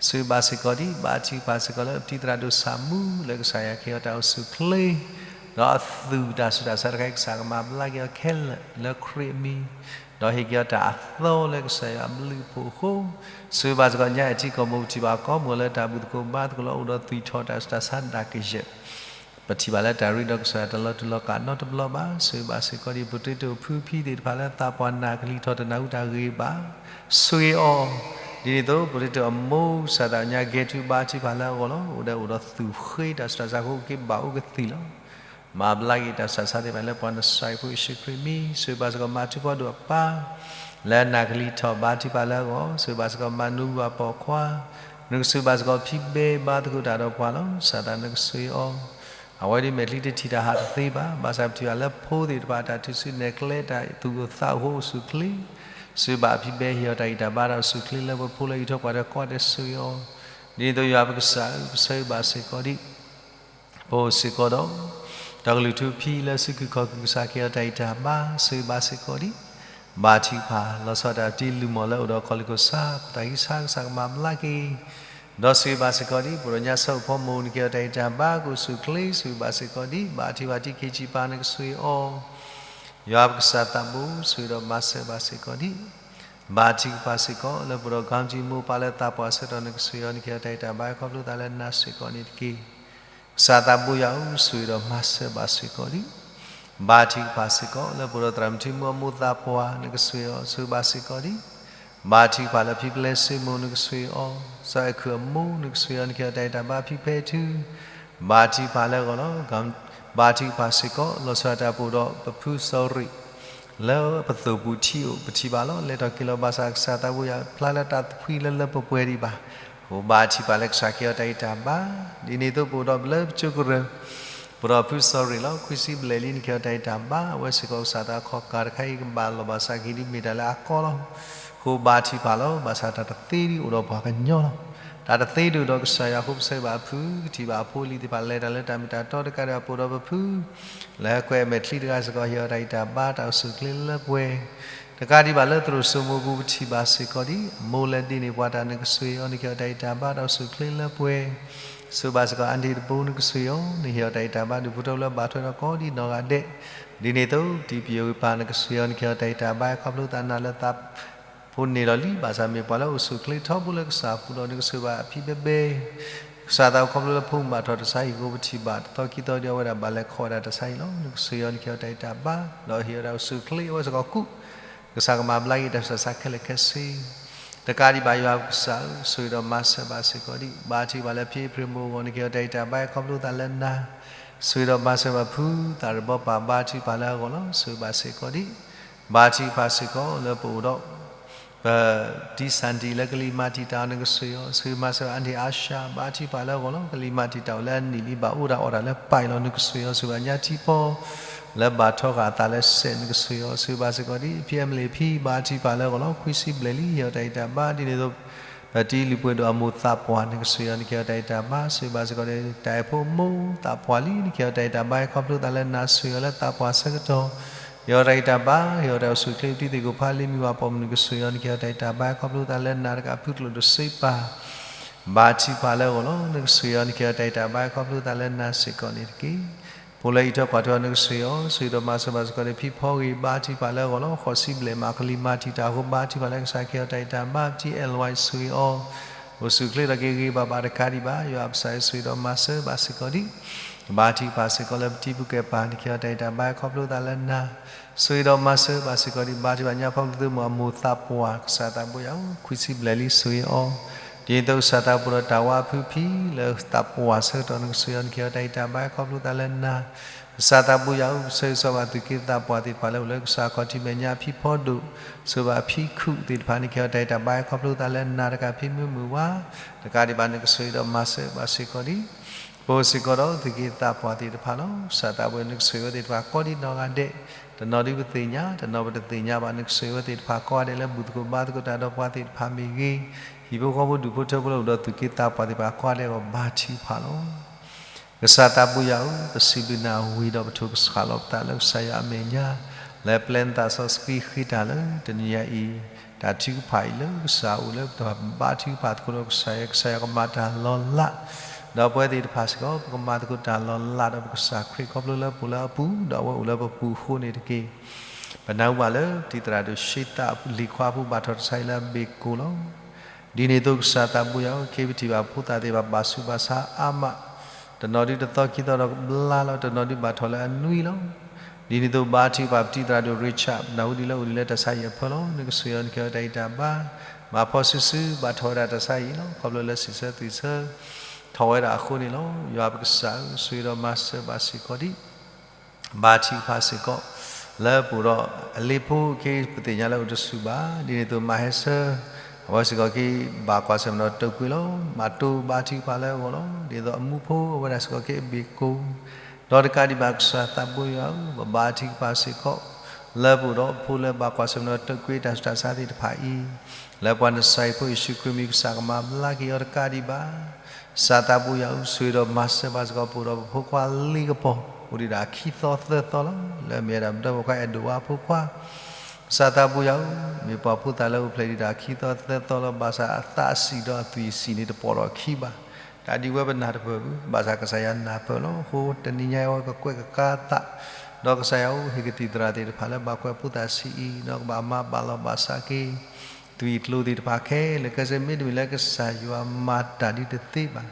ဆိၣ်ဂ့ၤဘၣ်စ့ၢ်ကီးဒံး ဘါထုကဖၣ်စ့ၢ်ကီးလၢပတံၤသရၣ်ဒိၣ်ဆၣ်မူ လၢကစၢ်ယွၤကဟ့ၣ်အီၤတၢ်အိၣ်ဆူၣ်ချ့, ဒီးအသူၣ်တၢ်ဆူးတၢ်ဆါတခါအံၤ ကစၢ်ကမၤဘျါက့ၤအီၤခဲလၢာ်လၢခရံာ်အမံၤ, ဒီးဟ့ၣ်က့ၤအီၤတၢ်အသီလၢကစၢ်ယွၤအဘျုးအဖှိၣ်အဃိ, ဆိၣ်ဂ့ၤဘၣ်စ့ၢ်ကီး ညါအံၤထံကီၢ်မိၢ်ပထံၣ်ဘၣ်ကိးမုၢ်လၢတၢ်ဘူၣ်သကိးဘါသကိးလၢ အိၣ်ဒီးသွံၣ်ထီၣ်တၢ်ဆူးတၢ်ဆါဒၣ်ကယဲၢ် ပထံၣ်ဘၣ်လၢတၢ်ရ့ဒီးကစၢ်ယွၤတလီၤတူာ်လီၤကာ်နီတဘျီဘၣ်, ဆိၣ်ဂ့ၤဘၣ်စ့ၢ်ကီးဒံး ပတ့တအိၣ်ဖုဖံသ့ၣ်တဖၣ်လၢသးပှၢ်နာ်ကလံၤထီၣ်တနၢ်ဟူတၢ်ဂ့ၤဘၣ်, ဆိၣ်ဂ့ၤအီၤ, ဒ်န့ၣ်အသိး ပတ့တအိၣ်အမိၢ်ကစၢ်သးကညီၤဂဲၤထူဘါထုကဖၣ်လၢအဂီၢ်လီၤ, အိၣ်ဒီးအိၣ်ဒီးသူၣ်ဃ့တၢ်ဆူးတၢ်ဆါအဃိ က့ၤဘၣ်အိၣ်ကသံၣ်လီၤ. မၤဘျါက့ၤတၢ်ဆူးတၢ်ဆါသ့ၣ်တဖၣ်လၢပှၤနစၢ်အဖိယ့ၣ်ၡူးခရံာ်အမံၤ, ဆိၣ်ဂ့ၤဘၣ်စ့ၢ်ကီး မၤထူဖီဒိၣ်အပၢ် လၢအနာ်ကလံၤထီၣ်ဘါထုကဖၣ်လၢအဂီၢ်, ဆိၣ်ဂ့ၤဘၣ်စ့ၢ်ကီး မၤနူဘၣ်ပိာ်ခွါ, နကဆိၣ်ဂ့ၤဘၣ်စ့ၢ်ကီး ဖံဘဲ ဘါသကိးတၢ်ဒီးပှၤလီၤ, ကစၢ်သးနကဆိၣ်ဂ့ၤအီၤ, အဝဲဒၣ်မဲာ်ချံတထံၣ်တၢ်ဟးတသ့ဘၣ်, ဘၣ်ဆၣ်ပထံၣ်ဘၣ်လၢဖိသ့ၣ်တဖၣ် တၢ်ထုးစုနဲၣ်ကျဲ တၢ်သူၣ်အိၣ်သးအိၣ်အဃိအိၣ်ဆူၣ်ချ့, ဆိၣ်ဂ့ၤဘၣ်ဖံဘဲ ဟ့ၣ်အီၤတၢ်ဂံၢ်တၢ်ဘါတၢ်အိၣ်ဆူၣ်ချ့လၢပဖိလၢအံးထွဲကွၢ်ထွဲ ကိးဂၤဒဲးဆိၣ်ဂ့ၤအီၤ, ဒ်န့ၣ်အသိးယွၤပကစၢ်ဧၢ ပဆၢဂ့ၤဘၣ်စ့ၢ်ကီးဒံး ပအိၣ်စ့ၢ်ကီးဒီး တၢ်ကလုၢ်ထူဖံလၢစုခုၣ်ခီၣ်ခုၣ် ကစၢ်ကဟ့ၣ်အီၤတၢ်ဂံၢ်တၢ်ဘါ, ဆိၣ်ဂ့ၤဘၣ်စ့ၢ်ကီးဒံး ဘါထုကဖၣ် လီၤဆီဒၣ်တၢ်တ့လုၢ်မီၢ်လၢအိၣ်ဒီးခီၣ်လ့ၣ်ခိၣ်ဆါ တၢ်ဂံၢ်ဆါ ကစၢ်ကမၤဘျါက့ၤ, ဒီးဆိၣ်ဂ့ၤဘၣ်စ့ၢ်ကီးဒံး ပအိၣ်ဒီးညါဆၢအိၣ်ဖီမိၢ် နကဟ့ၣ်အီၤတၢ်ဂံၢ်တၢ်ဘါ ကအိၣ်ဆူၣ်ချ့, ဆိၣ်ဂ့ၤဘၣ်စ့ၢ်ကီးဒံး ဘါထုကဖၣ်တံၤခ့စံးပၤ နကဆိၣ်ဂ့ၤအီၤ ယွၤပကစၢ်သးဘိ ဆိၣ်ဂ့ၤဒီးမၤစၢၤဘၣ်စ့ၢ်ကီးဒံး ဘါထုကဖၣ်စ့ၢ်ကီး လၢပအိၣ်ဒီး ခီမတံမိၢ်ပၢ်လၢသးပှၢ်ဆၢကတီၢ် နကဆိၣ်ဂ့ၤအီၤ နကဟ့ၣ်အီၤတၢ်ဂံၢ်တၢ်ဘါ ခီဖျိသးလၢနၤစ့ၢ်ကီးန့ၣ်တက့ၢ်. ကစၢ်သးဘိယွၤဧၢ ဆိၣ်ဂ့ၤဒီးမၤစၢၤဘၣ်စ့ၢ်ကီးဒံး ဘါထုကဖၣ်စ့ၢ်ကီး လၢပအိၣ်ဒီးသရၣ်မုၣ်ထံမူအမိၢ်သးပှၢ် နကဆိၣ်ဂ့ၤအီၤ ဆိၣ်ဂ့ၤဘၣ်စ့ၢ်ကီးဒံး ဘါထုကဖၣ်လၢဖံပျဲၢ်စ့မိၢ် နကဆိၣ်ဂ့ၤအီၤ စီၤအဲၣ်ခုၣ်အမိၢ် နကဆိၣ်ဂ့ၤအီၤ နကဟ့ၣ်အီၤတၢ်ဂံၢ်တၢ်ဘါ ဖံဖဲထူ ဘါထုကဖၣ်လၢအဂီၢ်လီၤ. ဘါထုကဖၣ်စ့ၢ်ကီး လီၤဆီဒၣ်တၢ်ပအိၣ်ဒီးပဖုစီၤရံး လၢပသိၣ်ပူၤထံအိၣ် ပထံၣ်ဘၣ်လီၤ လဲၤထီၣ်က့ၤလီၤ ဘၣ်ဆၣ်ကစၢ်သးဘိယွၤဖျါလၢတၢ်သဖှံလၢလၢပှဲၤပှဲၤဒံးဘၣ်. အဃိဘါထုကဖၣ်လၢကစၢ်ကဟ့ၣ်အီၤတၢ်ဂံၢ်တၢ်ဘါ ဒ်န့ၣ်အသိးပအိၣ်ဒီးပလၢပကၠိကရၢၢ် ပအိၣ်ဒီးဖုစီၤရံးလီၤ ခွံဆံဘျဲၣ်လံ နကဟ့ၣ်အီၤတၢ်ဂံၢ်တၢ်ဘါ အဝဲစ့ၢ်ကီးကစၢ်သးခီၣ်ကၢ်တခါအံၤကဘၣ်လီၤ ဘၣ်ဆၣ်ကဟံးဒ်မ့ၢ်တၢ်လၢအကီလီၤ. အဃိဘါထုကဖၣ်လီၤ ဘၣ်ဆၣ်တၢ်တသ့ဒ်အိၣ်ဒီးပှၤကညီလီၤ. တၢ်တသ့ဒ်အိၣ်ဒီးကစၢ်ယွၤအဃိ ပဆၢဂ့ၤဘၣ်ဖု ကထံၣ်ဘၣ်အဖိအလံၤသ့ၣ်တဖၣ်လဲၤတၢ်လၢတၢ်မ့ၢ်တၢ်တီတကးဒံးဘၣ် ပအိၣ်ဒီးပဖု လၢကွဲးအမဲာ်ချံတဂၤစ့ၢ်ကီး ဟ့ၣ်အီၤတၢ်ဂံၢ်တၢ်ဘါ တၢ်အိၣ်ဆူၣ်ချ့လၢပှဲၤ တကးဒံးဘၣ်လၢသရိာ်စိမိၤပူၤ ပထံၣ်ဘၣ်စ့ၢ်ကီးဒ် မိၢ်လၢဒ့န့ၢ်ပှၤတၢ် နကဆိၣ်ဂ့ၤအီၤ နကဟ့ၣ်အီၤတၢ်ဂံၢ်တၢ်ဘါ တၢ်အိၣ်ဆူၣ်ချ့လၢပှဲၤ ဆိၣ်ဂ့ၤဘၣ်စ့ၢ်ကီး အါဒ့တဘိ နကဆိၣ်ဂ့ၤအီၤ နဟ့ၣ်အီၤတၢ်ဂံၢ်တၢ်ဘါ ဒုးဖိထၢဖိလၢဘၣ်ထွဲဒီးကိးဒံးနီၢ်ဂၤဒဲး ဒ်န့ၣ်အသိး တံၤပယိၤဂ့ၤပၤ နကဆိၣ်ဂ့ၤအီၤ နကဟ့ၣ်အီၤတၢ်ဂံၢ်တၢ်ဘါ ခီဖျိသးနၤလၢသး ဖိန့ၢ်လီၤလံ ဘၣ်ဆၣ်မ့ၢ်ပှၤလၢအိၣ်ဆူၣ်ချ့ထီဘိလၢကစၢ်အပူၤဒီး နကဆိၣ်ဂ့ၤဘၣ်အဖံဘဲဘဲ ကစၢ်သးခီဖျိလၢဖိမုၣ်ဘၣ်ထီၣ်တၢ်ဆါဟံၣ်အဃိ ပထံၣ်ဘၣ်တသီခံသီဒ်အဝဲဒၣ်ဘၣ်လဲၤခီၣ်ဝဲဒၣ်တၢ်ဆါဟံၣ်လီၤ. နကဆိၣ်ဂ့ၤအီၤ နကဟ့ၣ်အီၤတၢ်ဂံၢ်တၢ်ဘါ ဒီးဟ့ၣ်အီၤတၢ်အိၣ်ဆူၣ်ချ့ အဝဲစ့ၢ်ကီးကူး ကစၢ်ကမၤဘျါက့ၤတၢ်ဆူးတၢ်ဆါခဲလၢာ်ခဲဆ့ တကးဒံးဘၣ်ယွၤပကစၢ်ဧၢ ဆိၣ်ဂ့ၤဒီးမၤစၢၤဘၣ်စ့ၢ်ကီးဒံး ဘါထုကဖၣ်လၢဖံအ့ဖြ့ၣ်မိၢ်အဂီၢ် နကဟ့ၣ်အီၤတၢ်ဂံၢ်တၢ်ဘါ ခီဖျိသးလၢနၤ ဆိၣ်ဂ့ၤဒီးမၤစၢၤဘၣ်ဖုသၣ်ရဘီပၢ် ဘါထုကဖၣ်လၢအဂီၢ်လီၤ. ဆိၣ်ဂ့ၤဘၣ်စ့ၢ်ကီးဒံး ဘါထုကဖၣ်စ့ၢ်ကီးလၢပအိၣ်ဒီး ပတံၤစၣ်တံၤလၢကလံၤမၤတံာ်တာ်အီၤ နကဆိၣ်ဂ့ၤအီၤ ဆိၣ်ဂ့ၤမၤစၢၤဘၣ်အါဒ့အါရှါ ဘါထုကဖၣ်လၢအဂီၢ်လီၤ. ကလံၤမၤတံာ်တာ်အီၤလၢအနံၣ်လံ ဘၣ်အိၣ်တၢ်အီၣ်တၢ်လၢပၢ်အံၤလီၤ နကဆိၣ်ဂ့ၤအီၤ ဆိၣ်ဂ့ၤဘၣ်ညါထံဖီ လၢဘၣ်ထီဃာ်အသးလၢစဲး နကဆိၣ်ဂ့ၤအီၤ ဆိၣ်ဂ့ၤဘၣ်စ့ၢ်ကီးဒံး ဖံအဲမလ့းဖံ ဘါထုကဖၣ်လၢအဂီၢ်လီၤ. ခွံဆံဘျဲၣ်လံ ဟ့ၣ်အီၤတၢ်ဂံၢ်တၢ်ဘါ ဒ်န့ၣ်အသိး ပတံၤလုၢ်ပှ့ၤဒိၣ်အမိၢ်သးပှၢ် နကဆိၣ်ဂ့ၤအီၤ နကဟ့ၣ်အီၤတၢ်ဂံၢ်တၢ်ဘါ ဆိၣ်ဂ့ၤဘၣ်စ့ၢ်ကီးဒံး တၢ်အဲၣ်ဖိမိၢ်သးပှၢ်လံ နကဟ့ၣ်အီၤတၢ်ဂံၢ်တၢ်ဘါ ခီဖျိသးလၢနၤ ဆိၣ်ဂ့ၤအီၤလၢသးပှၢ်ဆၢကတီၢ် ဟ့ၣ်အီၤတၢ်ဂံၢ်တၢ်ဘါ ဟ့ၣ်အီၤတၢ်အိၣ်ဆူၣ်ချ့ ပတံၤသကိးဖးလံ မုၢ်ဘၣ်ပိာ်မုၣ် နကဆိၣ်ဂ့ၤအီၤ နကဟ့ၣ်အီၤတၢ်ဂံၢ်တၢ်ဘါ ခီဖျိသးလၢနၤတကး ဖုကျိာ်ဒိၣ်စ့ပၢ် ဘါထုကဖၣ်လၢအဂီၢ်လီၤ. နကဆိၣ်ဂ့ၤအီၤ နကဟ့ၣ်အီၤတၢ်ဂံၢ်တၢ်ဘါ ခီဖျိသးလၢနၤစ့ၢ်ကီးန့ၣ်တက့ၢ်. ဖိလၢအံးထွဲကွၢ်ထွဲအီၤ နကဆိၣ်ဂ့ၤအီၤ ဆိၣ်ဂ့ၤဒီးမၤစၢၤဘၣ်စ့ၢ်ကီးန့ၣ် ဖံဖီဂ့ၤ ဘါထုကဖၣ်လၢအဂီၢ်လီၤ. ဃိးဆံဘျဲၣ်မး ကလံၤမၤတံာ်တာ်အဃိ ဘါထုကဖၣ်လၢကစၢ် ကဟ့ၣ်အီၤတၢ်ဂံၢ်တၢ်ဘါ ပတံၤအဲၣ်လွဲး ဆိၣ်ဂ့ၤအီၤ အိၣ်ဆူၣ်ချ့ဒီးက့ၤဂ့ၤဘၣ်ဘၣ်တကးဒံးဘၣ် ယွၤပကစၢ် ဆိၣ်ဂ့ၤဒီးမၤစၢၤဘၣ်စ့ၢ်ကီးဒံး ဘါထုကဖၣ်စ့ၢ်ကီးလၢပတံၤပူၤကဲပၤ နကဟ့ၣ်အီၤတၢ်ဂံၢ်တၢ်ဘါ ခီဖျိသးလၢနၤ ဆိၣ်ဂ့ၤဒီးမၤစၢၤဘၣ်စ့ၢ်ကီးဒံး ဘါထုကဖၣ်ညါဖီကလုာ်သုးမုၢ်အမိၢ်သးပှၢ် ကစၢ်သးဘိယွၤဧၢ ခွံဆံဘျဲၣ်လံ ဆိၣ်ဂ့ၤအီၤ ဒ်သိးကစၢ်သးပူၤဒီးတၢ်ဝါအဖုဖံလၢသးပှၢ်ဆၢကတီၢ် နကဆိၣ်ဂ့ၤအီၤ နကဟ့ၣ်အီၤတၢ်ဂံၢ်တၢ်ဘါ ခီဖျိသးလၢနၤ, ကစၢ်သးပူၤယၤဧၢ, ပဆၢဂ့ၤဆၢဝါဘၣ်သုးက့သးပှၢ်သ့ၣ်တဖၣ်လၢအိၣ်လၢကစၢ်ခီၣ်ထံးမဲာ်ညါ ဖံဖီဒိၣ်, ဆိၣ်ဘၣ်ဖံခူၣ်သ့ၣ်တဖၣ် နကဟ့ၣ်အီၤတၢ်ဂံၢ်တၢ်ဘါ ခီဖျိသးလၢနၤတကး ဖံမုၢ်မုၢ်ဝါ, တကးဒံးဘၣ် နကဆိၣ်ဂ့ၤဒီးမၤစၢၤဘၣ်စ့ၢ်ကီးဒံး ပှၤစ့ၢ်ကီးဒီးသုးက့သးပှၢ်သ့ၣ်တဖၣ်လီၤ. ကစၢ်သးပူၤ နကဆိၣ်ဂ့ၤဝဲသ့ၣ်တဖၣ်ကိးဒံးနီၢ်ဂၤဒဲး, တနီၤဒုးပသ့ၣ်ညါ, တနီၤပတသ့ၣ်ညါဘၣ် နကဆိၣ်ဂ့ၤဝဲသ့ၣ်တဖၣ်ကိးဂၤဒဲးလၢဘူၣ်သကိးဘါသကိးတၢ်ဒီးပှၤသ့ၣ်တဖၣ်မ့ၢ်ဂ့ၤ, ဟံၣ်ဖိဃီဖိဒူၣ်ဖိထၢဖိလၢအိၣ်ဒီးသုးက့သးပှၢ်သ့ၣ်တဖၣ်ကိးဂၤဒဲးအဂီၢ် ဘါထုကဖၣ်လီၤ. ကစၢ်သးပူၤယၤဧၢ, ပစံးဘျုးနၤဝံၤဒီးပထိၣ်ကစှၤလီၤပသးလၢကစၢ်ယွၤအမဲာ်ညါ, လၢပျဲနသးစီဆှံဃ့တၢ်လၢတနံၤညါအံၤ, တၢ်ထုကဖၣ်အံၤလၢကစၢ်အိၣ်လၢပတဘါထုကဖၣ်သကိးဒီးကစၢ်ယွၤ, ကစၢ်ယွၤကမၤတၢ်လီၤလး, ဒီးပဝဲသ့ၣ်တဖၣ်စ့ၢ်ကီး ပကမၤသကိးတၢ်လီၤလးဒီးပကစၢ်ခရံာ် ခီဖျိလၢပအိၣ်လၢအပူၤ ဒီးအဝဲအိၣ်လၢပပူၤအဃိန့ၣ်တက့ၢ်. ပနၢ်ဟူဘၣ်လၢပတံၤသရၣ်ဒိၣ် ရှ့သးလံၤခွါဖိ ဘၣ်ထီၣ်တၢ်ဆါဟံၣ်လၢအဘ့ၣ်ကိၣ်လီၤ. ဒ်န့ၣ်အသိးကစၢ်သးပူၤယၤဧၢ, ခဲအံၤပထံၣ်ဘၣ်ဖိသၣ်သ့ၣ်တဖၣ်ဘၣ်ဆူးဘၣ်ဆါအါမး, တနီၤဒုးတသီခံသီဒီးကဘျါလီၤ, တနီၤဒုးဘၣ်ထီၣ်လၢအနွံလီၤ. ဒ်န့ၣ်အသိးဘါထုကဖၣ်ပတံၤသရၣ်ဒိၣ် Richard ပနၢ်ဟူဒ်လၢအိၣ်ဒံးလၢတၢ်ဆါဟံၣ်အဖၢလီၤ. နကဆိၣ်ဂ့ၤအီၤ နကဟ့ၣ်အီၤတၢ်ဂံၢ်တၢ်ဘါ, မၤဖီစုာ်စုာ် ဘၣ်ထီၣ်ဝဲဒၣ်တၢ်ဆါဟံၣ်လီၤ. ခီဖျိလၢစံးဆၢသွံၣ်ဆၢ ထီၣ်ဝဲဒၣ်အဃိန့ၣ်လီၤ. ယွၤပကစၢ်ဧၢ, ဆိၣ်ဂ့ၤဒီးမၤစၢၤဘၣ်စ့ၢ်ကီးဒံး ဘါထုကဖၣ်စ့ၢ်ကီး လၢပအိၣ်ဒီးအလ့ဖိ ခဲအံၤပသ့ၣ်ညါလၢအိၣ်တဆူၣ်ဘၣ်, ဒ်န့ၣ်အသိးမၤဟဲဆၢ အဝဲစ့ၢ်ကီးက့ၤ ဘၣ်ကွၢ်ဆၢၣ်မဲာ်ဒီးတၢ်ကွံာ်လီၤ. မၤတိၢ်ဘါထုကဖၣ်လၢအဂီၢ်လီၤ. ဒ်သိးအမူဖိအဝဲဒၣ်စ့ၢ်ကီးက့ၤအဘ့ၣ်ကိၣ်, ဒီးတကးဒံးဘၣ်ကစၢ်သးပူၤယၤဧၢ, ပဘါထုကဖၣ်စ့ၢ်ကီး လၢပအိၣ်ဒီးဖိလၢဘၣ်ကွၢ်ဆၢၣ်မဲာ်ဒီးတၢ်ကွံာ်တၢ်ဆူးတၢ်ဆါသ့ၣ်တဖၣ်အံၤ, လၢပှၤနစၤရ့းဖိယ့ၣ်ၡူးခရံာ်မံၤ ကစၢ်ကမၤဘျါက့ၤအီၤတကးဒံးဘၣ် ကစၢ်သးပူၤယၤဧၢ, ဆိၣ်ဂ့ၤဒီးမၤစၢၤဘၣ်စ့ၢ်ကီး ပအိၣ်ဒီးပဖိခွါလ့ကပီၤ အိၣ်ဒံးဒၣ်ခံသီသၢသီလီၤ. လၢအမ့ၢ်ဝဲဒၣ်ပဒီပုၢ်ဝဲၢ်ခွါအဲၣ်ဒိးဝါဖိခွါ, ကစၢ်သးပူၤယၤဧၢ, မ့ၢ်ပှၤဖိသၣ်လၢအိၣ်ဖျဲၣ်ဒံးဒၣ်ခံသီသၢသီလီၤ. ဘၣ်ဆၣ်အသးအဆံးဒီးအသွံၣ်အဆံးန့ၣ် တပိာ်ထီၣ်အခံဘၣ်. တၢ်ဒ်ဝဲပနၢ်တပၢၢ်ဘၣ်, ဘၣ်ဆၣ်ကစၢ်ယွၤနၢ်ပၢၢ်လီၤ. အဃိတနံၤညါအံၤ အဝဲကကွဲးကကါအသး, ဒီးကစၢ်ယွၤအိၣ်ဟ့ၣ်ကသံၣ်သရၣ်သ့ၣ်တဖၣ်လၢ ဘၣ်ကွဲးဖိသၣ်ဆံးအံၤ ဒီးကဘၣ်မၤဘၣ်လီၤဘၣ်စးက့ၤ သွံၣ်ကျိၤသ့ၣ်တဖၣ်ခဲလၢာ်ခဲဆ့, မ့တမ့ၢ်လၢကစၢ်ယွၤမၤတၢ်ဒ်တသ့ဘၣ်.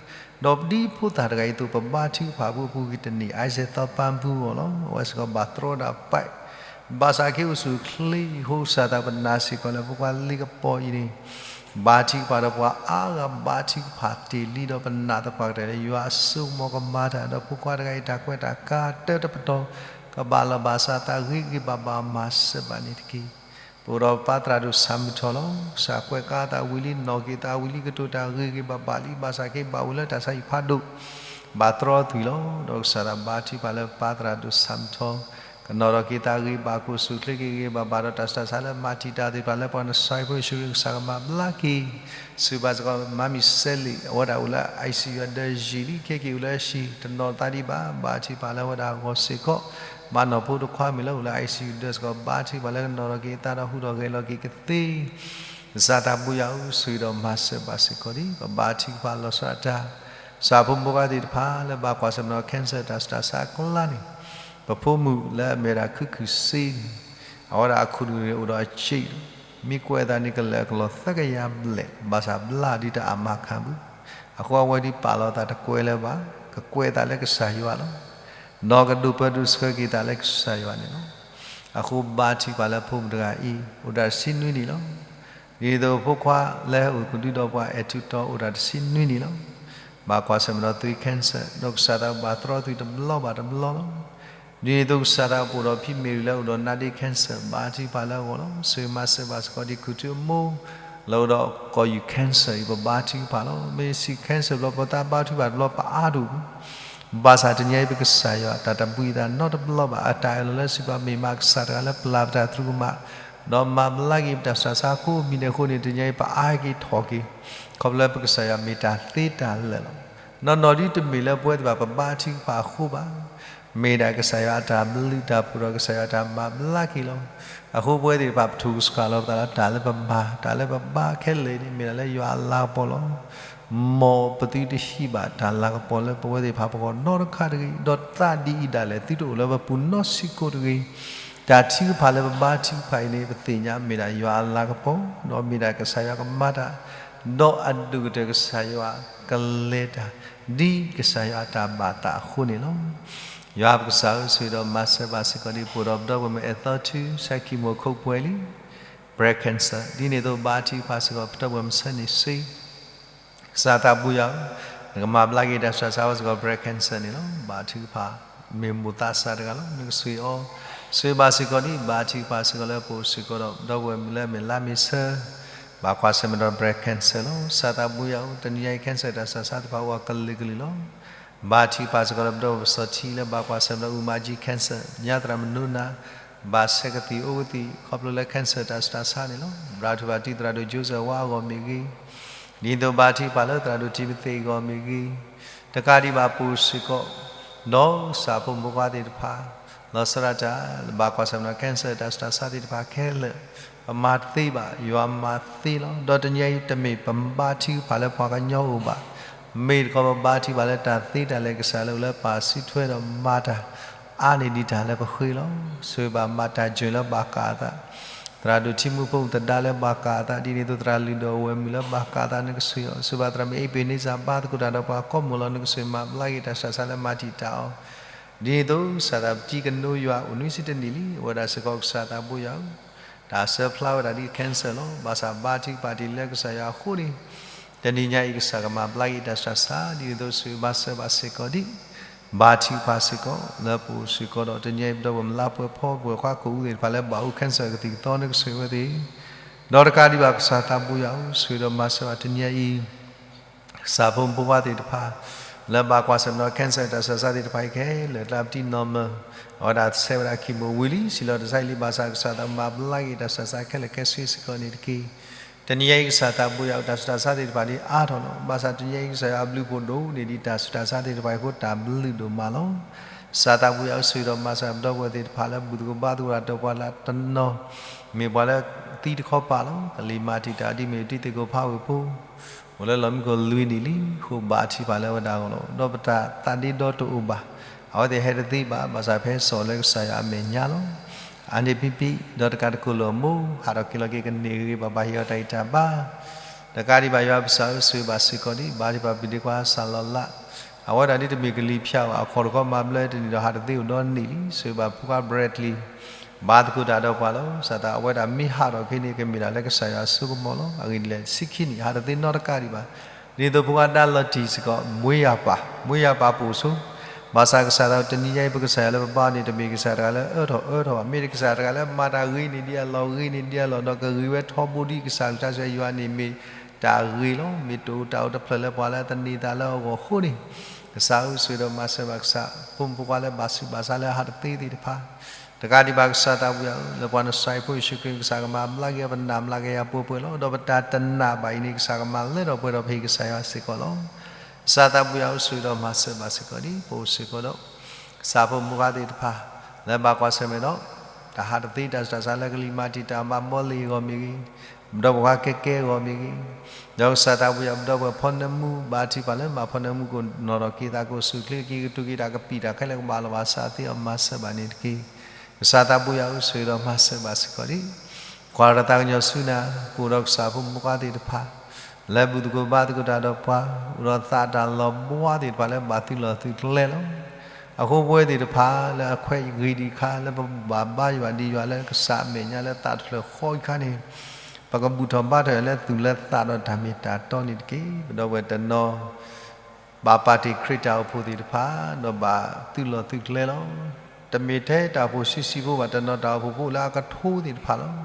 ဒီးဒ်ဖိသၣ်တဂၤအံၤအသိး ပဘါထုကဖၣ်အပူၤအပူၤ ဂ့ၤတန့ၢ် အါစဲးသီပၢ်ပူၤအဂီၢ်လီၤ. အဝဲစ့ၢ်ကီးဘၣ်တြီဒၣ်ပာ်, ဘၣ်ဆၣ်က့ၤအိၣ်ဆူၣ်အိၣ်ချ့အဃိ ကစၢ်သးပူၤပနာ်စ့ၢ်ကီးလၢ ဖိခွါလ့ကပီၤအံၤန့ၣ် ဘါထုကဖၣ်ဒီးပှၤအါဂၤ ဘါထုကဖၣ်တ့ၢ်လံဒီး ပနာ်သပှၢ်ကတၢၢ်လၢ ယွၤအစိကမီၤကမၤတၢ်ဒီး ဖိခွါတဂၤအံၤ တၢ်ကွဲးတၢ်ကါတၢတပတီၢ် ကဘၣ်လီၤဘၣ်စး သးဂ့ၤဂ့ၤဘၣ်ဘၣ်မၤစၢၤဘၣ်န့ၣ်တက့ၢ်. ပအိၣ်ဒီးပၢ်သရၣ်ဒိၣ်ဆၣ်မုၢ်ထီၣ်လီၤ. ကစၢ်ကွဲးကါသးဝံၤလံ, နီၣ်က့ၤသးဝံၤလံ, ကတိၤတၢ်ဂ့ၤဂ့ၤဘၣ်ဘၣ်လံ, ဘၣ်ဆၣ်က့ၤဘၣ်အိၣ်လၢတၢ်ဆါဟံၣ်ဖးဒိၣ်, ဘၣ်တြီသွံၣ်လီၤ. ဒီးကစၢ်သးဘါထုကဖၣ်လၢပၢ်သရၣ်ဒိၣ်ဆၣ်မုၢ်ထီၣ် ကနီၣ်ထီၣ်က့ၤသးဂ့ၤဘၣ်, ကအိၣ်ဆူၣ်အိၣ်ချ့က့ၤဂ့ၤဂ့ၤဘၣ်ဘၣ်ဒီး တၢ်ဆူးတၢ်ဆါလၢမၤတံာ်တာ်သ့ၣ်တဖၣ်လၢ ပှၤနစၤရ့းဖိယ့ၣ်ၡူးခရံာ် ကစၢ်ကမၤဘျါက့ၤ စံးဘၣ်စ့ၢ်ကီး မၤမံၤစဲလံာ် အဝဲဒၣ်အိၣ်လၢ I C U အဒၢးယံာ်လံ, ခဲက့ၤအိၣ်လၢအဟံၣ် တနီၣ်သးဒံးဘၣ်, ဘါထုကဖၣ်လၢအဝဲဒၣ်အဂီၢ်စ့ၢ်ကီး, မၤနီၢ်ဖိတခွါမ့ၢ်လၢအိၣ်လၢ I C U ဒၢးစ့ၢ်ကီး ဘါထုကဖၣ်လၢကနီၣ်ထီၣ်က့ၤအသးဒီးဟူးထီၣ်ဂဲၤလီၤက့ၤကသ့ ကစၢ်သးဘိယွၤဧၢ, ဆိၣ်ဂ့ၤဒီးမၤစၢၤဘၣ်စ့ၢ်ကီးဒံး, ပဘါထုကဖၣ်လီၤဆီဒၣ်တၢ်, ကစၢ်ဖိမုၣ်ဖိခွါသ့ၣ်တဖၣ်လၢဘၣ်ကွၢ်ဆၢၣ်မဲာ်ဒီး cancer တၢ်ဆူးတၢ်ဆါအကျါန့ၣ်, ပဖိမုၣ်လၢအမ့ၢ်ဝဲဒၣ်ခုၣ်ခုၣ်စ့န့ၣ်, အဝဲဒၣ်အခိၣ်နူာ်န့ၣ်အိၣ်ဒီးအစ့လီၤ, မ့ၢ်ကွဲးအသးန့ၣ် ကလၢာ်အကလီၢ်သၢကယၤဘျဲၣ်, ဘၣ်ဆၣ်ဘျါဒ်တၢ်အမၤခၣ်ဘု, အဃိအဝဲဒၣ်ပာ်လီၤသးတကွဲးလၢၤဘၣ်, ကကွဲးအသးလၢကစၢ်ယွၤလီၤ. ဒီးကဒိၣ်ပၢဒိၣ်ဆှၢက့ၤသးလၢကစၢ်ယွၤန့ၣ်လီၤ. အဃိဘါထုကဖၣ်လၢဖိမုၣ်တဂၤအံၤ အိၣ်ဒၣ်တဆံနွံနံၣ်လီၤ. ဒ်သိးဖိခွါလၢဟဲအိၣ်ကဒုဒီးပှၤအဲၣ်ထူးတီၤ အိၣ်ဒၣ်တဆံနွံနံၣ်လီၤ. ဘၣ်ကွၢ်ဆၢၣ်မဲာ်ဒီးသွံၣ် cancer ဒီးကစၢ်သးဘၣ်တြီသွံၣ်တဘျီဘၣ်တဘျီလီၤ. ဒ်န့ၣ်အသိးကစၢ်သးပအိၣ်ဒီးဖံမ့ၢ်ရံလၢအိၣ်ဒီး နာဒ့ cancer ဘါထုကဖၣ်လၢအဂီၢ်လီၤ. ဆိၣ်ဂ့ၤမၤစၢၤဘၣ်စ့ၢ်ကီး ဒ်ခူၣ်ထူအမိၢ် လၢအိၣ်ဒီးကီၢ်ယူၢ် cancer အံၤ ပဘါထုကဖၣ်လီၤ. မ့ၢ်စံး cancer တဘျီ ပသးဘါထုကဖၣ်တဘျီ ပအါဒိၣ် ဘၣ်ဆၣ်တနံၤအံၤ ပကစၢ်ယွၤ တၢ်တဘှံးအသးနီတဘျီဘၣ်, အတၢ်အၢၣ်လီၤလၢစံးဘၣ် မ့ၢ်မးကစၢ်တဂၤလၢပျၢ်ပတၢ် သရူးကမၣ်, ဒီးမၤဘျါက့ၤပတၢ်ဆူးတၢ်ဆါကိးမံၤဒဲးအဃိန့ၣ် တနံၤအံၤ ပအါက့ၤထီၣ်က့ၤ, ခီဖျိလၢပကစၢ်ယွၤမ့ၢ်တၢ်သ့တၢ်လၢာ်လီၤ. နီၢ်နီၢ်ဒ်တမ့ၢ်လၢပဝဲသ့ၣ်တဖၣ် ပဘါထုကဖၣ်အဃိဘၣ်. မ့ၢ်ဒၣ်ကစၢ်ယွၤအတၢ်ဘျုးတၢ်ဖှိၣ်ဒီး ကစၢ်ယွၤအတၢ်မၤဘျါက့ၤလီၤ. အဃိပဝဲသ့ၣ်တဖၣ် ပထိၣ်ကဆှၣ်လီၤပသးလၢ တၢ်လၢပမၤ တၢ်လၢပဘါခဲလၢာ်န့ၣ် မ့ၢ်ဒၣ်လၢယွၤအလၤကပီၤလီၤ. မ်ပသုတဟံးဘၣ်တၢ်လၤကပီၤလၢပဝဲသ့ၣ်တဖၣ်ပဂီၢ်နီတခါတဂ့ၤ, ဒီးသးဒ်အံၤဒၣ်လဲာ် သုတအိၣ်လၢပပူၤနီတဆံးကိးတဂ့ၤ. တၢ်ထုကဖၣ်လၢပဘါထုကဖၣ်အံၤန့ၣ် ပသ့ၣ်ညါမ့ၢ်ဒၣ်ယွၤအလၤကပီၤ, ဒီးမ့ၢ်ဒၣ်ကစၢ်ယွၤကမၤတၢ်, ဒီးအဒိၣ်ကတၢၢ်ကစၢ်ယွၤကလဲၤတၢ် ဒ်ကစၢ်ယွၤအတၢ်ဘၣ်သးအဃိန့ၣ်လီၤ. ယွၤပကစၢ်ဧၢ, ဆိၣ်ဂ့ၤဒီးမၤစၢၤဘၣ်စ့ၢ်ကီး ဒ်ပအိၣ်ဒီးပဒီပုၢ်ဝဲၢ်မုၣ်အဲၣ်သီထူ ဆၢခံမိၢ်ခိၣ်ပှဲၤလံ breast cancer, ဒ်န့ၣ်အသိးဘါထုကဖၣ်စ့ၢ်ကီး ပဒီပုၢ်ဝဲၢ်မုၣ်ဆၢန့ၣ်စ့ ကစၢ်သးပူၤယၤဧၢ, နကမၤဘျါက့ၤတၢ်ဆူးတၢ်ဆါအဂီၢ်စ့ၢ်ကီး breast cancer န့ၣ်လီၤ. ဘါထုကဖၣ်, မ့ၢ်မိၢ်သးစၢ်တဂၤလီၤ, နကဆိၣ်ဂ့ၤအီၤ, ဆိၣ်ဂ့ၤဘၣ်စ့ၢ်ကီးဒံး, ဘါထုကဖၣ်စ့ၢ်ကီးလၢပအိၣ်စ့ၢ်ကီးဒီး ပဒီပုၢ်ဝဲၢ်မုၣ်လၢအမ့ၢ်လါမ့ၤဆၢ, ဘၣ်ကွၢ်ဆၢၣ်မဲာ်ဒီး breast cancer လီၤ. ကစၢ်သးပူၤယၤဧၢ, တနံၤညါအံၤ cancer တၢ်ဆူးတၢ်ဆါသ့ၣ်တဖၣ်အိၣ်အကလုာ်ကလုာ်လီၤ. ဘါထုကဖၣ်စ့ၢ်ကီးလၢပဒီပုၢ်ဝဲၢ်စီၤထံလၢဘၣ်ကွၢ်ဆၢၣ်မဲာ်ဒီး အူမၤကၠံ cancer, ညါသရၣ်မုၣ်နိနၤ ဘၣ်ဆဲးကသံၣ်အိၣ်ကသံၣ် ခီဖျိလၢ cancer တၢ်ဆူးတၢ်ဆါန့ၣ်လီၤ. ဘါထုကဖၣ်တံၤသရၣ်ဒိၣ် Joseph ဝါအဂီၢ်မ့ၢ်ဂ့ၤ, ဒ်သိးဘါထုကဖၣ်လၢသရၣ်ဒိၣ်တံၤမသ့းအဂီၢ်မ့ၢ်ဂ့ၤ, တကးဒံးဘၣ်ပအိၣ်စ့ၢ်ကီး ဒီးကစၢ်ဖိမုၣ်ဖိခွါသ့ၣ်တဖၣ်, လီၤဆီဒၣ်တၢ် လၢဘၣ်ကွၢ်ဆၢၣ်မဲာ်ဒီး cancer တၢ်ဆူးတၢ်ဆါသ့ၣ်တဖၣ်ခဲလၢာ်, ပမၤသ့ဘၣ်, ယွၤမၤသ့လီၤ. ဒီးတနံၤညါအံၤ တမ့ၢ်ပဘါထုကဖၣ်လၢပှၤကညီအိၣ်ဘၣ်, မ့ၢ်တခီပဘါထုကဖၣ်လၢတၢ်သ့တၢ်လၢာ် ကစၢ်လၢအိၣ်လၢပၢ်စုထွဲဒီးမၤတၢ် အါန့ၢ်ဒံးတၢ်လၢပဃ့လီၤ. ဆိၣ်ဂ့ၤဘၣ်မၤတၢ်ယွၤလၢဘၣ်ကးအသး, သရၣ်ဒိၣ်ထံမူဖိသဒါလၢဘၣ်ကးအသး, ဒ်န့ၣ်အသိးသရၣ်လုၢ်ဒီးအဝဲၢ်မုၣ်လၢဘၣ်ကးအသး နကဆိၣ်ဂ့ၤအီၤ, ဆိၣ်ဂ့ၤဘၣ်သရၣ်မုၣ်အ့းပ့ၤန့စၢ် ဘါသကိးတၢ်ဒီးပှၤကိးမုၢ်လီၤ နကဆိၣ်ဂ့ၤမၤဘျါက့ၤတၢ်ဆူးတၢ်ဆါလၢမၤတံာ်တာ်အီၤ, ဒ်န့ၣ်အသိး ကစၢ်သးပတံၤကနိယွၤအိၣ်နွံဆံတနံၣ်လံ, အဝဲဒၣ်စ့ၢ်ကီးကစၢ်သးပူၤယၤဧၢ, တၢ်ဆၢဖျါဝဲဒၣ်ဒ် cancer လီၤ. ဘၣ်ဆၣ်ဘါထုကဖၣ်တ့ၢ်လၢကစၢ်ယွၤအဃိန့ၣ်, တနံၤညါအံၤကစၢ်ကမၤဘျါက့ၤတၢ်ဆူးတၢ်ဆါ, ဒ်န့ၣ်အသိးဆိၣ်ဂ့ၤဘၣ်စၢၤဘၣ်စ့ၢ်ကီးဒံး, ဘါထုကဖၣ်စ့ၢ်ကီး လၢပအိၣ်စ့ၢ်ကီးဒီးတနံၤညါအံၤ ပဒီပုၢ်ဝဲၢ်မုၣ်လါပှဲၤဖီ ပှဲၤခွါကအိၣ်သ့ၣ်တဖၣ်လၢဘၣ်အိၣ် cancer ကသံၣ်ကသီ နကဆိၣ်ဂ့ၤဝဲသ့ၣ်, ဒီးတကးဒံးဘၣ်ကစၢ်သးပူၤယၤဧၢ, ဆိၣ်ဂ့ၤဒီးမၤစၢၤဘၣ်တနံၤညါအံၤ ကစၢ်ဖိမုၣ်ဖိခွါသ့ၣ်တဖၣ် လၢဘၣ်ကွၢ်ဆၢၣ်မဲာ်ဒီး cancer တၢ်ဆူးတၢ်ဆါသ့ၣ်တဖၣ်အံၤခဲလၢာ် ကျါပတံၢ်နီၢ်မၢၢ်, အဝဲဒၣ်ဆဲးဝဲဒၣ် chemo ဝံၤလံ စံးလီၤတစဲးလံ ဘၣ်ဆၣ်ကစၢ်သးမၤဘျါက့ၤတၢ်ဆူးတၢ်ဆါခဲလၢာ်ခဲဆ့စ့ၢ်ကီးန့ၣ်တက့ၢ်. တနံၤညါအံၤကစၢ်သးပူၤယၤဧၢ, တၢ်ဆူးတၢ်ဆါသ့ၣ်တဖၣ်ဒ်အါထီၣ်လီၤ. ဘၣ်ဆၣ်တနံၤညါအံၤကစၢ်ယွၤအဘျုးဖှိၣ်ဒိၣ်န့ၢ်ဒံးတၢ်ဆူးတၢ်ဆါသ့ၣ်တဖၣ်အံၤအဃိ တၢ်ဘျုးဒိၣ်မးလီၤ. ကစၢ်သးပူၤယၤဧၢ, ဆိၣ်ဂ့ၤဒီးမၤစၢၤပဒီပုၢ်ဝဲၢ်သ့ၣ်တဖၣ်လၢ ဘူၣ်သကိးဘါသကိးတၢ်ဒီးပှၤလၢတနီၤ မ့ၢ်ပှၤလၢသံတခီပၤလီၤ. ကလံၤမၤတံာ်တာ်ဒ်မ့ၢ်တံၤသကိးဖးဝ့ၢ်ဖိ အိၣ်လၢလီၢ်မံခိၣ်လွံၢ်နံၣ်လံ, ဃိဘါထုကဖၣ်လၢအဝဲဒၣ်အဂီၢ်လီၤ. ဒီးပတၢ်သးဒ့ဒီတအိၣ်ဘၣ်, အဝဲသ့ၣ်ဟဲတသ့ဘၣ်, ဘၣ်ဆၣ်ဖဲစိာ်လၢကစၢ်ယွၤအမဲာ်ညါလီၤ. အါန့ၢ်ဖံဖံ ဒီးတကးတကိၢ်လၢအမိၢ် ဟးထီၣ်က့ၤလီၤက့ၤကန့ၢ်ဂ့ၤဂ့ၤဘၣ်ဘၣ် ဟ့ၣ်အီၤတၢ်ဂံၢ်တၢ်ဘါ တကးဒံးဘၣ်ယွၤပကစၢ်ဧၢ, ဆိၣ်ဂ့ၤဘၣ်စ့ၢ်ကီးဒံး, ဘါထုကဖၣ်ပဒ့ခွါစၢ်လီၤလး, အဝဲဒၣ်ဒ်တမ့ၢ်ကလံၤဖၠၣ်ဘၣ်, အခီၣ်တခီမၤဘျၢတနံၣ်ဒီးဟးတသ့အိၣ်ဒီနံၣ်လံ, ဆိၣ်ဂ့ၤဘၣ်ဖိခွါ Bradley ဘါသကိးတၢ်ဒီးပှၤလီၤ. ကစၢ်သးအဝဲဒၣ်မ့ၢ်ဟးထီၣ်ဖဲန့ၣ် ကမ့ၢ်ဒၣ်လၢကစၢ်ယွၤအစိကမီၤလီၤ. အဂ့ၢ်ဒ်လဲၣ် ဆံခံနံၣ် ဟးတသ့နီတကးဒံးဘၣ်. ဒ်သိးဖိခွါဒါလီၤတံၢ်စ့ၢ်ကီး မွေးရာပါ, မွေးရာပါ ပအိၣ်ဆိ, ဘၣ်ဆၣ်ကစၢ်သးတနံၤညါအံၤ ပကစၢ်ယွၤလၢပဘါန့ၣ် တမ့ၢ်ကစၢ်တဂၤလၢအအၢထီၣ်အၢထီၣ်ဘၣ်, မ့ၢ်တကစၢ်တဂၤလၢမၤတၢ်ဂ့ၤန့ၢ်ဒံးအလီၢ်ဂ့ၤန့ၢ်ဒံးအလီၢ် ဒီးကဂ့ၤဝဲထီဘိဒံးကစၢ်ကစၢ်ယွၤန့ၣ် မ့ၢ်တၢ်ဂ့ၤလီၤ. မ့ၢ်တအိၣ်တၢ်အိၣ်တဖျၢၣ်လၢပှၤလၢအသန့ၤသးလၢအဂီၢ်အဃိန့ၣ်, ကစၢ်ဧၢ ဆိၣ်ဂ့ၤဒီးမၤစၢၤဘၣ်ကစၢ် ဖိမုၣ်ဖိခွါလၢဘၣ်ဆူးဘၣ်ဆါလၢအဟးတသ့သ့ၣ်တဖၣ် တကးဒံးဘၣ်ကစၢ်သးပူၤယၤဧၢ, လၢပှၤနစၤရ့းဖိယ့ၣ်ၡူးခရံာ် ကစၢ်ကမၤဘျါက့ၤအီၤ ပနာ်ဘျါက့ၤယၤပှဲၤပှဲၤလီၤ. ဒီးပတၢ်တနာ်ဘၣ်အံၤန့ၣ် ကစၢ်ကမၤလၢထီၣ်ပှဲၤထီၣ်ပဟ့ၣ်ကစၢ်ယွၤစ့ၢ်ကီးလီၤ. ကစၢ်သးပူၤယၤဧၢ, ဆိၣ်ဂ့ၤဒီးမၤစၢၤဘၣ်စ့ၢ်ကီးဒံး ပအိၣ်စ့ၢ်ကီးဒီး ကစၢ်ဖိမုၣ်ဖိခွါသ့ၣ်တဖၣ် လၢဘၣ်ကွၢ်ဆၢၣ်မဲာ်ဒီး တၢ်ဟးတသ့တၢ်ဆူးတၢ်ဆါလၢကလံၤမၤတံာ်တာ်မၤဘီလံအဂီၢ်မ့ၢ်ဂ့ၤ, ပဒီပုၢ်ဝဲၢ်ခွါကဲကဲအဂီၢ်မ့ၢ်ဂ့ၤ, ဒီးကစၢ်သးပူၤယၤ ပဒီပုၢ်ဝဲၢ်ဖီနၢမူ ဘါထုကဖၣ်လၢမၤဖီနၢမူ ကအိၣ်နီၣ်ထီၣ်က့ၤသး ကအိၣ်ဆူၣ်ချ့က့ၤ ကတုၤက့ၤတၢ်ကပံာ်တၢ်ခဲလၢာ် ကဘၣ်လီၤဘၣ်စးသ့အီၤ မၤစၢၤဘၣ်န့ၣ်တက့ၢ်. ကစၢ်သးပူၤယၤဧၢ, ဆိၣ်ဂ့ၤဒီးမၤစၢၤဘၣ်စ့ၢ်ကီးဒံး ကွၢ်ဒီးသးကညီၤဆူနၤ, ပအိၣ်ဒီးကစၢ်ဖိမုၣ်ဖိခွါသ့ၣ်တဖၣ် လၢဘူၣ်သကိးဘါသကိးတၢ်ဒီးပှၤ, အိၣ်ဒီးသးတၢ်လီၤဘှါသ့ၣ်တဖၣ်လၢဘၣ်သုးလီၢ်သုးကျဲလီၤ. အဃိပဝဲသ့ၣ်တဖၣ်လၢအခွဲးဂ့ၤဒံးအခါ လၢပဘၣ်ဘါယွၤဒံးယွၤလၢကစၢ်အမဲာ်ညါလၢသးတဖျၢၣ်ဃီအံၤအခါန့ၣ်, ပကဘူၣ်ထီၣ်ဘါထီၣ်လၢသူၣ်လၢသးဒီးတၢ်မ့ၢ်တၢ်တီန့ၣ်တက့ၢ်. ပဒီပုၢ်ဝဲၢ်တနီၤ ဘၣ်ပာ်တ့ၢ်ခရံာ်တၢ်အိၣ်ဖှိၣ်သ့ၣ်တဖၣ် ဒီးဘၣ်သုးလီၢ်သုးကျဲလီၤ. တမ့ၢ်ထဲတၢ်အိၣ်ဖှိၣ်ဆံးဆံးဖိဘၣ်, တနီၤတၢ်အိၣ်ဖှိၣ်ဖိလၢအကထိသ့ၣ်တဖၣ်လီၤ.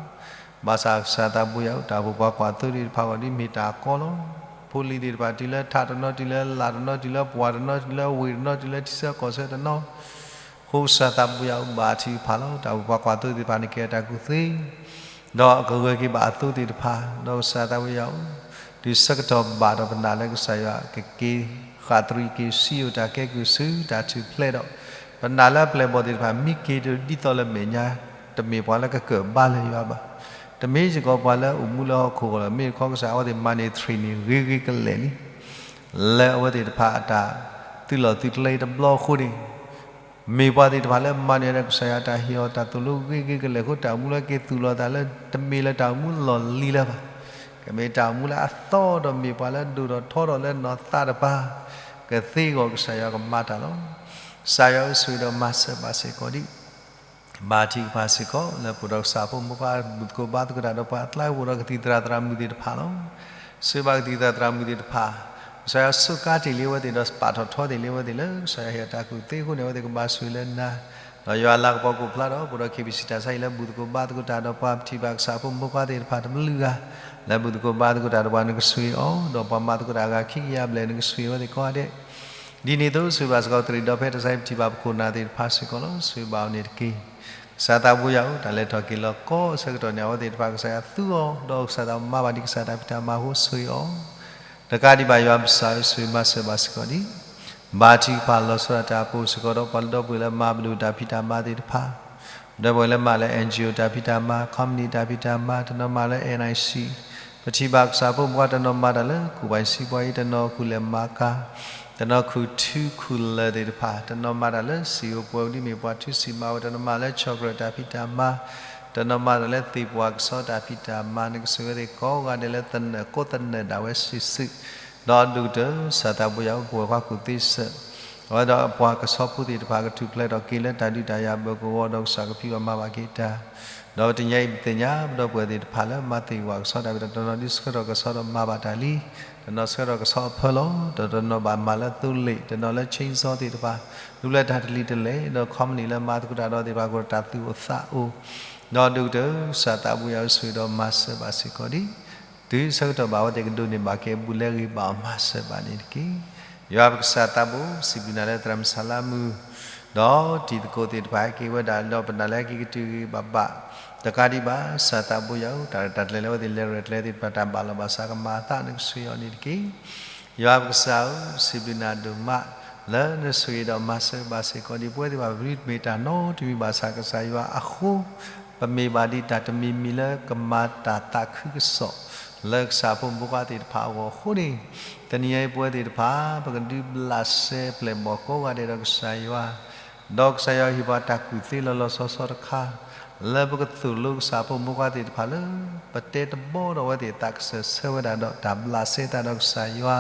ဘၣ်ဆၣ်ကစၢ်သးပူၤယၤဧၢ, တၢ်အိၣ်ဖှိၣ်ပှၤကွၢ်သိသ့ၣ်တဖၣ်အဂီၢ် ဒ်မ့ၢ်တၢ်ကီလီၤ. ဖိလံၤသ့ၣ်တဖၣ် တုၤလၢထးတနီၤ, တုၤလၢလာ်တနီၤ, တုၤလၢပှၢ်တနီၤ, တုၤလၢဝ့ၢ်တနီၤ, တုၤလၢထံဆၢကီၢ်ဆၢတနီၤ, အဃိကစၢ်သးပူၤယၤဧၢ, ဘါထုကဖၣ်လီၤ. တၢ်အိၣ်ဖှိၣ်ပှၤကွၢ်သိသ့ၣ်တဖၣ်န့ၣ် ကဲတၢ်ကူၣ်သ့ ဒီးအကဂၢၢ်က့ၤဘၣ်အသိသ့ၣ်တဖၣ်, ဒီးကစၢ်သးပူၤယၤဧၢ, တုၤဆၢကတီၢ်ဘၣ်ဒီးပနာ်လၢကစၢ်ယွၤကက့ၤဃၣ်သရံးက့ၤစံယိၣ်တၢ်ကဲကုၢ်ဆူတၢ်ထူၣ်ဖျဲးဒီး, ပနာ်လၢအပျဲၢ်အဘီၣ်သ့ၣ်တဖၣ် မံက့ၤဒ်သိးလၢမဲာ်ညါ, တမ့ၢ်ပှၤလၢကကၢၣ်ဘါလၢယွၤဘၣ်. တမ့ၢ်စ့ၢ်ကီးပှၤလၢအိၣ်မူလၢဟီၣ်ခိၣ်အဂီၢ်လီၤ. မ့ၢ်တခီကစၢ်အဝဲသ့ၣ်မၤန့ၢ် training ဂ့ၤဂ့ၤကလဲာ်လံ လၢအဝဲသ့ၣ်တဖၣ်အတၢ်သုးလီၢ်သုးကျဲတဘျီအဃိန့ၣ်, မ့ၢ်ပှၤသ့ၣ်တဖၣ်လၢမၤန့ၢ်ဒီးကစၢ်ယွၤတၢ်ဟ့ၣ်အီၤတၢ်သိၣ်လိဂ့ၤဂ့ၤကလဲာ်အဃိ တၢ်အိၣ်မူလၢက့ၤသူၣ်လီၤသးလၢ တမ့ၢ်လၢတၢ်အိၣ်မူလီၢ်လံၤလၢၤဘၣ်. ကမ့ၢ်တၢ်အိၣ်မူလၢအသီဒီးမ့ၢ်ပှၤလၢဒိၣ်ထီၣ်ထီထီၣ်လၢနီၢ်သးတပၤ ကသ့အဂီၢ် ကစၢ်ယွၤကမၤတၢ်လီၤ. ကစၢ်ယွၤဧၢ, ဆိၣ်ဂ့ၤဒီးမၤစၢၤဘၣ်စ့ၢ်ကီးဒံး ဘါထုကဖၣ်စ့ၢ်ကီး လၢပအိၣ်ဒီးကစၢ်ဖိမုၣ်ဖိခွါ ဘူၣ်သကိးဘါသကိးတၢ်ဒီးပှၤအကျါ ပအိၣ်ဒီးကသံၣ်သရၣ်သရၣ်မုၣ်သ့ၣ်တဖၣ်လီၤ. ဆိၣ်ဂ့ၤဘၣ်ကသံၣ်သရၣ်သရၣ်မုၣ်သ့ၣ်တဖၣ် ကစၢ်ယွၤစူးကါတ့ၢ်လံအဝဲသ့ၣ်ဒီးပာ်ထီၣ်ထီတ့ၢ်လံအဝဲသ့ၣ်လၢကစၢ်ယွၤဟ့ၣ်အတၢ်ကူၣ်သ့အဃိန့ၣ် အဝဲသ့ၣ်ကဘၣ်ဆိၣ်ဂ့ၤလၢနၤ, ဒီးယွၤလၤကပီၤကအိၣ်ဖျါဒီး ပအိၣ်ဒီး KBC တၢ်ဆါဟံၣ်လၢဘူၣ်သကိးဘါသကိးတၢ်ဒီး ပှၤပထံၣ်ဘၣ်ကစၢ်ဖိမုၣ်ဖိခွါသ့ၣ်တဖၣ်တကလုာ်ဂၤ လၢဘူၣ်သကိးဘါသကိးတၢ်ဒီးပှၤနကဆိၣ်ဂ့ၤအီၤ, ဒီးပှၤမၤသကိးတၢ်အဂၤခံကယၤဘျဲၣ်နကဆိၣ်ဂ့ၤအဝဲသ့ၣ်ကိးဂၤဒဲး ဒ်န့ၣ်အသိးဆိၣ်ဂ့ၤဘၣ်စ့ၢ်ကီး သရံးဒီဖဲတၢ်ဆါဟံၣ်ပထံၣ်ဘၣ်ပခိၣ်နၢ်သ့ၣ်တဖၣ်စ့ၢ်ကီးလီၤ. ဆိၣ်ဂ့ၤဘၣ်အီၤန့ၣ်တက့ၢ်. ကစၢ်သးဘိယွၤဧၢ, တၢ်လဲၤထီၣ်က့ၤလီၤကိးဆၢကတီၢ်န့ၣ် အဝဲသ့ၣ်တဖၣ်ကစၢ်ယွၤသူအီၤ, ဒီးကစၢ်သးမၤဘၣ်ဒ်ကစၢ်တၢ်ဖံးတၢ်မၤအဃိဆိၣ်ဂ့ၤအီၤ တကးဒံးဘၣ်ယွၤပကစၢ်ဧၢ, ဆိၣ်ဂ့ၤမၤစၢၤဘၣ်စ့ၢ်ကီးဒံး ဘါထုကဖၣ်လီၤဆီဒၣ်တၢ်အပူၤစ့ၢ်ကီးဒီး ပှၤလၢဒီပုၢ်ဝဲၢ်လၢမၤဘၣ်ဒိတၢ်ဖံးတၢ်မၤသ့ၣ်တဖၣ်, ဒီပုၢ်ဝဲၢ်လၢမၤလၢ NGO တၢ်ဖံးတၢ်မၤ, company တၢ်ဖံးတၢ်မၤ, တနီၤမၤလၢ NIC, ပထံၣ်ဘၣ်ကစၢ်ဖိမုၣ်ဖိခွါ တနီၤမၤတၢ်လၢကူၣ်ဘၣ်စံးပှၤအံၤ, တနီၤခူၣ်လဲၤမၤကၤ, တနီၤခူၣ်ထူခူၣ်လၢၢ်သ့ၣ်တဖၣ်, တနီၤမၤတၢ်လၢ စံာ်အိၣ်ပှဲၤအိၣ် ဒ်မ့ၢ်ပှၤထူစံာ်မၤဝဲ, တနီၤမၤလၢ chocolate တၢ်ဖံးတၢ်မၤ, တနီၤမၤတၢ်လၢသ့ၣ်ပှၢ်ကဆီတၢ်ဖံးတၢ်မၤ, နကဆိၣ်ဂ့ၤဝဲသ့ၣ်ကိးဂၤဒဲးလၢသနၢၣ်ကိးသနၢၣ်ဒၣ်ဝဲစုာ်စုာ်, ဒီးဒိၣ်ကတၢၢ် ကစၢ်သးဘိယွၤဧၢ, ပဝဲၢ်ခွါကူၣ်သ့စၢၤ အဝဲဒီးပှၤကဆီဖိသ့ၣ်တဖၣ် ကထူၣ်ဖျဲးထီၣ်က့ၤလၢတၢ်ဒုးတၢ်ယၤအဘၢၣ်ကဝီၤဒီး ကစၢ်ကဖံးဘၣ်မၤဘၣ်က့ၤတၢ်, ဒီးတနံၤအံၤပသ့ၣ်ညါ ပဒီပုၢ်ဝဲၢ်သ့ၣ်တဖၣ်လၢမၤသ့ၣ်ဝဲကဆီတၢ်ဖံးတၢ်, တနီၤဒုးဆှၢထီၣ်ကဆီဒီးမၤဘၣ်တၢ်လံ, တနီၤဆှၢထီၣ်ကဆီအဖၢလီၤ, ဒီးတနီၤဘၣ်မၤလၢသိလ့ၣ်, တနီၤလၢ chainsaw သ့ၣ်တဖၣ်, ဒုးလၢတၢ်တလံၤတလဲၣ်, ဒီး company လၢမၤသကိးတၢ်ဒီးသ့ၣ်တဖၣ် ကတၢၢ်တၢ်သူၣ်အိၣ်သးအိၣ်, ဒီးဒိၣ်ကတၢၢ် ကစၢ်သးဘိယွၤဧၢ, ဆိၣ်ဂ့ၤဒီးမၤစၢၤဘၣ်စ့ၢ်ကီးဒံး တုၤဆၢကတီၢ်ဘၣ်အဝဲသ့ၣ်ကဒိးန့ၢ်ဘၣ်က့ၤအဘူးအလဲ ဂ့ၤဘၣ်အီၤ မၤစၢၤဘၣ်န့ၣ်တက့ၢ်. ယွၤပကစၢ်သးဘိ ပစံးဘျုးနၤလၢသရၣ်မုၣ်ဆၣ်လါမုၢ်, ဒီးတံၤသကိးသ့ၣ်တဖၣ်ဟဲက့ၤဝဲဒၣ် ဒီးပနာ်လၢဟဲက့ၤကတုၤဂ့ၤဂ့ၤဘၣ်ဘၣ်, တကးဒံးဘၣ် ကစၢ်သးဘိယွၤဧၢ, တၢ်ရဲၣ်တၢ်ကျဲၤလၢအဝဲသ့ၣ်လဲၤရဲၣ်ကျဲၤသ့ၣ်တဖၣ် တၢ်ဘၣ်လီၤဘၣ်စးကမၤအသး နကဆိၣ်ဂ့ၤအီၤန့ၣ်တက့ၢ်. ယွၤပကစၢ်ဧၢ, ပစံးဘျုးနၤဒိၣ်မး လၢနဆိၣ်ဂ့ၤဒီးမၤစၢၤဘၣ်စ့ၢ်ကီးဒံး ပဝဲသ့ၣ်တဖၣ် ပဒုးမ့ၢ်တၢ်နီတမံၤဘၣ်ဆၣ်ကစၢ်ယွၤအဃိ, ပမ့ၢ်ဘၣ်ဒ်တၢ်တမံၤမံၤလၢကမၤတၢ်သးခုကစီၣ် လၢကစၢ်ဖိမုၣ်ဖိခွါသ့ၣ်တဖၣ်အဂီၢ်အဃိန့ၣ်, တနံၤအံၤပဝဲသ့ၣ်တဖၣ် ပကဒုးဘျးစဲပျဲၢ်ဘီၣ်ကိးဂၤဒဲးဒီးကစၢ်ယွၤ, ဒီးကစၢ်ယွၤဟ့ၣ်ပှၤတၢ်ကူၣ်သ့လီၤလီၤဆီဆီတခါ, လၢပကသိၣ်လိကစၢ်ဖိမုၣ်ဖိခွါသ့ၣ်တဖၣ်လၢ ပတဲတဘီဒီးအဝဲသ့ၣ်အသးကစၢၢ်ဆၢဝဲဒၣ်ဒီးတၢ်ဘျးစဲသးဒီးကစၢ်ယွၤ,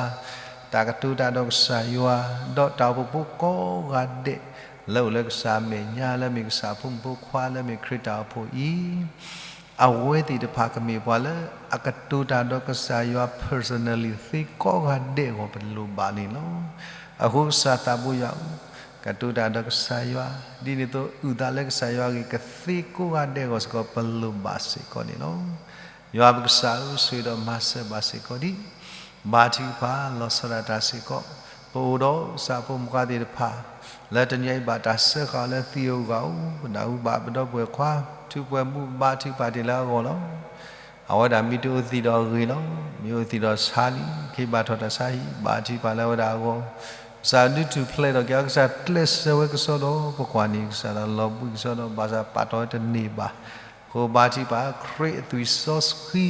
တၢ်ကတိၤတၢ်ဒီးကစၢ်ယွၤ, ဒီးတၢ်အိၣ်ဖှိၣ်ဖိကိးဂၤဒဲး လၢအိၣ်လၢကစၢ်အမဲာ်ညါ လၢမ့ၢ်ကစၢ်ဖိမုၣ်ဖိခွါ လၢမ့ၢ်ခရံာ်တၢ်အိၣ်ဖှိၣ်အံၤ, အဝဲသ့ၣ်တဖၣ်ကမ့ၢ်ပှၤလၢအကတိၤတၢ်ဒီးကစၢ်ယွၤ personally သ့ကိးဂၤဒဲးအဂီၢ် ပလိၣ်ဘၣ်န့ၣ်လီၤ. အဃိကစၢ်သးဘိယွၤဧၢ, ကတိၤတၢ်ဒီးကစၢ်ယွၤ, ဒ်န့ၣ်အသိး အုၣ်သးလၢကစၢ်ယွၤအဂ့ၢ်ကသ့ကိးဂၤဒဲးအဂီၢ်စ့ၢ်ကီး ပလိၣ်ဘၣ်စ့ၢ်ကီးန့ၣ်လီၤ. ယွၤပကစၢ်ဧၢ, ဆိၣ်ဂ့ၤဒီးမၤစၢၤဘၣ်စ့ၢ်ကီးဒံး, ဘါထုကဖၣ်လီၤဆီဒၣ်တၢ်စ့ၢ်ကီး, ပအိၣ်ဒီးကစၢ်ဖိမုၣ်ဖိခွါသ့ၣ်တဖၣ် လၢတနံၤအံၤဘၣ်တၢ်စၢဃာ်အီၤလၢသံၣ်ဧိၤဂီၢ်ဧိၤ, ပနၢ်ဟူဘၣ်ပဒီပုၢ်ဝဲၢ်ခွါ ထူးပှဲၤမူ ဘါထုကဖၣ်တ့ၢ်လၢအဂီၢ်လီၤ. အဝဲဒၣ်မ့ၢ်တအိၣ်သံၣ်ဒီးအဂ့ၤလီၤ. မ့ၢ်အိၣ်သံၣ်ဒီးဆါလံ, က့ၤဘၣ်ထီၣ်တၢ်ဆါဟံၣ်, ဘါထုကဖၣ်လၢအဝဲဒၣ်အဂီၢ်, ကစၢ်ဒုးထူၣ်ဖျဲးထီၣ်က့ၤအီၤ, ကစၢ်ကျဲးစၢးဝဲကစီဒီး, ပကွၢ်န့ၣ် ကစၢ်သးလီၤဘှံးကစီဒီး, ဘၣ်ဆၣ်ပာ်တီၢ်ဝဲတန့ၢ်ဘၣ်. အဃိဘါထုကဖၣ်ခရံာ်အသွံၣ်စီဆှံ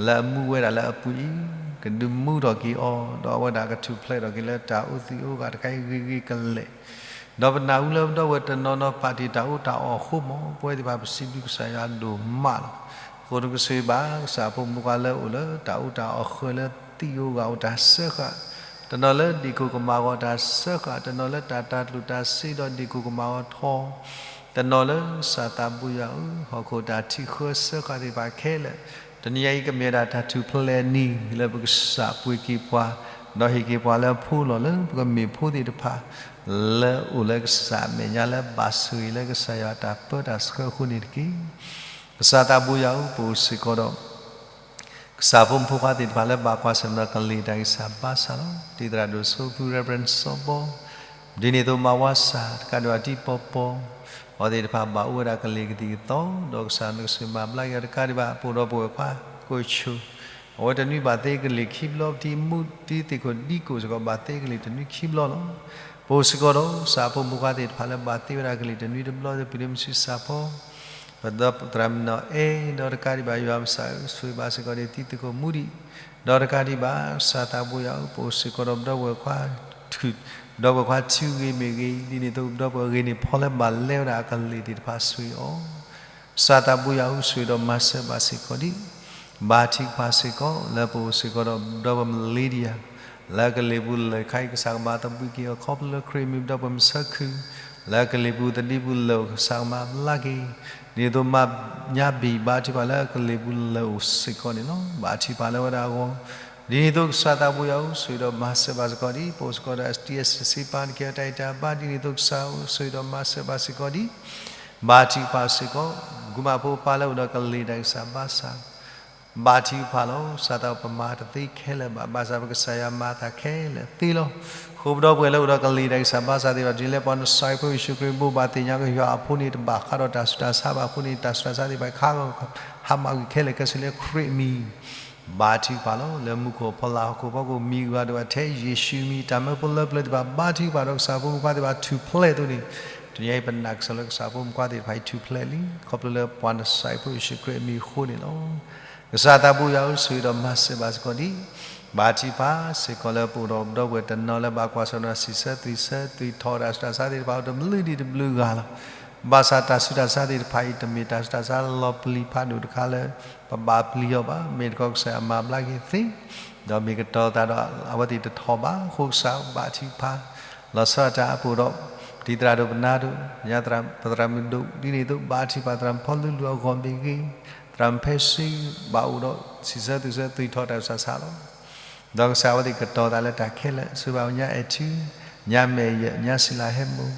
လၢအမူဝဲဒၣ်လၢအပူၤအံၤ ကဒုးမူထီၣ်က့ၤအီၤ, ဒီးအဝဲဒၣ်ကထူၣ်ဖျဲးထီၣ်က့ၤလၢတၢ်အိၣ်သံၣ်အိၣ်ဂၢၢ်တခါအံၤဂ့ၤဂ့ၤကလဲာ် ဒီးပနၢ်ဟူလၢပဒီပုၢ်ဝဲၢ်တနီၤနီၤပာ်တ့ၢ်တၢ်အီၣ်တၢ်အီအဃိမး, ပဝဲသ့ၣ်တဖၣ်ပစံးဘျုးကစၢ်ယွၤဒိၣ်မးလီၤ. အဃိနကဆိၣ်ဂ့ၤဘၣ် ကစၢ်ဖိမုၣ်ဖိခွါလၢအိၣ်လၢတၢ်အီၣ်တၢ်အီအဃၢၤလၢသံၣ်ဧိၤဂၢၢ်ဧိၤတၢ်စၢဃာ်, တနီၤလၢဒ့ၣ်ခိၣ်ကမၣ်ဂီၤတၢ်စၢဃာ်, တနီၤလၢတၢ်တၢ်ကျိၣ်တၢ်စ့ဒီးဒ့ၣ်ခိၣ်ကမၣ်ဂီၤထီ, တနီၤလၢကစၢ်သးဘိယွၤဧၢ, ဟီၣ်ခိၣ်တၢ်ထံၣ်ဃၢစၢဃာ်သ့ၣ်တဖၣ်ခဲလၢာ်, တနံၤအံၤကမ့ၢ်ဝဲဒၣ်တၢ်ထူၣ်ဖျဲးနံၤ လၢပကစၢ်ပှ့ၤက့ၤပှၤ, ဒီးဟ့ၣ်က့ၤပှၤလၢအဖိလီၤ လၢပကမ့ၢ်ဖိသ့ၣ်တဖၣ် လၢအိၣ်လၢကစၢ်အမဲာ်ညါလၢဘၣ်ဆိၣ်ဂ့ၤလၢကစၢ်ယွၤအတၢ်ပၢတၢ်ဆှၢအဃိန့ၣ်တက့ၢ်. ကစၢ်သးဘိယွၤဧၢ, ပအိၣ်စ့ၢ်ကီးဒီး ကစၢ်ဖိမုၣ်ဖိခွါသ့ၣ်တဖၣ်လၢဘၣ်ကွၢ်ဆၢၣ်မဲာ်ဒီးကလံၤတၢ်ဂံၢ်စၢ်ဘါစၢ်လီၤ. ဒ်သရၣ်ဒိၣ်ဆိဖု Reverend စီၤဘီ, ဒ်န့ၣ်အသိးမၤဝါစၢ် တကးဒံးဘၣ်တံၤပီပီ, အဝဲသ့ၣ်တဖၣ်ဘၣ်အိၣ်ဝဲဒၣ်ကလံၤကသံၣ်ကသီ, ဒီးကစၢ်နကဆိၣ်ဂ့ၤမၤဘျါက့ၤအီၤတကးဒံးဘၣ် ပအိၣ်ဒီးပဝဲၢ်ခွါ ကိၣ်ဆိၣ်, အဝဲတနွံဘၣ်သ့ကလံၤခံဘျီ, ပတံၤမူတံၤသ့ၣ်ခိၣ်ဒံကိၣ်စ့ၢ်ကီးဘၣ်သ့ကလံၤတနွံခံဘျီလီၤ. ပအိၣ်စ့ၢ်ကီးဒီး ကစၢ်ဖိမုၣ်ဖိခွါသ့ၣ်တဖၣ်လၢဘၣ်သ့ဝဲဒၣ်ကလံၤတနွံတဘျီ ဒီးပဒ့မုၣ်ဆံးစၢ်ဖီ ပဒီသရၣ်မုၣ်နီၢ်အဲၣ်, ဒီးတကးဒံးဘၣ်ယွၤပကစၢ်ဧၢ, ဆိၣ်ဂ့ၤဘၣ်စ့ၢ်ကီးဒံးတံၤသ့ၣ်ခိၣ်မူဒံး, ဒီးတကးဒံးဘၣ် ကစၢ်သးဘိယွၤဧၢ, ပအိၣ်စ့ၢ်ကီးဒီးပဒီပုၢ်ဝဲၢ်ခွါ ပဒီပုၢ်ဝဲၢ်ခွါထူဂ့ၤမ့ၢ်ဂ့ၤ, ဒ်န့ၣ်အသိးပဒီပုၢ်ဝဲၢ်ဂ့ၤန့ၢ်ဖီလၢဘၣ်လဲဝဲဒၣ်အကလံၤသ့ၣ်တဖၣ်ဆိၣ်ဂ့ၤအီၤ ကစၢ်သးဘိယွၤဧၢ, ဆိၣ်ဂ့ၤဒီးမၤစၢၤဘၣ်စ့ၢ်ကီးဒံး, ဘါထုကဖၣ်စ့ၢ်ကီး လၢပအိၣ်စ့ၢ်ကီးဒီးပဒီပုၢ်ဝဲၢ် Lydia လၢကလံၤပူၤလၢၢ်ခါအံၤ ကစၢ်ကဘၣ်သဘှံးက့ၤအီၤ ခီဖျိလၢခရံာ်မ့ၢ်ပဒီပုၢ်ဝဲၢ်မုၢ်ဆၢခုၣ်, လၢကလံၤပူၤသဒံပူၤလၢၢ်အိၣ် ကစၢ်ကမၤဘျါက့ၤ, ဒ်န့ၣ်အသိးမၤညါဘံၣ်ဘါထုကဖၣ်လၢကလံၤပူၤလၢၢ်အိၣ်စ့ၢ်ကီးန့ၣ်လီၤ. ဘါထုကဖၣ်လၢဝဲဒၣ်အဂီၢ် ဒ်န့ၣ်အသိးကစၢ်သးဘိယွၤဧၢ, ဆိၣ်ဂ့ၤဒီးမၤစၢၤဘၣ်စ့ၢ်ကီးဒံး, ပအိၣ်စ့ၢ်ကီးဒီး အတံအစ့စ့ပာ် နကဟ့ၣ်အီၤတၢ်အံးတၢ်ဘါ, ဒ်န့ၣ်အသိးကစၢ်ဧၢ, ဆိၣ်ဂ့ၤဒီးမၤစၢၤဘၣ်စ့ၢ်ကီးဒံး, ဘါထုကဖၣ်စ့ၢ်ကီး, ဂုၢ်မၤဖိပၢ်လၢအိၣ်ဒီးကလံၤတၢ်ဂံၢ်စၢ်ဘါစၢ် ဘါထုကဖၣ်လီၤ. ကစၢ်သးပမၤတသ့ခဲလၢာ်ဘၣ်, ဘၣ်ဆၣ်ပကစၢ်ယွၤမၤအသးခဲလၢာ်သ့လီၤ. အဃိပဒီပုၢ်ဝဲၢ်လၢအိၣ်ဒီးကလံၤတၢ်ဂံၢ်စၢ်ဘါစၢ်သ့ၣ်တဖၣ် တုၤလၢပှၤနစၢ်ယွၤဖိယ့ၣ်ၡူးခရံာ်ဘိးဘၣ်သ့ၣ်ညါကယွၤအဖိန့ၣ် တဘၣ်ဃးဒီးတၢ်ဆူးတၢ်ဆါဘၣ်အဃိန့ၣ် တၢ်ဆူးတၢ်ဆါသ့ၣ်တဖၣ်ခါဂီၤ ဟါမၢ်ကွံာ်ခဲလၢာ်ခဲဆ့လၢခရံာ်အမံၤ ဘါထုကဖၣ်လီၤ. လၢမူခိၣ်ဖီလာ်ဟီၣ်ခိၣ်ဖီခိၣ်မံၤဂၤဒိၣ်အထဲ ယ့ၣ်ၡူးမံၤ တၢ်မၢဖိလၢပျၢၤသ့ၣ်တဖၣ် ဘါထုကဖၣ်ဒီးကစၢ်ဖိမုၣ်ဖိခွါသ့ၣ်တဖၣ်ထူၣ်ဖျဲးအသိးန့ၣ်, တနံၤအံၤပနာ်ကစၢ်လၢကစၢ်ဖိမုၣ်ဖိခွါသ့ၣ်တဖၣ်အံၤထူၣ်ဖျဲးလံ, ခီဖျိလၢပှၤနစၢ်ယွၤဖိယ့ၣ်ၡူးခရံာ်အမံၤအဃိန့ၣ်လီၤ. ကစၢ်သးဘိယွၤဧၢ, ဆိၣ်ဂ့ၤဒီးမၤစၢၤဘၣ်စ့ၢ်ကီးဒံး, ဘါထုကဖၣ်စ့ၢ်ကီးလၢပအိၣ်ဒီးပဒီပုၢ်ဝဲၢ်တနီၤလၢဘၣ်ကွၢ်ဆၢၣ်မဲာ်ဒီး စံးဆၢသွံၣ်ဆၢသွံၣ်ထီၣ်တၢ်ဆူးတၢ်ဆါသ့ၣ်တဖၣ် အိၣ်တဘျုးဒံးတဘျုးဂၤလီၤ. ဘၣ်ဆၣ်တၢ်ဆူးတၢ်ဆါသ့ၣ်တဖၣ်အံၤ တမ့ၢ်တၢ်ဆူးတၢ်ဆါလီၤပျံၤဖးဒိၣ်တခါလၢ ပဘၣ်ပျံၤအီၤဘၣ်. မ့ၢ်တခီကစၢ်ယွၤမၤဘျါက့ၤသ့, ဒီးမ့ၢ်ကတီၤသးဒီးအဝဲသ့ၣ်တထီၣ်ဘၣ်. အဃိကစၢ်ဘါထုကဖၣ် လီၤဆီဒၣ်တၢ်အပူၤဒီး တံၤသရၣ်ဒိၣ်ပနၢ်ဒိၣ် ညါပသရၣ်မုၣ်ဒိၣ် ဒ်န့ၣ်အသိး ဘါထုကဖၣ်သရၣ်မုၣ်ဖီလူလူအဂီၢ်မ့ၢ်ဂ့ၤ, သရၣ်မုၣ်ဖဲဆှံ ဘၣ်အိၣ်ဒီးစံးဆၢသွံၣ်ဆၢသွံၣ်ထီၣ်တၢ်ဆူးတၢ်ဆါလီၤ. ဒီးကစၢ်အဝဲသ့ၣ်ကတီၤသးလၢတၢ်ခဲလၢာ်, ဆိၣ်ဂ့ၤဘၣ်ဝဲညါအဲၣ်ထူ, ညါမဲာ်ယဲၢ်, ညါစံလၤဟဲမိၢ်,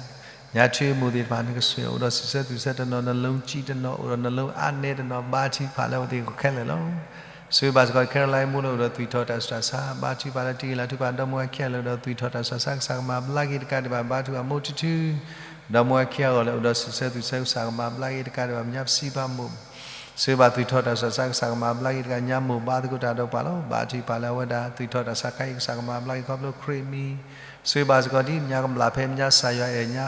ညါထွံၣ်မိၢ်သ့ၣ်တဖၣ် နကဆိၣ်ဂ့ၤ အိၣ်ဒီးစံးဆၢသွံၣ်ဆၢတနီၤ, နလိၤကံတနီၤ, အိၣ်ဒီးနလိၤအါနဲတနီၤ, ဘါထုကဖၣ်လၢအဝဲသ့ၣ်အဂီၢ်ခဲလၢာ်လီၤ. ဆိၣ်ဂ့ၤဘၣ်စ့ၢ်ကီး Caroline မိၢ်လၢအိၣ်ဒီးသွံၣ်ထီၣ်တၢ်ဆူးတၢ်ဆါ, ဘါထုကဖၣ်လၢတံၤဂ့ၤလၤထူပှၤဒီမါဝၤခံဂၤလၢအိၣ်ဒီးသွံၣ်ထီၣ်တၢ်ဆူးတၢ်ဆါ ကစၢ်ကမၤဘျါက့ၤတကးဒံးဘၣ်, ဘါထုကဖၣ်မိၢ်ထူထူ ဒီမါဝၤခံဂၤအဂီၢ်လၢအိၣ်ဒီးစံးဆၢသွံၣ်ဆၢ ကစၢ်ကမၤဘျါက့ၤတကးဒံးဘၣ်, ညါပစံးပာ်မိၢ် ဆိၣ်ဂ့ၤဘၣ်သွံၣ်ထီၣ်တၢ်ဆူးတၢ်ဆါ ကစၢ်ကမၤဘျါက့ၤတကး, ညါမိၢ်ဘါသကိးတၢ်ဒီးပှၤလီၤ. ဘါထုကဖၣ်လၢအဝဲဒၣ် သွံၣ်ထီၣ်တၢ်ဆါခါအံၤ ကစၢ်ကမၤဘျါက့ၤခီဖျိခရံာ်အမံၤ, ဆိၣ်ဂ့ၤဘၣ်စ့ၢ်ကီးဒ် ညါကဘျၣ်ဖဲညါစၢ်ယွၤအဲၣ်ညါ,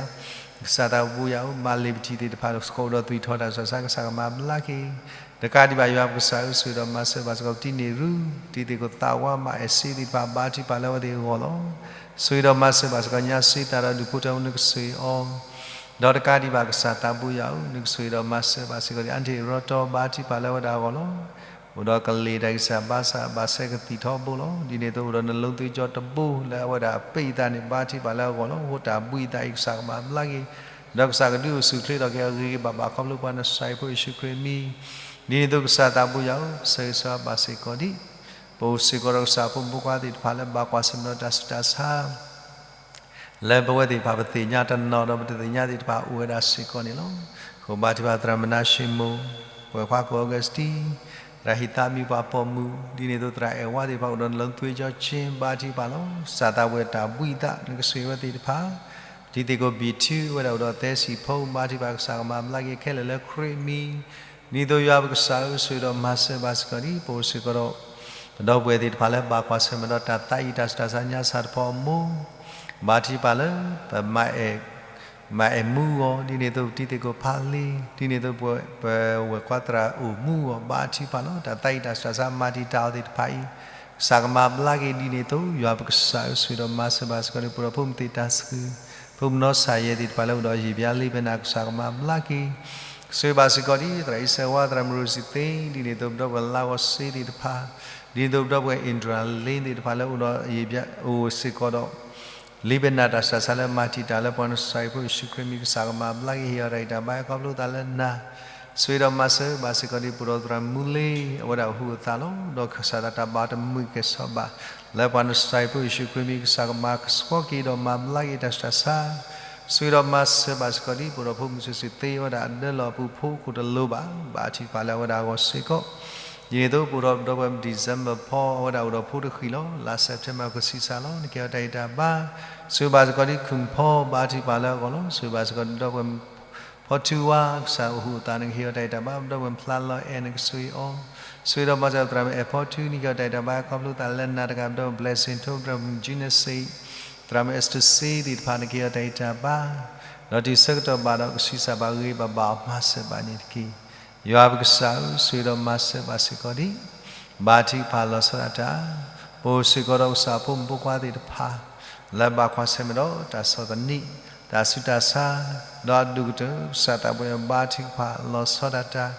ကစၢ်သးဘိယွၤဧၢ, မၤလ့ၤပထံၣ်သ့ၣ်တဖၣ် စ့ၢ်ကီးအိၣ်ဒီးသွံၣ်ထီၣ်တၢ်ဆူးတၢ်ဆါ ကစၢ်ကမၤဘျါက့ၤ တကးဒံးဘၣ် ယွၤပကစၢ်ဧၢ, ဆိၣ်ဂ့ၤဒီးမၤစၢၤဘၣ်စ့ၢ်ကီး တံၤန့ၣ်ရူ, တံၤသကိးသးဝါ မၤအဲၣ်စ့သ့ၣ်တဖၣ် ဘါထုကဖၣ်လၢအဝဲသ့ၣ်အဂီၢ်လီၤ. ဆိၣ်ဂ့ၤဒီးမၤစၢၤဘၣ်စ့ၢ်ကီး ညါစ့သးဒီးဒူၣ်ဖိထၢဖိ နကဆိၣ်ဂ့ၤအီၤ ဒီးတကးဒံးဘၣ် ကစၢ်သးဘိယွၤဧၢ, နကဆိၣ်ဂ့ၤဒီးမၤစၢၤဘၣ်စ့ၢ်ကီး အၣ်ထံၣ်ရီတီ ဘါထုကဖၣ်လၢအဝဲဒၣ်အဂီၢ်လီၤ. အိၣ်ဒီးကလံၤတၢ်ဂံၢ်စၢ်ဘါစၢ် ဘၣ်ဆဲကသံၣ်ထီဘိလီၤ. ဒ်န့ၣ်အသိး အိၣ်ဒီးနလိၤသွ့ကၠီတဘိလၢအဝဲဒၣ်အပ့းအသးန့ၣ် ဘါထုကဖၣ်လၢအဂီၢ်လီၤ. အဃိတၢ်ဘှံးအသးအံၤ ကစၢ်ကမၤဘျါက့ၤ, ဒီးကစၢ်ကဒုးအိၣ်ဆူၣ်အိၣ်ချ့ထီၣ်က့ၤအဂ့ၤဂ့ၤဘၣ်ဘၣ် ခီဖျိပှၤနစၢ်ယွၤဖိယ့ၣ်ၡူးခရံာ်အမံၤ, ဒ်န့ၣ်အသိး ကစၢ်သးဘိယွၤဧၢ, ပဆၢဂ့ၤဆၢဝါဘၣ်စ့ၢ်ကီးဒံး, ပအိၣ်စ့ၢ်ကီးဒီးကစၢ်ဖိမုၣ်ဖိခွါသ့ၣ်တဖၣ်လၢဘၣ်ကွၢ်ဆၢၣ်မဲာ်ဒီးတၢ်ဆူးတၢ်ဆါ လၢပဝဲသ့ၣ်တဖၣ် ပသ့ၣ်ညါတနီၤဒီးပတသ့ၣ်ညါသ့ၣ်တဖၣ်အိၣ်ဝဲဒၣ်စ့ၢ်ကီးန့ၣ်လီၤ. ဃိဘါထုကဖၣ်သရၣ်မုၣ်နါၡ့မိၢ်, ပဝဲၢ်ခွါကီၢ်အီကူးစတံ, သရၣ်ဟံးသးမံပှၤပိာ်မုၣ်, ဒ်န့ၣ်အသိးသရၣ်အဲၣ်ဝါသ့ၣ်တဖၣ် အိၣ်ဒီးနလိၤသွ့ကၠီဆ့ ဘါထုကဖၣ်လီၤ. ကစၢ်သးဘိယွၤတၢ်ဘှံးအသး နကဆိၣ်ဂ့ၤဝဲသ့ၣ်တဖၣ်, တံၤသကိးဘံၣ်ထူ အဝဲဒၣ်အိၣ်ဒီးသဲစံၣ်ဖိ ဘါထုကဖၣ် ကစၢ်ကမၤဘျါက့ၤခဲလၢာ်လၢခရံာ်အမံၤ ဒ်န့ၣ်အသိးယွၤပကစၢ်ဧၢ ဆိၣ်ဂ့ၤဒီးမၤစၢၤဘၣ်စ့ၢ်ကီးဒံး ပအိၣ်စ့ၢ်ကီးဒီး ပဒီပုၢ်ဝဲၢ်သ့ၣ်တဖၣ်လၢဘၣ်ကွၢ်ဆၢၣ်မဲာ်ဒီးတၢ်သးအံၤ တၢ်ဆူးတၢ်ဆါ ညါဆၣ်တဖီအမိၢ်, ဘါထုကဖၣ်လၢ ပမၤအဲၣ် မၤအဲၣ်မူအဂီၢ် ဒ်န့ၣ်အသိးပတံၤသကိးဖးလံ, ဒ်န့ၣ်အသိးပ ပဝဲၢ်ခွါသရၣ်အိၣ်မူအဂီၢ် ဘါထုကဖၣ်လီၤ. တၢ်သးအံၤ တၢ်ဆူးတၢ်ဆါ မၤတံာ်တာ်အီၤသ့ၣ်တဖၣ်အံၤ ကစၢ်ကမၤဘျါက့ၤ ဒ်န့ၣ်အသိး ယွၤပကစၢ်ဧၢ ဆိၣ်ဂ့ၤဒီးမၤစၢၤဘၣ်စ့ၢ်ကီးဒံး ပဒီးဖိမုၣ်သ့ၣ်တၢ်ဆှု ဖိမုၣ်နီၢ်ဆၣ်ယဲၢ်သ့ၣ်တဖၣ်လၢအိၣ်ဒီးယံာ်ဘျါလ့ပနၢ် ကစၢ်ကမၤဘျါက့ၤ ဆိၣ်ဂ့ၤဘၣ်စ့ၢ်ကီးဒံး သရၣ်အံၤစဲဝါ သရၣ်မုၣ်ရိစံသ့ ဒ်န့ၣ်အသိးပဒီပုၢ်ဝဲၢ်လါဂီၤစ့သ့ၣ်တဖၣ်, ဒ်န့ၣ်အသိးပဒီပုၢ်ဝဲၢ် အ့ဒြၤလ့သ့ၣ်တဖၣ်လၢအိၣ်ဒီးယံာ်ဘျါ အိၣ်စ့ၢ်ကီးဒီး လ့ပနၢ်တၢ်ဆူးတၢ်ဆါလၢမၤတံာ်တာ်လၢပှၤနစၢ်ယွၤဖိယ့ၣ်ၡူးခရံာ်အမံၤ ကစၢ်ကမၤဘျါက့ၤ ဟ့ၣ်အီၤတၢ်ဂံၢ်တၢ်ဘါ ခီဖျိသးလၢနၤ, ဆိၣ်ဂ့ၤဒီးမၤစၢၤဘၣ်စ့ၢ်ကီးဒံး ပဒီပုၢ်ဝဲၢ်သရၣ်မုၣ်လ့ အဝဲဒၣ်အိၣ်ဟူးအသးလီၤ. ဒီးကစၢ်သးတၢ်ဘၣ်တမုာ်ကဲၣ်ဆိးဘၣ် လၢပှၤနစၢ်ယွၤဖိယ့ၣ်ၡူးခရံာ်အမံၤ ကစၢ်ကမၤကဆှီက့ၤဒီးမၤဘျါက့ၤတၢ်ဆူးတၢ်ဆါ ဆိၣ်ဂ့ၤဒီးမၤစၢၤဘၣ်စ့ၢ်ကီးဒံး ပဒီပုၢ်ဝဲၢ်ဖိမုၣ်စူၤစူၤသ့ အဝဲဒၣ်အဒၢလီၤအပူၤဖိ ခိၣ်တလိၤဘၣ် ဘါထုကဖၣ်လၢအဝဲဒၣ်အဂီၢ်စ့ၢ်ကီး, ဒ်န့ၣ်အသိးပအိၣ်ဒီးပဒီပုၢ်ဝဲၢ် December ဖီ အဝဲဒၣ်အိၣ်ဒီးဖိတဃံၣ်လီၤ. လါ September ကဆံးစၢ်လီၤ နကဟ့ၣ်အီၤတၢ်ဂံၢ်တၢ်ဘါ, ဆိၣ်ဂ့ၤဘၣ်စ့ၢ်ကီးဒံး ခုၣ်ဖီ ဘါထုကဖၣ်လၢအဂီၢ်လီၤ. ဆိၣ်ဂ့ၤဘၣ်စ့ၢ်ကီးဒံးပဒီပုၢ်ဝဲၢ် ဖီထူဝါ ကစၢ်အိၣ်ဟူးအသး နကဟ့ၣ်အီၤတၢ်ဂံၢ်တၢ်ဘါ, ပဒီပုၢ်ဝဲၢ်ဖျါလီၤအဲၣ် နကဆိၣ်ဂ့ၤအီၤ, ဆိၣ်ဂ့ၤဒီးမၤစၢၤသရၣ်မုၣ်အဲၣ်ဖီထူ နကဟ့ၣ်အီၤတၢ်ဂံၢ်တၢ်ဘါ ခီဖျိသးလၢနၤတကး ပဒီပုၢ်ဝဲၢ် blessing ထိ ပဒီပုၢ်ဝဲၢ် Eugene စ့ သရၣ်မုၣ် Esther စ့သ့ၣ်တဖၣ် နကဟ့ၣ်အီၤတၢ်ဂံၢ်တၢ်ဘါ, ဒီးတုၤဆၢကတီၢ်ဘၣ်ဒီး ကဆံးစၢ်ဘၣ်ဂ့ၤဘၣ်ဘၣ်အီၤ မၤစၢၤဘၣ်န့ၣ်တက့ၢ်. ယွၤပကစၢ်ဧၢ, ဆိၣ်ဂ့ၤဒီးမၤစၢၤဘၣ်စ့ၢ်ကီးဒံး, ဘါထုကဖၣ်လီၤဆီဒၣ်တၢ်, ပအိၣ်စ့ၢ်ကီးဒီးကစၢ်ဖိမုၣ်ဖိခွါသ့ၣ်တဖၣ် လၢဘၣ်ကွၢ်ဆၢၣ်မဲာ်ဒီးတၢ်ဆီၣ်သနံး, တၢ်ဆူးတၢ်ဆါ, ဒီးအဒိၣ်ကတၢၢ် ကစၢ်သးဘိယွၤဘါထုကဖၣ်လီၤဆီဒၣ်တၢ်,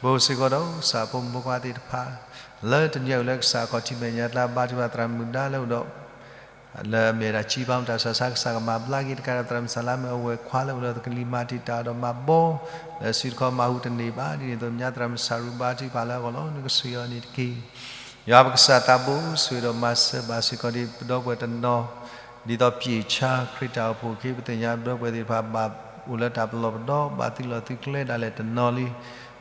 ပအိၣ်စ့ၢ်ကီးဒီးကစၢ်ဖိမုၣ်ဖိခွါသ့ၣ်တဖၣ် လၢတနံၤအံၤလၢကစၢ်အခီၣ်ထံးမဲာ်ညါတၢ် ဘါထုကဖၣ်သရၣ်မုၣ်ဒါလၢအိၣ်ဒီး လၢအမ့ၢ်ဝဲဒၣ် ကၠံပၣ်မူး တၢ်ဆူးတၢ်ဆါ ကစၢ်ကမၤဘျါက့ၤတကးဒီး သရၣ်မုၣ်စၤလါမုၣ်အဝဲၢ်ခွါလၢအိၣ်ဒီးတကလံၤမၤတံာ်တာ်ဒီးမၤဘီ လၢစုတခီမၤဟူးတန့ၢ်ဘၣ် ဒ်န့ၣ်အသိး မ့ၢ်ညါသရၣ်မုၣ်စၣ်ရူး ဘါထုကဖၣ်လၢအဂီၢ်လီၤ. နကဆိၣ်ဂ့ၤအီၤန့ၣ်တက့ၢ်. ယွၤပကစၢ်သးဘိ ဆိၣ်ဂ့ၤဒီးမၤစၢၤဘၣ်စ့ၢ်ကီးဒံး ပဒီပုၢ်ဝဲၢ်တနီၤ, ဒ်သိးပျံၤဆါခရံာ်တၢ်အိၣ်ဖှိၣ်အခံ ပသ့ၣ်ညါပဒီပုၢ်ဝဲၢ်သ့ၣ်တဖၣ် ဘၣ်အိၣ်လၢတၢ်ပလီၢ်ပဒီ ဘၣ်သုးလီၢ်သုးကျဲဒၣ်လဲာ်တနီၤလံ.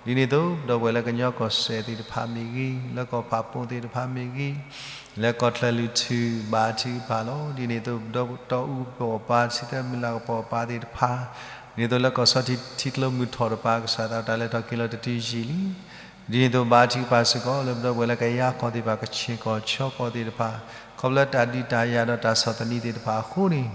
ဒ်န့ၣ်အသိး ပဒီပုၢ်ဝဲၢ်လၢကညီကီၢ်စဲၣ်သ့ၣ်တဖၣ်မ့ၢ်ဂ့ၤ, လၢကီၢ်ဖးပိၣ်သ့ၣ်တဖၣ်မ့ၢ်ဂ့ၤ, လၢကီၢ်ချၢၣ်လွံၢ်ထူၣ်ဘၣ်ထုကဖၣ်လီၤ. ဒ်န့ၣ်အသိး ပဒီပုၢ်ဝဲၢ်တီအူကပိာ်ပၤ ထံသၢမုၢ်လၢ်ကပိာ်ပၤသ့ၣ်တဖၣ်, ဒ်န့ၣ်အသိးလၢကီၢ်ဆီထံထံကျိမုၢ်ထီၣ်တပၤ ကစၢ်သးတၢ်လဲၤထီၣ်က့ၤလီၤတတုၤယံာ်လံ. ဒ်န့ၣ်အသိးဘၣ်ထုကဖၣ်စ့ၢ်ကီး လၢပဒီပုၢ်ဝဲၢ်လၢကယၤကီၢ်သ့ၣ်တဖၣ် ကခ့ၣ်ကီၢ်ဆၢကီၢ်သ့ၣ်တဖၣ် ခီဖျိလၢတၢ်ဒုးတၢ်ယၤဒီးတၢ်ဆီၣ်သနံးသ့ၣ်တဖၣ်အဃိန့ၣ်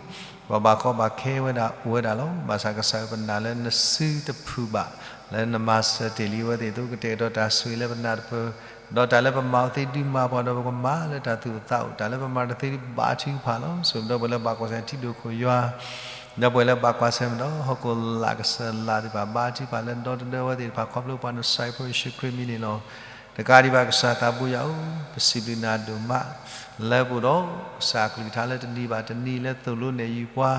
ပှၤဘၣ်ကီဘၣ်ခဲဝဲဒၣ်အိၣ်ဝဲဒၣ်လီၤ. ဘၣ်ဆၣ်ကစၢ်ယွၤပနာ်လၢနစုတဖုၣ်ဘၣ် လၢနမၤစၢၤတ့ၢ်လံအဝဲသ့ၣ်အသိး ကတဲာ်ကတီၤတၢ်ဆိၣ်ဂ့ၤလၢပနၢ်တပၢၢ်, ဒီးတၢ်လၢပမၤအီၤသ့ဒုးမၤပှၤဒီးပကမၤလၢတၢ်သူၣ်အိၣ်သးအိၣ် တၢ်လၢပမၤတသ့ဒုးဘၣ်ထုကဖၣ်လီၤ. ဆိၣ်ဂ့ၤပဒီပုၢ်ဝဲၢ်လၢဘၣ်ကွၢ်ဆၢထံဒိၣ်ခိၣ်ယွၤ ဒီပုၢ်ဝဲၢ်လၢဘၣ်ကွၢ်ဆၢၣ်မဲာ်ဒီးဟီၣ်ခိၣ်လာ်ကစၢ်လာ်သ့ၣ်တဖၣ် ဘါထုကဖၣ်လၢဒီတဒၢဝဲသ့ၣ်တဖၣ် ခီဖျိပှၤနဆှၢဖိယ့ၣ်ၡူးခရံာ်မံၤန့ၣ်လီၤ. တကးဒံးဘၣ်ကစၢ်သးဘိယွၤဧၢ, ပစံးဘျုးနၤဒိၣ်မး လၢပအိၣ်ဒီးကစၢ်အကလုၢ်ကထါလၢတနံၤဘၣ်တနံၤလၢသိၣ်လိနဲၣ်ယုာ်ပှၤ,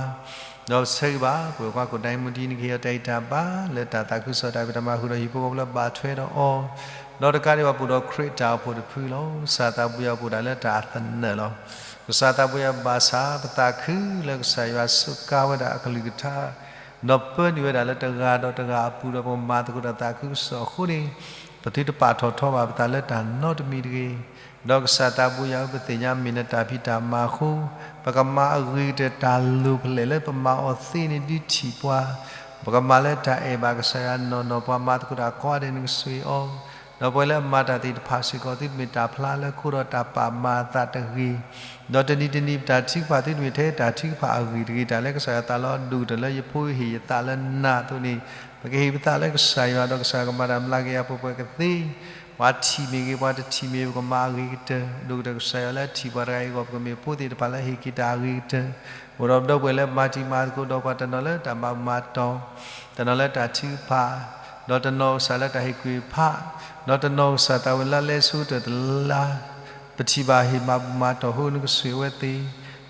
ဒီးပဆၢဂ့ၤဘၣ် ပဝဲၢ်ကွၢ်ကိၣ်ဒဲမူတံ နကဟ့ၣ်အီၤတၢ်ဂံၢ်တၢ်ဘါ လၢတၢ်သးခုကစီၣ်တၢ်ဖံးတၢ်မၤဃုာ်ဒီးဟံၣ်ဖိဃီဖိလၢဘၣ်ထွဲဒီးအီၤ, ဒီးတကးဒံးဘၣ်ပအိၣ်ဒီးခရံာ်တၢ်အိၣ်ဖှိၣ်တဖုလီၤ. ကစၢ်သးဘိယွၤပအိၣ်ဒၣ်လၢတၢ်သနၢၣ်လီၤ. ကစၢ်သးဘိယွၤဘၣ်ဆၣ်ပသးခုလၢကစၢ်ယွၤစူးကါဝဲဒၣ်အကလုၢ်ကထါ ဒီးပၢနုာ်ဝဲဒၣ်လၢတဂၤဒီးတဂၤအပူၤဒီးပကမၤသကိးတၢ်သးခုကစီၣ်အဃိန့ၣ်, ပသုတပာ်ထီၣ်ထီဘၣ်ပသးလၢတၢ်နီတမံၤတဂ့ၤ. ဒီးကစၢ်သးဘိယွၤဧၢ, ပသ့ၣ်ညါမ့ၢ်နတၢ်ဖံးတၢ်မၤအဃိ, ပကမၤအဂ့ၤကတၢၢ်တၢ်လိၤဖဲလဲၣ်လၢပမၤအီၤသ့န့ၣ်ဒုးထံၣ်ပှၤ, ပကမၤလၢတၢ်အဲၣ်ဘၣ်ကစၢ်ယွၤနီၢ်နီၢ် ပှၤမၤသကိးတၢ်ကိးဂၤဒဲးနကဆိၣ်ဂ့ၤအီၤ, ဒီးပဝဲလၢအမၤတၢ်သ့ၣ်တဖၣ်စ့ၢ်ကီး သုတမ့ၢ်တၢ်ဖျါလၢခိဒီးတၢ်ပာ်မၤအသးတဂ့ၤ ဒီးတနံၤတနံၤပတၢ်ထုကဖၣ် သုတမ့ၢ်ထဲတၢ်ထုကဖၣ်အဂ့ၢ်တဂ့ၤ, တၢ်လၢကစၢ်ယွၤသးလီအဒိၣ်ကတၢၢ်လၢယဖိဟ့ၣ်ယသးလၢနၤအသိးန့ၣ်, ပကဟ့ၣ်ပသးလၢကစၢ်ယွၤ ဒီးကစၢ်ယွၤကမၤတၢ်မျးကယၤပှဲၤပှဲၤကသ့, ပှၤထံၣ်မ့ၢ်ဂ့ၤ ပှၤတထံၣ်မ့ၢ်ဂ့ၤ ပကမၤအဂ့ၤကတၢၢ်, အဒိၣ်ကတၢၢ်ကစၢ်ယွၤလၢအထံၣ်ပှၤတဂၤအံၤအဂီၢ် ပကမ့ၢ်ဖိသ့ၣ်တဖၣ်လၢအဟ့ၣ်က့ၤတၢ်အဂ့ၤကတၢၢ်, အိၣ်ဒီးပဒီပုၢ်ဝဲၢ်လၢမၤတံၤမၤသကိးဒီးပှၤတနီၤလၢတၢ်မၤဘူၣ်မၤတီၢ်, တနီၤလၢတၢ်ထုကဖၣ်, ဒီးတနီၤကစၢ်လၢတၢ်ဟ့ၣ်ကွံာ်ဖး, ဒီးတနီၤကစၢ်သးဝံၤလၢလဲၤဆူတၢ်တလါ ပထံၣ်ဘၣ်ဟ့ၣ်မၤဘူၣ်မၤတီၢ်အဃိ နကဆိၣ်ဂ့ၤအဝဲသ့ၣ်,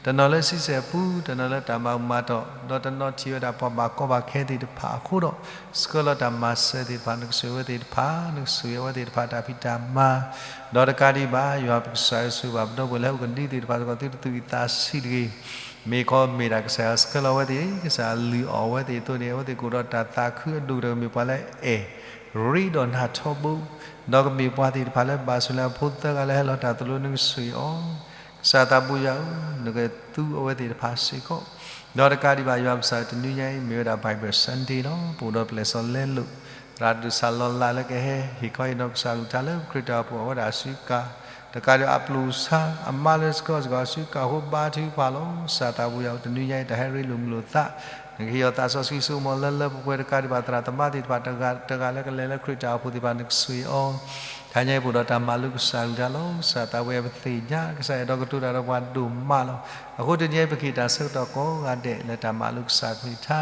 တနီၤလၢဆံဆဲၣ်ပူ, တနီၤလၢတၢ်မၤဘူၣ်မၤတီၢ်, ဒီးတနီၤထံၣ်ဝဲဒၣ်ပှၤဘၣ်ကီဘၣ်ခဲသ့ၣ်တဖၣ်အဃိဒီး ဆှၢလီၤတၢ်မၤစၢၤသ့ၣ်တဖၣ် နကဆိၣ်ဂ့ၤအဝဲသ့ၣ်တဖၣ်, နကဆိၣ်ဂ့ၤအဝဲသ့ၣ်တဖၣ်တၢ်ဖံးတၢ်မၤ, ဒီးတကးဒံးဘၣ် ယွၤပကစၢ်ဧၢ ဆိၣ်ဂ့ၤဘၣ်ပဒီပုၢ်ဝဲၢ်လၢအအိၣ်ကဒုသ့ၣ်တဖၣ်စ့ၢ်ကီး သုတသူၣ်အုးသးဆံးတဂ့ၤ, မ့ၢ်ခီမ့ၢ်ဒၣ်ကစၢ်ယွၤဆှၢလီၤအဝဲသ့ၣ်, ကစၢ်လုၢ်အီၣ်အဝဲသ့ၣ်အသိးန့ၣ် အဝဲသ့ၣ်ကအိၣ်ဒီးတၢ်သးခုအဒိၣ်ကတၢၢ်ကမ့ၢ်ပှၤလၢအဲၣ် ရ့ဒီးနၤထီဘိ, ဒီးကမ့ၢ်ပှၤသ့ၣ်တဖၣ်လၢဘၣ်ဆိၣ်လၢအဖိသၢဂၤလၢဟဲလီၤတၢ်သိၣ်လိနကဆိၣ်ဂ့ၤအီၤ, ကစၢ်သးဘိယွၤဧၢ, နကသူအဝဲသ့ၣ်တဖၣ်စ့ၢ်ကီး, ဒီးတကးဒံးဘၣ် ယွၤပကစၢ်ဧၢ တနွံညါအံၤ မ့ၢ်ဝဲဒၣ် Bible Sunday လီၤ. ပအိၣ်ဒီးပျဲၢ်စီၤလဲလိာ် သရၣ်ဒိၣ်စၢ်လီၤလးလၢကဟဲဟ့ၣ်ခီဟ့ၣ်နီၤကစၢ်အကလုၢ်ကထါလၢပခရံာ်တၢ်အိၣ်ဖှိၣ်အဝဲဒၣ်အစုကၤ, တကးဒံးဘၣ်အပျိၢ်ဆါ အမါလၢဆှၢစ့ၢ်ကီးအစုကၤအဃိ ဘါထုကဖၣ်လီၤ. ကစၢ်သးဘိယွၤဧၢ တနွံညါအံၤ တၢ်ဟဲရ့လိာ်မုာ်လိာ်သး, နကဟ့ၣ်အီၤသးစီဆှံစိကမီၤလၢလၢပှဲၤပှဲၤ, တကးဒံးဘၣ်သရၣ်သမါသ့ၣ်တဖၣ် တဂၤလၢကလဲၤလၢခရံာ်တၢ်အိၣ်ဖှိၣ်သ့ၣ်တဖၣ် နကဆိၣ်ဂ့ၤအီၤ, ခါညါအံၤပအိၣ်ဒီးတၢ်မၤလိကစၢ်အကလုၢ်ကထါလီၤ. ကစၢ်သးဘိယွၤ ပသ့ၣ်ညါ ကစၢ်အဲၣ်ဒိးကတိၤတၢ်ဒီးပှၤဒိၣ်မးလီၤ. အဃိတနံၤအံၤ ပကဟ့ၣ်တၢ်ဆၢကတီၢ်ကိးဂၤဒဲးလၢတၢ်မၤလိကစၢ်အကလုၢ်ကထါ,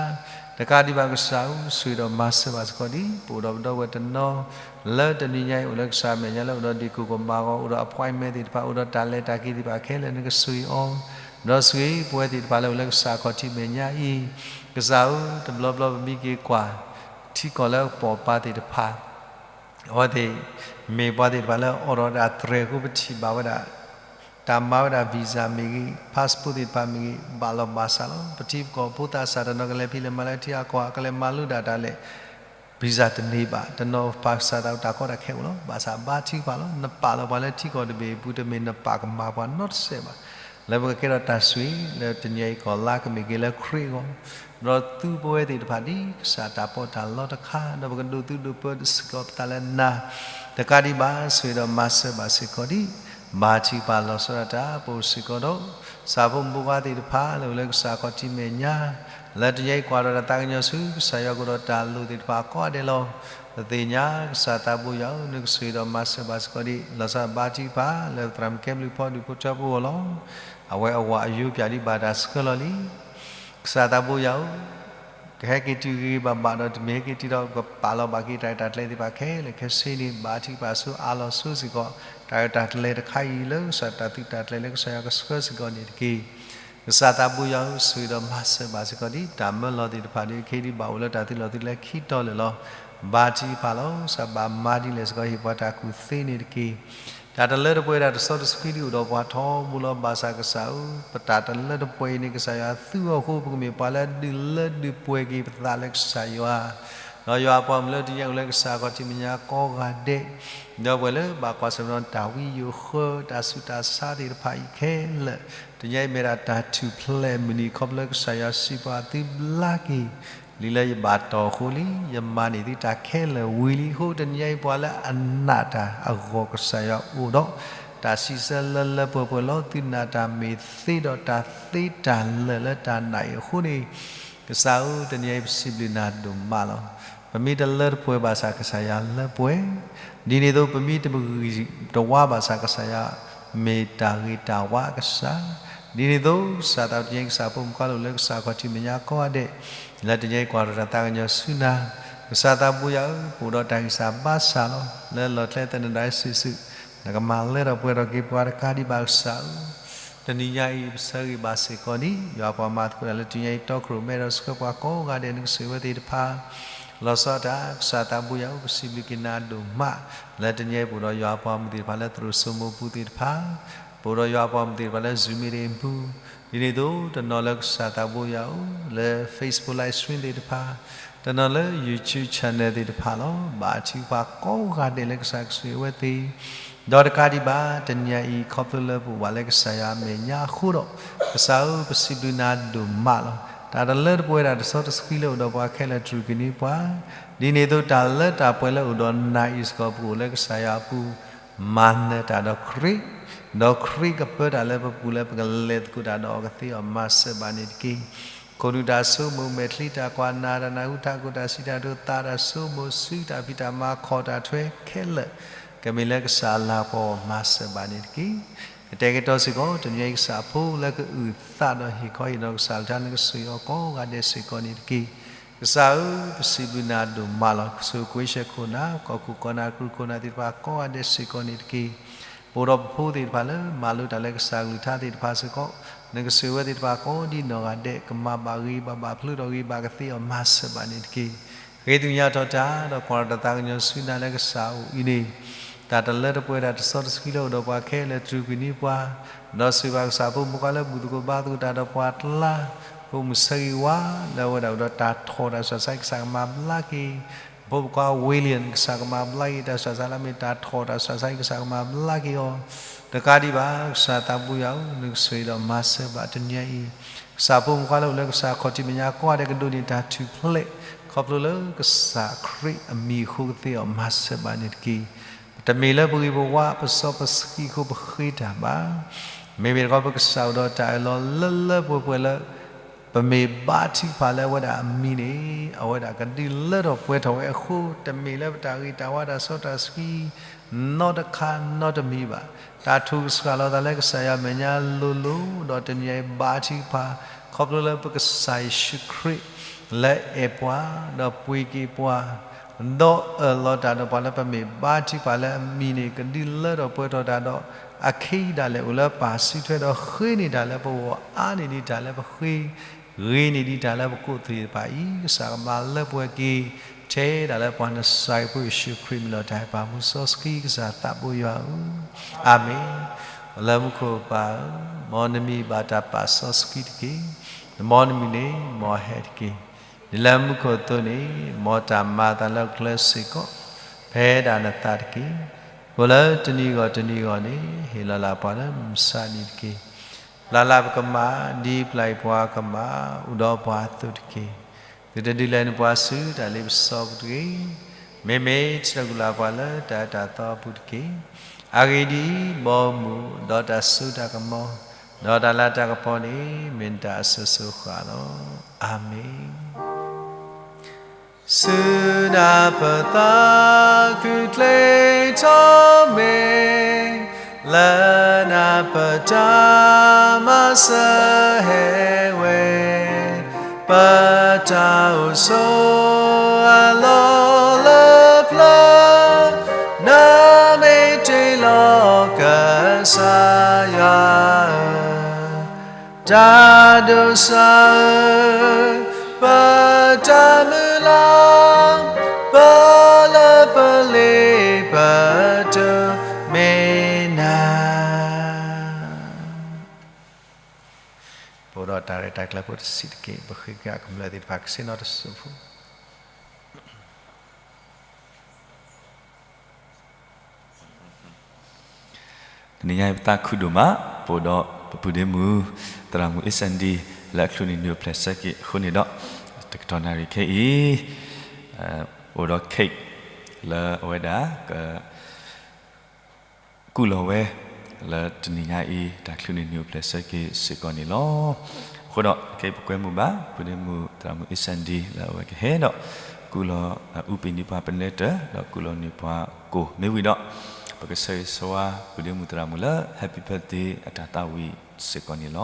တကးဒံးဘၣ်ကစၢ်ဧၢ ဆိၣ်ဂ့ၤဒီးမၤစၢၤဘၣ်စ့ၢ်ကီးဒံး ပအိၣ်ဒီးပဒီပုၢ်ဝဲၢ်တနီၤ လၢတနွံညါအံၤအိၣ်လၢကစၢ်အမဲာ်ညါလၢအိၣ်ဒီးဒ့ၣ်ကိၢ်ကမၤဂီၤ အိၣ်ဒီး appointment သ့ၣ်တဖၣ် အိၣ်ဒီးတၢ်လဲၤတၢ်က့ၤသ့ၣ်တဖၣ်ခဲလၢာ် နကဆိၣ်ဂ့ၤအီၤ, ဒီးဆိၣ်ဂ့ၤပဝဲသ့ၣ်တဖၣ်လၢအိၣ်လၢကစၢ်ခီၣ်ထံးမဲာ်ညါအံၤ, ကစၢ်ဧၢ တဘျီဘျီပမံက့ၤကွၢ် ထံကီၢ်လၢကပိာ်ပၤသ့ၣ်တဖၣ် အဝဲသ့ၣ် မ့ၢ်ပှၤသ့ၣ်တဖၣ်လၢအိၣ်ဒီးတၢ်တြဲၤအဃိ ပထံၣ်ဘၣ်ဝဲဒၣ် တၢ်မၤဝဲဒၣ် visa မ့ၢ်ဂ့ၤ passport သ့ၣ်တဖၣ်မ့ၢ်ဂ့ၤ ဘၣ်လီၤဘၣ်စးလီၤ. ပထံပကီၢ်ဖိသးစၢ်တနီၤ ကလဲၤဖံးလဲၤမၤလၢထံအကီၢ် ကလဲၤမၤလိဒၣ်တၢ်လဲၣ် visa တန့ၢ်ဘၣ်. တနီၤပာ်ကစၢ်သးဝံၤ တၢ်ကီတၢ်ခဲအိၣ်လီၤ. ဘၣ်ဆၣ်ဘါထုကဖၣ်လီၤ. နပာ်လီၤပှၤလၢထံကီၢ်တဘ့ၣ်အပူၤ တမ့ၢ်နပာ်ကမၣ်ပှၤနီတစဲးဘၣ်. လၢပကကဲထီၣ်တၢ်ဆိၣ်ဂ့ၤ လၢတနံၤအံၤကီၢ်လါကမ့ၢ်က့ၤလၢခရံာ်အဂီၢ် ဒီးသူပဝဲသ့ၣ်တဖၣ်ဒ်ကစၢ်တၢ်ပီးတၢ်လီတခါ ဒီးပကဒိးသူဒိးပၢစ့ၢ်ကီးပသးလၢနၤ, တကးဒံးဘၣ် ဆိၣ်ဂ့ၤဒီးမၤစၢၤဘၣ်စ့ၢ်ကီးဒံး ဘါထုကဖၣ်လီၤဆီဒၣ်တၢ် ပအိၣ်စ့ၢ်ကီးဒီး ဆၣ်ဖိမုၣ်ဖိခွါသ့ၣ်တဖၣ်လၢအိၣ်လၢကစၢ်ခီၣ်ထံးမဲာ်ညါ, လၢတနံၤအံၤကွၢ်ဒီးတၢ်သးကညီၤဆူ ကစၢ်ယွၤကအိၣ်ဒီးတၢ်လိၣ်သ့ၣ်တဖၣ်ကိးဂၤဒဲးလီၤ. ပသ့ၣ်ညါ ကစၢ်သးဘိယွၤဧၢ, နကဆိၣ်ဂ့ၤဒီးမၤစၢၤဘၣ်စ့ၢ်ကီးဒံး လီၤဆီဒၣ်ဘါထုကဖၣ် လၢပသရၣ်မုၣ်ကဲဘျုးဖီဒုးဖိထၢဖိအဂီၢ်လီၤ. အဝဲအဝၤအယိပၠးဒံးဘၣ်တၢ်ဆှၢလီၤလံ ကစၢ်သးဘိယွၤဧၢ, ကဟဲက့ၤတုၤဂ့ၤဂ့ၤဘၣ်ဘၣ်ဒီး တမ့ၢ်ဟဲက့ၤတုၤဒီး ကပာ်လီၤဘၣ်က့ၤတၢ်ရဲၣ်တၢ်ကျဲၤသ့ၣ်တဖၣ်ခဲလၢာ်ခဲဆ့န့ၣ် ဘါထုကဖၣ်ဆိအါလီၤဆိစ့ၢ်ကီး တၢ်ရဲၣ်တၢ်ကျဲၤတခါအံၤလၢကစၢ်တၢ်သုးတၢ်ကျဲၤလၢကစၢ်ယွၤကဆှၢစ့ၢ်ကီးန့ၣ်တက့ၢ်. ကစၢ်သးဘိယွၤဧၢ, ဆိၣ်ဂ့ၤဒီးမၤစၢၤဘၣ်စ့ၢ်ကီးဒံး တၢ်မၢလီၤသ့ၣ်တဖၣ်ဒ်အံၤ ခဲအံၤဒံးဘၣ်အိၣ်လၢတၢ်သုးလီၢ်သုးကျဲခံတီၤလၢာ်လီၤ. ဘါထုကဖၣ်လီၤ. ကစၢ်ဘၣ်မၤဒ်လဲၣ်စ့ၢ်ကီး ဟ့ၣ်ပှၤတၢ်ကူၣ်သ့န့ၣ်တက့ၢ်. တၢ်တလၢတပှဲၤတၢ်တစီတဆှံဒုးအိၣ်ဒီးပှၤထီဘိလီၤ. ဘၣ်ဆၣ်ကစၢ်ဧၢ, ပတၢ်တလၢတပှဲၤအံၤန့ၣ် ကစၢ်ယွၤသူအီၤအဃိ ပကမ့ၢ်ပှၤလၢအဒုးလၢဒုးပှဲၤက့ၤပသးလၢကစၢ်ယွၤ, ဒီးယွၤအပှၤမုၣ်လၢတနံၤအံၤအိၣ်လၢကစၢ်အခီၣ်ထံးမဲာ်ညါကိးဂၤဒဲး, ဒီးပှၤလၢဘၣ်ကွၢ်ဆၢၣ်မဲာ်ဒီးတၢ်ဝံယိၤဃၢ တၢ်ဆူးတၢ်ဆါသ့ၣ်တဖၣ်အံၤခဲလၢာ်, တနံၤအံၤမ့ၢ်ဒၣ်တၢ်ထူၣ်ဖျဲးမုၢ်နံၤ ခီဖျိလၢကစၢ်ယွၤစံးပာ်သုဘျါက့ၤ လံာ်လၢယဘၣ်တီၢ်အဃိလံ, ယမၤန့ၢ်သုတၢ်ခဲလၢာ်ဝံၤလံအဃိ, တနံၤအံၤပှၤလၢအနာ်တၢ်အဂီၢ်ကစၢ်ယွၤအိၣ်ဒီး တၢ်စံးဆၢလၢလၢပှဲၤပှဲၤလီၤ. သုနာ်တၢ်မ့ၢ်သ့ဒီးတၢ်သ့တၢ်လၢာ်လၢတၢ်နာ်အံၤအဃိန့ၣ်, ကစၢ်ဧၢ, တနံၤအံၤပစံးဘျုးနၤဒိၣ်မးလီၤ. ပမ့ၢ်တလၢတပှဲၤဘၣ်ဆၣ်ကစၢ်ယွၤလၢပှဲၤ, ဒ်န့ၣ်အသိးပမ့ၢ်တမုၢ်ဂံၢ်တဝါဘၣ်ဆၣ်ကစၢ်ယွၤ မ့ၢ်တၢ်ဂ့ၤတၢ်ဝါအကစၢ်, ဒ်န့ၣ်အသိး ကစၢ်သးဘိယွၤ ကစၢ်ဖိမုၣ်ဖိလၢအိၣ်လၢကစၢ်အခီၣ်ထံးမဲာ်ညါကိးဂၤဒဲး, လၢတနံၤအံၤကွၢ်ထီၣ်တၢ်သးကညီၤဆူနၤ, ကစၢ်သးဘိယွၤဧၢ, ပအိၣ်ဒီးတၢ်ဂံၢ်စၢ်ဘါစၢ်လီၤ. လၢလီၢ်ကျဲသနၢၣ်ဒၣ်စုာ်စုာ်, နကမၤလၢထီၣ်ပှဲၤထီၣ်က့ၤပှၤတကးဒံးဘၣ်ကစၢ်ဧၢ, တနံၤညါအံၤပဆၢဂ့ၤဘၣ်စ့ၢ်ကီးန့ၣ် ယွၤပှၤမၤသကိးတၢ်လၢတနံၤညါအံၤ တီခိၣ်ရိၣ်မဲဒီးဆှၢပှၤကိးဂၤဒဲး နကဆိၣ်ဂ့ၤဝဲသ့ၣ်တဖၣ် လီၤဆီဒၣ်တၢ်, ကစၢ်သးဘိယွၤဧၢ, ပစံးဘျုးက့ၤနၤဒိၣ်မး, လၢတနံၤအံၤပအိၣ်ဒီးယွၤအပှၤမုၣ်သ့ၣ်တဖၣ်လၢသရိာ်စိမိၤပူၤသ့ၣ်တဖၣ်, ပအိၣ်ဒီးယွၤအပှၤမုၣ်သ့ၣ်တဖၣ်လၢ Zoom meeting ပူၤ, ဒ်န့ၣ်အသိး တနီၤလၢကစၢ်သးဘိယွၤဧၢ, လၢ Facebook live stream သ့ၣ်တဖၣ်, တနီၤလၢ YouTube channel သ့ၣ်တဖၣ်လီၤ. ဘၣ်ထံပှၤကိးဂၤဒဲးလၢကစၢ်ကဆိၣ်ဂ့ၤဝဲသ့ၣ် ဒီးတကးဒံးဘၣ် တနံၤညါအံၤ ခီဖျိလၢပအိၣ်ဘၣ်လၢကစၢ်ယွၤအမဲာ်ညါအဃိဒီး, ကစၢ်ဧၢ, ပစံးဘျုးနၤဒိၣ်မးလီၤ. တၢ်တလၢတပှဲၤတၢ်တစီတဆှံလၢအိၣ်ဒီးပှၤခဲလၢာ်တြူာ်ကနံၤပှၤ, ဒ်န့ၣ်အသိးတၢ်လၢတၢ်ပှဲၤလၢအိၣ်ဒီးနၤအံၤစ့ၢ်ကီး ပအိၣ်လၢကစၢ်ယွၤအပူၤ, မၤနၢၤတၢ်ဒီးခရံာ်, ဒီးခရံာ်ကပၢတၢ်လၢပပူၤလၢပကလဲၤသကိးတၢ်ဒီးအီၤကသ့အီၤ မၤစၢၤဘၣ်န့ၣ်တက့ၢ်. ခိၣ်နူာ်တၢ်ဆိကမိၣ်, မဲာ်ချံတၢ်ကွၢ်, နၢ်တၢ်နၢ်ဟူ, ထးခိၣ်တၢ်စံးတၢ်ကတိၤ, သးတၢ်ဆိကမိၣ်, စုတၢ်ဖံးတၢ်မၤ, ခီၣ်တၢ်ထွဲခဲလၢာ်, ကမ့ၢ်လၢကစၢ်အလၤကပီၤ မၤစၢၤဘၣ်န့ၣ်တက့ၢ်. ကတဲာ်ကတီၤစ့ၢ်ကီး တနံၤညါအံၤ ကစၢ်ဖိလၢကအုၣ်သးဒီးဟ့ၣ်ခီဟ့ၣ်နီၤကစၢ်အကလုၢ်ကထါ နကဆိၣ်ဂ့ၤအီၤကိးဂၤဒဲးစ့ၢ်ကီးန့ၣ်တက့ၢ်. ကစၢ်ဧၢ, ပစံးဘျုးနၤဒိၣ်မးလီၤ. ကဆိၣ်ဂ့ၤကွ့ၡဲၣ်ခိၣ်နၢ်, ကီၢ်ခိၣ်ကီၢ်နၢ်, ကရူၢ်ခိၣ်နၢ်သ့ၣ်တဖၣ်ကိးဂၤဒဲးစ့ၢ်ကီးန့ၣ်တက့ၢ်. ပအိၣ်ဒီးပဖိသ့ၣ်တဖၣ်လၢမၤလိတၢ်လၢကစၢ်ကလုၢ်ကထါသ့ၣ်တဖၣ်စ့ၢ်ကီး, နကဆိၣ်ဂ့ၤဝဲသ့ၣ်တဖၣ်ကိးဒ်နီၢ်ဂၤဒဲး, ကမၤဘၣ်ဂ့ၤဘၣ်ဘၣ်ဖျိထီၣ်ဂ့ၤဘၣ်ကသ့အီၤ မၤစၢၤဘၣ်န့ၣ်တက့ၢ်. ဃ့ကညးထီၣ်တၢ်ဒီးကွၢ်ထီၣ်တၢ်သးကညီၤဆူနၤလၢကစၢ်အအိၣ်အံၤန့ၣ်, တၢ်တလၢတပှဲၤတၢ်တစီတဆှံလၢအိၣ်ဒီးပှၤခဲလၢာ်တြူာ်ကနံၤပှၤ, ဒီးဆိၣ်ဂ့ၤဘၣ်ကစၢ်ဖိမုၣ်ဖိလၢဘူၣ်သကိးဘါသကိးတၢ်ဒီးပှၤကျါ, ဖိမုၣ်ဆၢဂ့ၤဝါလၢအဝဲဒၣ်အိၣ်ဒီးတၢ်ထီၣ်တၢ်ဆူးတၢ်ဆါ ကစၢ်ကမၤဘျါက့ၤ, ဖိမုၣ်ခွါ William ကစၢ်ကမၤဘျါက့ၤ တၢ်ဆူးတၢ်ဆါလၢအမ့ၢ်တၢ်ထီၣ်တၢ်ဆူးတၢ်ဆါ ကစၢ်ကမၤဘျါက့ၤအီၤ, တကးဒံးဘၣ် ကစၢ်သးဘိယွၤဧၢ, နကဆိၣ်ဂ့ၤဒီးမၤစၢၤဘၣ်တနံၤညါအံၤ, ကစၢ်ဖိမုၣ်ဖိလၢအိၣ်လၢကစၢ်ခီၣ်ထံးမဲာ်ညါကိးဂၤဒဲးကဒိးန့ၢ်တၢ်ထူၣ်ဖျဲး, ခီဖျိလၢကစၢ်ခရံာ်အမံၤအဃိကသ့အီၤ မၤစၢၤဘၣ်န့ၣ်တက့ၢ်. တမ့ၢ်လၢပဂ့ၤပဝါ ပစီပဆှံအဃိပဃ့တၢ်ဘၣ်, မ့မ့ၢ်တခီပကစၢ်အိၣ်ဒီးတၢ်အၢၣ်လီၤလၢလၢပှဲၤပှဲၤလၢ ပမ့ၢ်ဘါထုကဖၣ်လၢအဝဲဒၣ်အမံၤန့ၣ်, အဝဲဒၣ်ကဒုးလၢထီၣ်ပှဲၤထီၣ်ဝဲအဃိ, တမ့ၢ်လၢပတၢ်ဂ့ၤတၢ်ဝါတၢ်စီတၢ်ဆှံ နီတခါနီတမံၤဘၣ်. တၢ်ထူၣ်ကဆှၣ်လီၤသးလၢကစၢ်ယွၤအမဲာ်ညါလိၤလိၤ, ဒီးတနံၤအံၤဘါထုကဖၣ်, ခီဖျိလၢပကစၢ်ယ့ၣ်ၡူးခရံာ် လၢအဲၣ်ပှၤ, ဒီးပှ့ၤက့ၤပှၤ, ဒီးအၢၣ်လီၤတၢ်ဒီးပှၤလၢပမ့ၢ်ဘါထုကဖၣ်လၢအမံၤန့ၣ် ကဒုးလၢထီၣ်ပှဲၤထီၣ်တၢ်ဒီး အခံဒၣ်လဲာ်အိၣ်လၢပၢ်စုထွဲဒီးဃ့န့ၢ်တၢ်လၢပဂီၢ် အါန့ၢ်ဒံးတၢ်လၢပဃ့, ဂ့ၤန့ၢ်ဒံးတၢ်လၢပကိးသ့ၣ်တဖၣ်အံၤ, ကစၢ်ကမၤလၢပှဲၤက့ၤ ထဲဒၣ်လၢပှၤနစၢ်ဖိယ့ၣ်ၡူးခရံာ်မံၤလီၤ. တၢ်ဟ့ၣ်ပာ်မူစီဆှံကစၢ်သးဘိယွၤဧၢ, အၤမ့ၣ်. လၢမူခိၣ်ပၢ်ဧၢ, မ်နမံၤဘၣ်တၢ်ပာ်စီဆှံတက့ၢ်. မ်နမုၢ်န့ၣ်မ်ဟဲတက့ၢ်. ဒ်လၢမူခိၣ်အသိးန့ၣ်, မ်တၢ်မၤအသးလၢကျဲစ့ၢ်ကီး, ဖဲဒၣ်နသးတက့ၢ်. အိၣ်လၢတနံၤဂီၢ်တနံၤဂီၢ်န့ၣ်, ဟ့ၣ်လီၤလၢပှၤလၢမုၢ်ဆါနံၤတက့ၢ်. ပျၢ်လၢပကမၣ်, ဒ်ပျၢ်အံၤပှၤကမၣ်, အိၣ်ဒီးပှၤအသိးတက့ၢ်. သုတဒုးလဲၤနပှၤဆူတၢ်လ့ပစီပူၤတဂ့ၤ. မ့မ့ၢ်ထံၣ်လိာ်ကွံာ်လၢပှၤလၢတၢ်အၢတၢ်သီအပူၤတက့ၢ်. အဂ့ၢ်ဒ်အံၤ, ဘီမုၢ်, ဒီးတၢ်စိတၢ်ကမီၤ, ဒီးတၢ်လၤတၢ်ကပီၤန့ၣ်, မ့ၢ်နတၢ်အစိၤစိၤဃၣ်ဃၣ်လီၤ. အၤမ့ၣ်. ဆူနၤပသးခုကျ့ထီၣ်မ့ၢ်, လၢနၤပတၢ်မၤစၢၤဟဲဝဲ, ပတၢ်အိၣ်ဆိးအလီၢ်လၢပျၢၤ, နမ့ၢ်တ့လီၤကစၢ်ယွၤဧၢ, တၢ်ဒိးစၢ်ဧၢ, ပတၢ်မုၢ်လၢ်, ပလၢပလ့ပတုၤ, မ့ၢ် တၢ်ရဲၣ်တၢ်ကျဲၤဖိတဆံးတက့ၢ်. ပဃ့ကညးကမျၢၢ်သ့ၣ်တဖၣ်ကဆ့ၣ်နီၤတစူၢ်ဖိ တနံၤညါအံၤ ပသးခုဒိၣ်မး ပအိၣ်ဒီးပပုၢ်ဒ့မုၣ် သရၣ်မုၣ်အ့ၣ်စၣ်ဒံ လၢအချုးန့ၢ်နံၣ်အိၣ်ဖျဲၣ်ဆၢက့ၤအဃိန့ၣ်ဒီး တကတီၢ်နၣ်ရံၣ်ခဲအံၤ အိၣ်ဒီး cake လၢအဝဲဒၣ်က ကူၣ်လီၤဝဲ လၢတနံၤညါအံၤ တၢ်ချုးန့ၢ်နံၣ်အိၣ်ဖျဲၣ်ဆၢက့ၤစ့ၢ်ကီးန့ၣ်လီၤ. အဃိဒီး ခဲအံၤပကွဲမုာ်ဘၣ် ပုၢ်ဒ့မုၣ်သရၣ်မုၣ်အ့ၣ်စၣ်ဒံ လၢအဝဲကဟဲဒီး ကူၣ်လီၤ အူပံၤန့ၢ်ပှၤပနဲတၢၢ် ဒီးကူၣ်လီၤန့ၢ်ပှၤကိၢ်မ့ၢ်ဝံၤဒီး ပကဆၢဂ့ၤဆၢဝါ ပုၢ်ဒ့မုၣ်သရၣ်မုၣ်လၢ Happy Birthday အတၢ်သးဝံၣ်စ့ၢ်ကီးန့ၣ်လီၤ.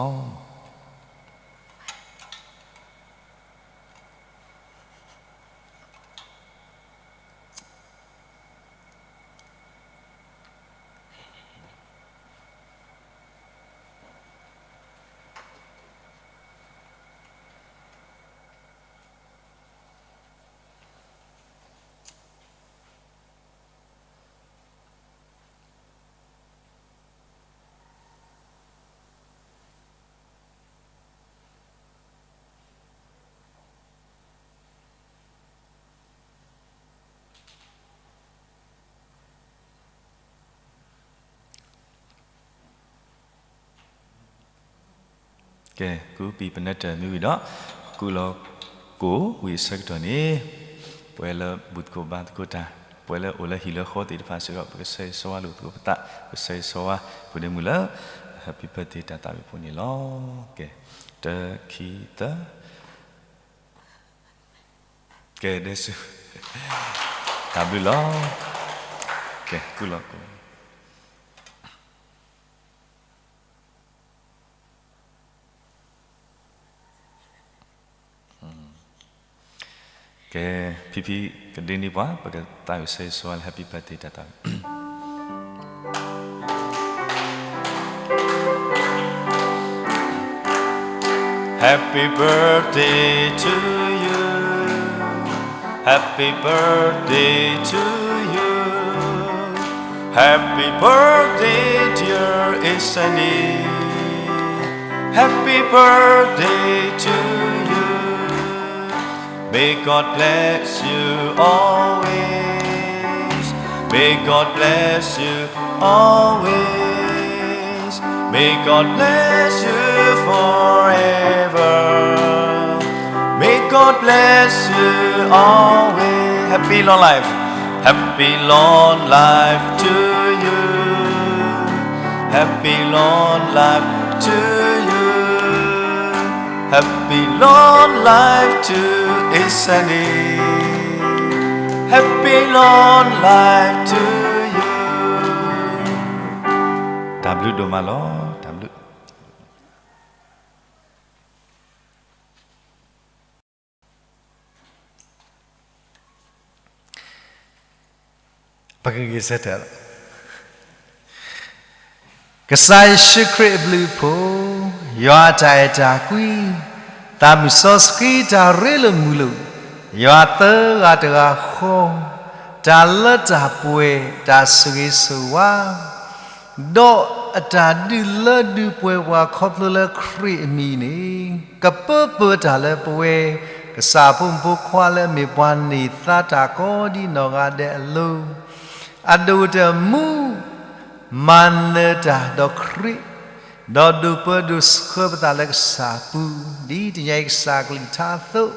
ကဲ ကူၣ်ပံၤပနဲတၢၢ်မ့ၢ်ဝံၤဒီး ကူၣ်လီၤကိၢ်ဝံၤအဆၢကတီၢ်န့ၣ် ပဝဲလၢဘူၣ်သကိးဘါသကိးတၢ် ပဝဲလၢအိၣ်လၢဟံၣ်လၢဃီသ့ၣ်တဖၣ်စ့ၢ်ကီး ပကဆၢဂ့ၤဆၢဝါလိာ်သကိးပသး ပကဆၢဂ့ၤဆၢဝါ ပုၢ်ဒ့မုၣ်လၢ Happy Birthday တၢ်သးဝံၣ်ဖိန့ၣ်လီၤ. ကဲ တၢ ခံ သၢ ကဲဒ်ဆူ တၢ်ဘျုးလီၤ. ကဲ ကူၣ်လီၤကိၢ် ကဲ ဖံဖံကဒ့န့ၢ်ပှၤ ပကသးဝံၣ်ဆၢဂ့ၤဆၢဝါလၢ Happy Birthday တၢ်သးဝံၣ် Happy birthday to you. Happy birthday to you. Happy birthday, dear Isani. Happy birthday to you. May God bless you always. May God bless you always. May God bless you forever. May God bless you always. Happy long life. Happy long life to you. Happy long life to you. Happy long life to Isani. Happy long life to you. တၢ်ဘျုးဒိၣ်မးလီၤ. တၢ်ဘျုး ပကဂ့ၤဆၢထၢၣ်လီၤ. ကစၢ်ယ့ၣ်ၡူးခရံာ်အဘျုးအဖှိၣ်, ယွၤအတၢ်အဲၣ်တၢ်ကွံ, သးမုၢ်စီဆှံတၢ်ရ့လိာ်မုာ်လိာ်, ယွၤသၢဂၤတဂၤဃီ, တၢ်လၢတၢ်ပှဲၤ တၢ်ဆိၣ်ဂ့ၤဆိၣ်ဝါ ဒီးအတၢ်ဒုးလၢဒုးပှဲၤပှၤခီဖျိလၢခရံာ်အမံၤန့ၣ်, ကပၢပၢတၢ်လၢပဝဲ ကစၢ်ဖိမုၣ်ဖိခွါလၢအမ့ၢ်ပှၤန့ၢ်သါတၢ်ကိးဒ်နီၢ်ဂၤဒဲးအလိၤ, အဒိၣ်ကတၢၢ်မူ မၤနၢၤတၢ်ဒီးခရံာ်, ဒီးဒိၣ်ပၢဒိၣ်ဆှၢပသးလၢကစၢ်ပူၤ, ဒ်တနံၤအံၤကစၢ်ကလုၢ်ကထါအသိး,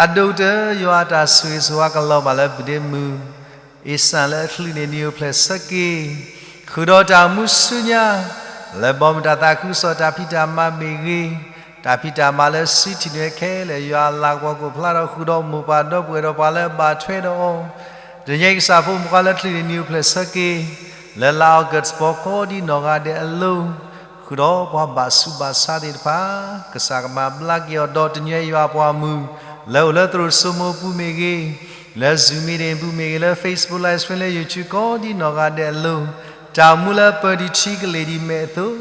အဒိၣ်ကတၢၢ်ယွၤအတၢ်ဆိၣ်ဂ့ၤဆိၣ်ဝါကလီၤဘၣ်လၢပုၢ်ဒ့မုၣ် အ့ၣ်စၣ်လၢအချုးန့ၢ်နံၣ်အိၣ်ဖျဲၣ်ဆၢက့ၤ, ဃုာ်ဒီးတၢ်အိၣ်မူဆူညါ, လၢဘီမုၢ်တၢ်သးခုကစီၣ်တၢ်ဖံးတၢ်မၤမ့ၢ်ဂ့ၤ, တၢ်ဖံးတၢ်မၤလၢစုထံၣ်န့ၢ်ခဲလၢာ် ယွၤအလၤကပီၤကအိၣ်ဖျါထီၣ် ဃုာ်ဒီးမိၢ်ပၢ်ဒီပုၢ်ဝဲၢ်ဒီးပှၤလၢအဘၣ်ထွဲဒီးအီၤ, တနံၤအံၤကစၢ်ဖိမုၣ်ဖိခွါလၢချုးန့ၢ်နံၣ်အိၣ်ဖျဲၣ်ဆၢက့ၤ, လၢလါအီကူးတပီၤကိးဒ်နီၢ်ဂၤဒဲးအလိၤ, ဃုာ်ဒီးပှၤဘၣ်ဆူးဘၣ်ဆါသ့ၣ်တဖၣ်, ကစၢ်ကမၤဘျါက့ၤအီၤဒီးတနံၤအံၤယွၤအပှၤမုၣ်, လၢအိၣ်လၢသရိာ်စိမိၤအပူၤမ့ၢ်ဂ့ၤ, လၢ Zoom meeting အပူၤမ့ၢ်ဂ့ၤ, လၢ Facebook Live Stream လၢ YouTube ကိးဒ်နီၢ်ဂၤဒဲးအလိၤ, တၢ်အိၣ်မူလၢပၢၢ်ဒံးထံကလ့ၢ်ဒံးမဲာ်အသိး,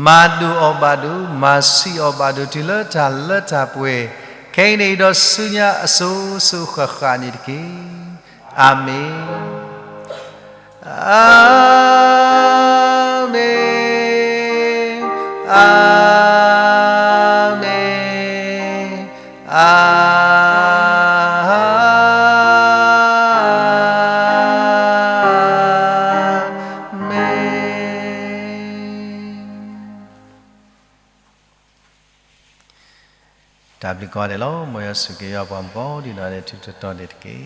မၤဒိၣ်အီၤဘၣ်ဒိၣ်, မၤဆံးအီၤဘၣ်ဒိၣ် တုၤလၢတၢ်လၢတၢ်ပှဲၤ, ခဲအံၤန့ၣ်ဒီးဆူညါအစိၤစိၤဃၣ်ဃၣ်န့ၣ်တက့ၢ်. အၤမ့ၣ်, အၤမ့ၣ်, အၤမ့ၣ်. တၢ်ဘျုးကိးဂၤဒဲးလီၤ. မ်ယွၤဆိၣ်ဂ့ၤက့ၤပှၤမုၣ်ကိးဒံနီၢ်ဂၤဒဲး ထူးထူးတီၤတီၤန့ၣ်တက့ၢ်.